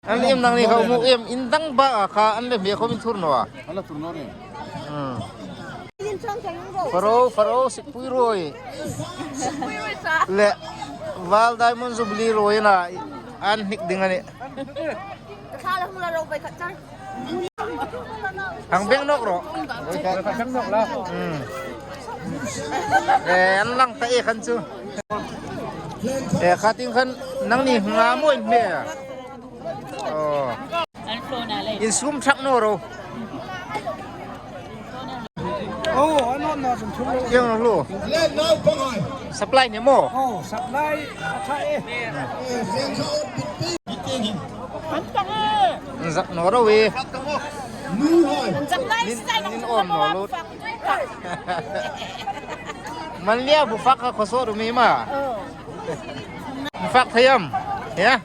An lem nangni kha mu em, in dang ba a kha, an le hme khawm in thur naw a. An la thur naw ni. Hmm. Fak ro, fak ro, sipui ruoi. Le, Val Diamond Jubilee ruoi a na, an hnik ding a nih. Hang beng nawk ro. Hang beng nawk la. Hmm. Eh, an lang ta e khan chu. Eh, kha tieng khan nangni nga maw in hme. Oh. Insum tak naw ro. Oh, an naw naw chun thur lo. Ieng lo. Supply ni maw? Oh, supply a tha e. Zak naw ro e. Nin, nin awm naw lo. Man lia bu fak kha khawsaw ru mi ma. Fak thei am? Ya?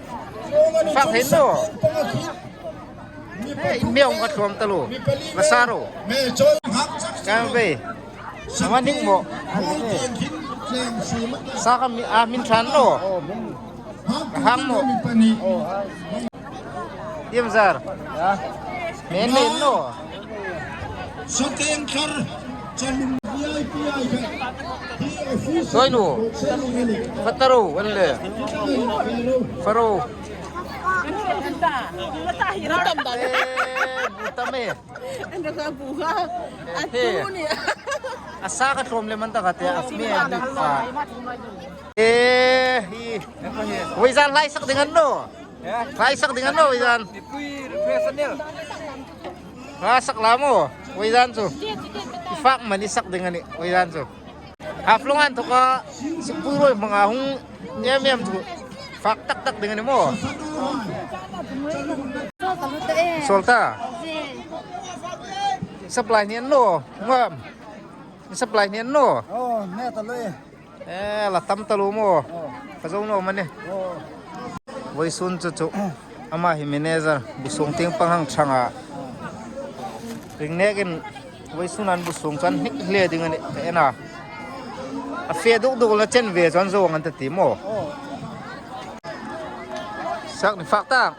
Fak thei naw. Eh, in hme ka tlawm ta lo. La sa ro. Kan ve. Sawan hnik maw. Sa ka mi, a, min than lo. Ka hang maw. Ieng zar. Men le naw. Soteng thar. Chalung V I P ai kha. Soi nu. Fak ta ro, an le. Fak ro. Bu tam dan. Eh, bu tam e. An da ka bu ka. A tu ni. A sa ka tlawm le man ta ka te, a mi a bu ka. Eh, hi. Voizan hlai sak ding an naw. Hlai sak ding an naw, voizan. Hlai sak la maw, voizan chu. I fak man i sak ding a nih, voizan chu. Haflong an thoka, sipui ruoi hmanga hung em em chu. Fak tak tak ding a nih maw. Sawl ta. Supply ni an naw, ngam. Supply ni an naw. Oh, ne ta lo e. Eh, la tam ta lo maw. Oh. Ka zo naw mani. Oh. Voisun chu chu. Ama hi manager, bu sung tieng pang hang chang a. Ring nekin voisun an bu sung chu an hnik hle ding a nih, ka en a. A fe duk duk la chen ve chu an zo ang an ta ti maw. Oh. Sak ni fak ta.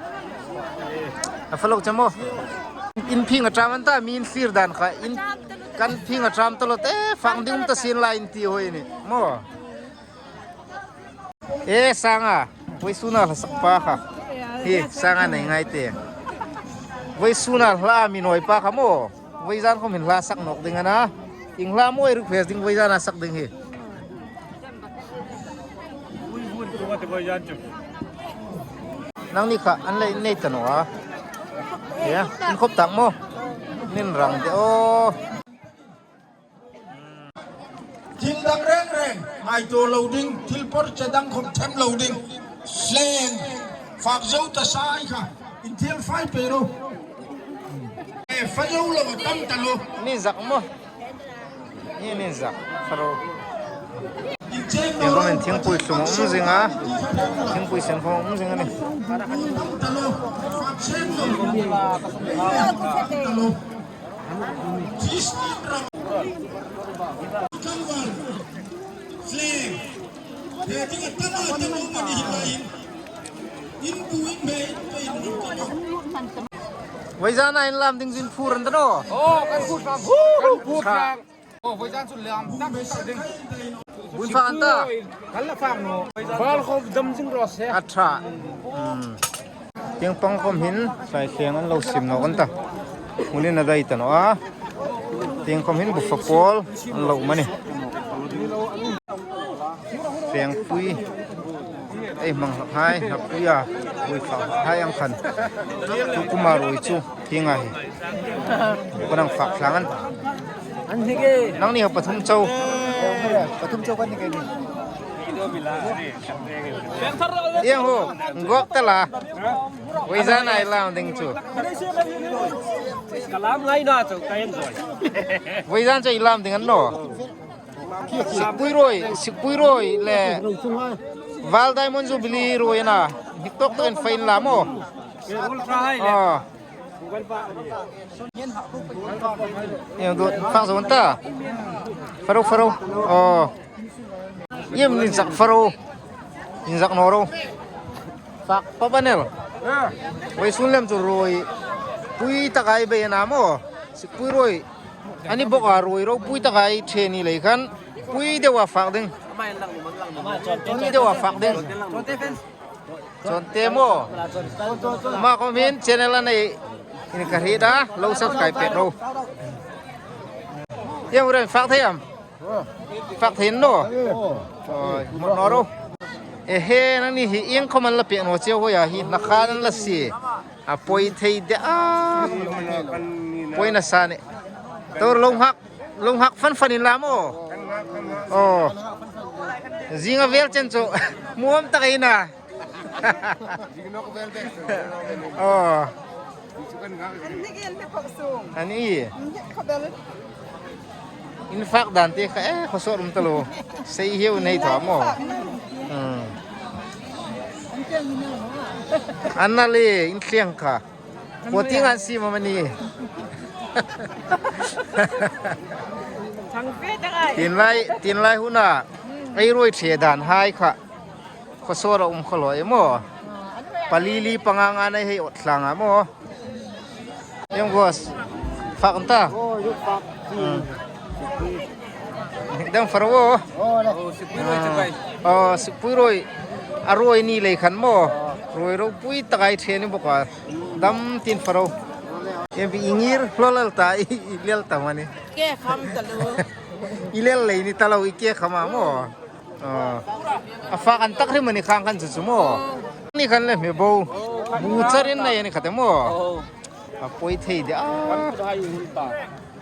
A fak lo che maw. In phing a ṭam an ta, mi in thlir dan kha. In kan phing a ṭam ta lo te, fak ding ta sin la in ti hoi ni. Maw. E, sanga, voisuna hla sak pa kha. Hi, sanga nei ngai te. Voisuna hla mi noi pa kha maw. Voizan khawm hin hla sak nawk ding a na. Ieng hla maw i request ding voizan a sak ding hi. Nangni kha an lei nei ta naw a. Ya, in khop tak maw. Nin rang de o. Thil dang reng reng. Ai to lo ding, thil por che dang khom them lo ding. Hleng, fak zo ta sai kha, in thil fai pe ro. E, fa zo lo tam ta lo. Ni zak mo. Ni, ni zak, fa ro. In chen Thing lo khom ro. In thingpui tlung um zing a. Thingpui sen khom um zing a ni. Tam ta lo, fak sen lo. Tam ta lo. Voizana in lam ding zin phur an ta naw. Oh, kan phur sang. Kan phur sang. Oh, voizan chu lam tak tak ding. Bun fak an ta. Kan la fak naw. Bal khom dam zing ro se. A ṭha. Hmm. Tieng pang khom hin, sai thleng an lo sim nawk an ta. Hmun in a dai ta naw a. Tieng khom hin bu fa pawl an lo um a ni. Thlengpui. Ei hmang hlak hai, hlak pui a. Pui fak hlak hai ang khan. Chu kuma ruoi chu. Tieng a hi. Kan hang fak thlang an. An hi ke. Nangni ho pathum chau. Pathum chau kan hi ke ni. Ieng ho, ngawk ta la. Voizan a i lam ding chu. Ka lam ngai naw chu ka enjoy. Voizan chu i lam ding a ni naw. Sikpui ruoi, Sikpui ruoi le Val Diamond Jubilee ruoi a na. Hnik tawk takin fa in lam aw. Ultra high le. Aw. Ieng dut fak zo an ta. Fa ro, fa ro. Aw. Iem in zak fa ro. In zak naw ro. Fak pawp a ni el. Voisun lem chu ruoi pui taka i bei a na maw. Sikpui ruoi. A ni bawk a, ruoi ropui taka i ṭhe ni lei khan. Pui deu a fak ding. Pui deu a fak ding. Chawnte maw. Ama khom hin channel a nei in ka hriet a, lo subscribe pek ro. Ieng ruoi fak thei am? Fak thei naw. Oi, mo naw ro. Ehe, nangni hi ieng khom an la pek naw cheu hoi a hi, na khan an la sie. A poi thei de a. Poi nasa ni. Tor lo nghak, lo nghak fan fan in lam aw. Aw. Zing a vel chen chu. Muom tak ei na. Aw. An ni. In fak dan te kha, eh, khawsawt um ta lo. Sei hieu nei thaw maw. Hmm. An na le, in thleng kha. Khuo tieng an sie am a ni. Tin lai, tin lai huna. Ei ruoi ṭhe dan hai kha. Khawsawt a um kha lo e maw. Pali li panga nga nei hei awt thlang a maw. Em gos. Fak an ta. Dam far wo. Oh, Sikpui ruoi. A ruoi ni lei khan maw. Ruoi ropui taka i ṭhe ni bawk a. Dam tin far ro. Em bi i ngir lo lal ta, i lel ta mani. Ke kham ta lo. I lel lei ni ta lo, i ke kham a maw. Aw. A fak an tak ri mani khang khan chu chu maw. Ni khan le hme bo. Bu charin nei a ni kha te maw. A poi thei de a.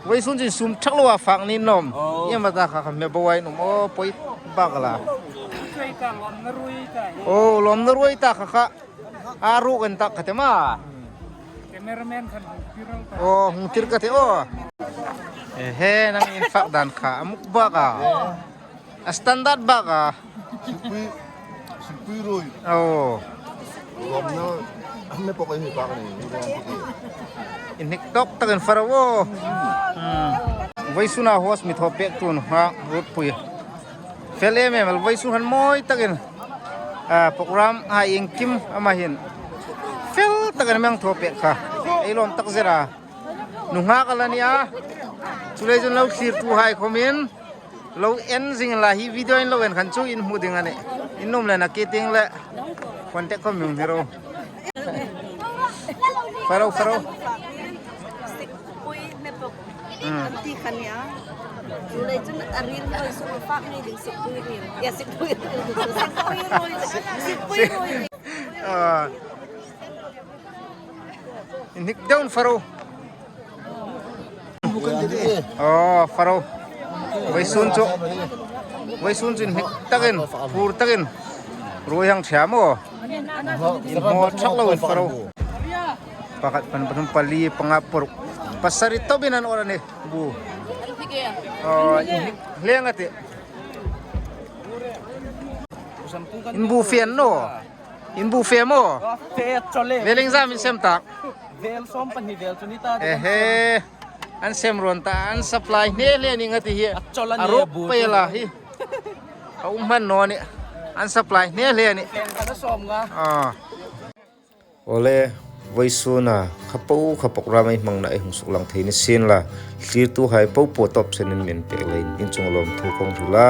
Voisun chin sum thak lo a fak ni nawm. Ieng am a ta kha kha hme bo ai nawm aw poi bak la. Aw, lawmna ruoi ta kha kha. A ruok an tak kha te maw. Cameraman khan hung tir ta. Aw, hung tir ka te aw. Ehe, nang in fak dan kha a muk bak a. A standard bak a. Sikpui, Sikpui ruoi. Aw. Lawmna, a hme pawk ei hmu tak ni. In hnik tawk takin far ro. Hmm. Voisun a host mi thaw pek tun ha, Rutpui. Fel em em el, voisun han mawi takin, a, program a iengkim ama hin. Fel takin mi hang thaw pek kha. Ei lawm tak zet a. Nunghak a la ni a. Chu lei chun lo thlirtuhai khomin. Lo en zing la hi video in lo en khan chu in hmu ding a nih. In nuom le na ke ting le. Contact khom mi hung hre ro. Far ro, far ro. Sikpui hme pawk. Hmm. An ti kha nia. Chu lei chun a ril ruoi su fak ni ding Sikpui ril. Ya, Sikpui ril. Sikpui ruoi. Sikpui ruoi. Ah. In hnik deu far ro. Aw, far ro. Voisun chu. Vawisun chun hnik takin, phur takin ruoi hang ṭhe maw. Maw ṭhak lo in faro. Pakhat, pathum, pali, panga, paruk, pasari tawpin an awrh a nih. Bu. Aw, hnik hle a tih. In bu fe naw. In bu fe maw. Fe chole. Vel iengzam in sem tak. Vel sawm pahni vel chu ni ta. Ehe. An sem rawn ta, an supply hne hle a nih a tih hi. A chol a nih, a bu pei chu la hi. A um hman naw a nih. An supply hne hle a nih. Fe kan sawm nga. Ah. Awle, vawisuna kha po kha programme ei hmangna ei hung suklang thei ni sien la, thlirtuhai po po tawp chenin min pek leiin in chunga lawmthu ka hung hril a.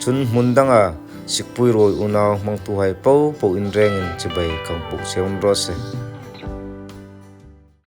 Chun hmun danga sikpui ruoi unau hmangtuhai po po in rengin chibai ka hung puk che um raw se.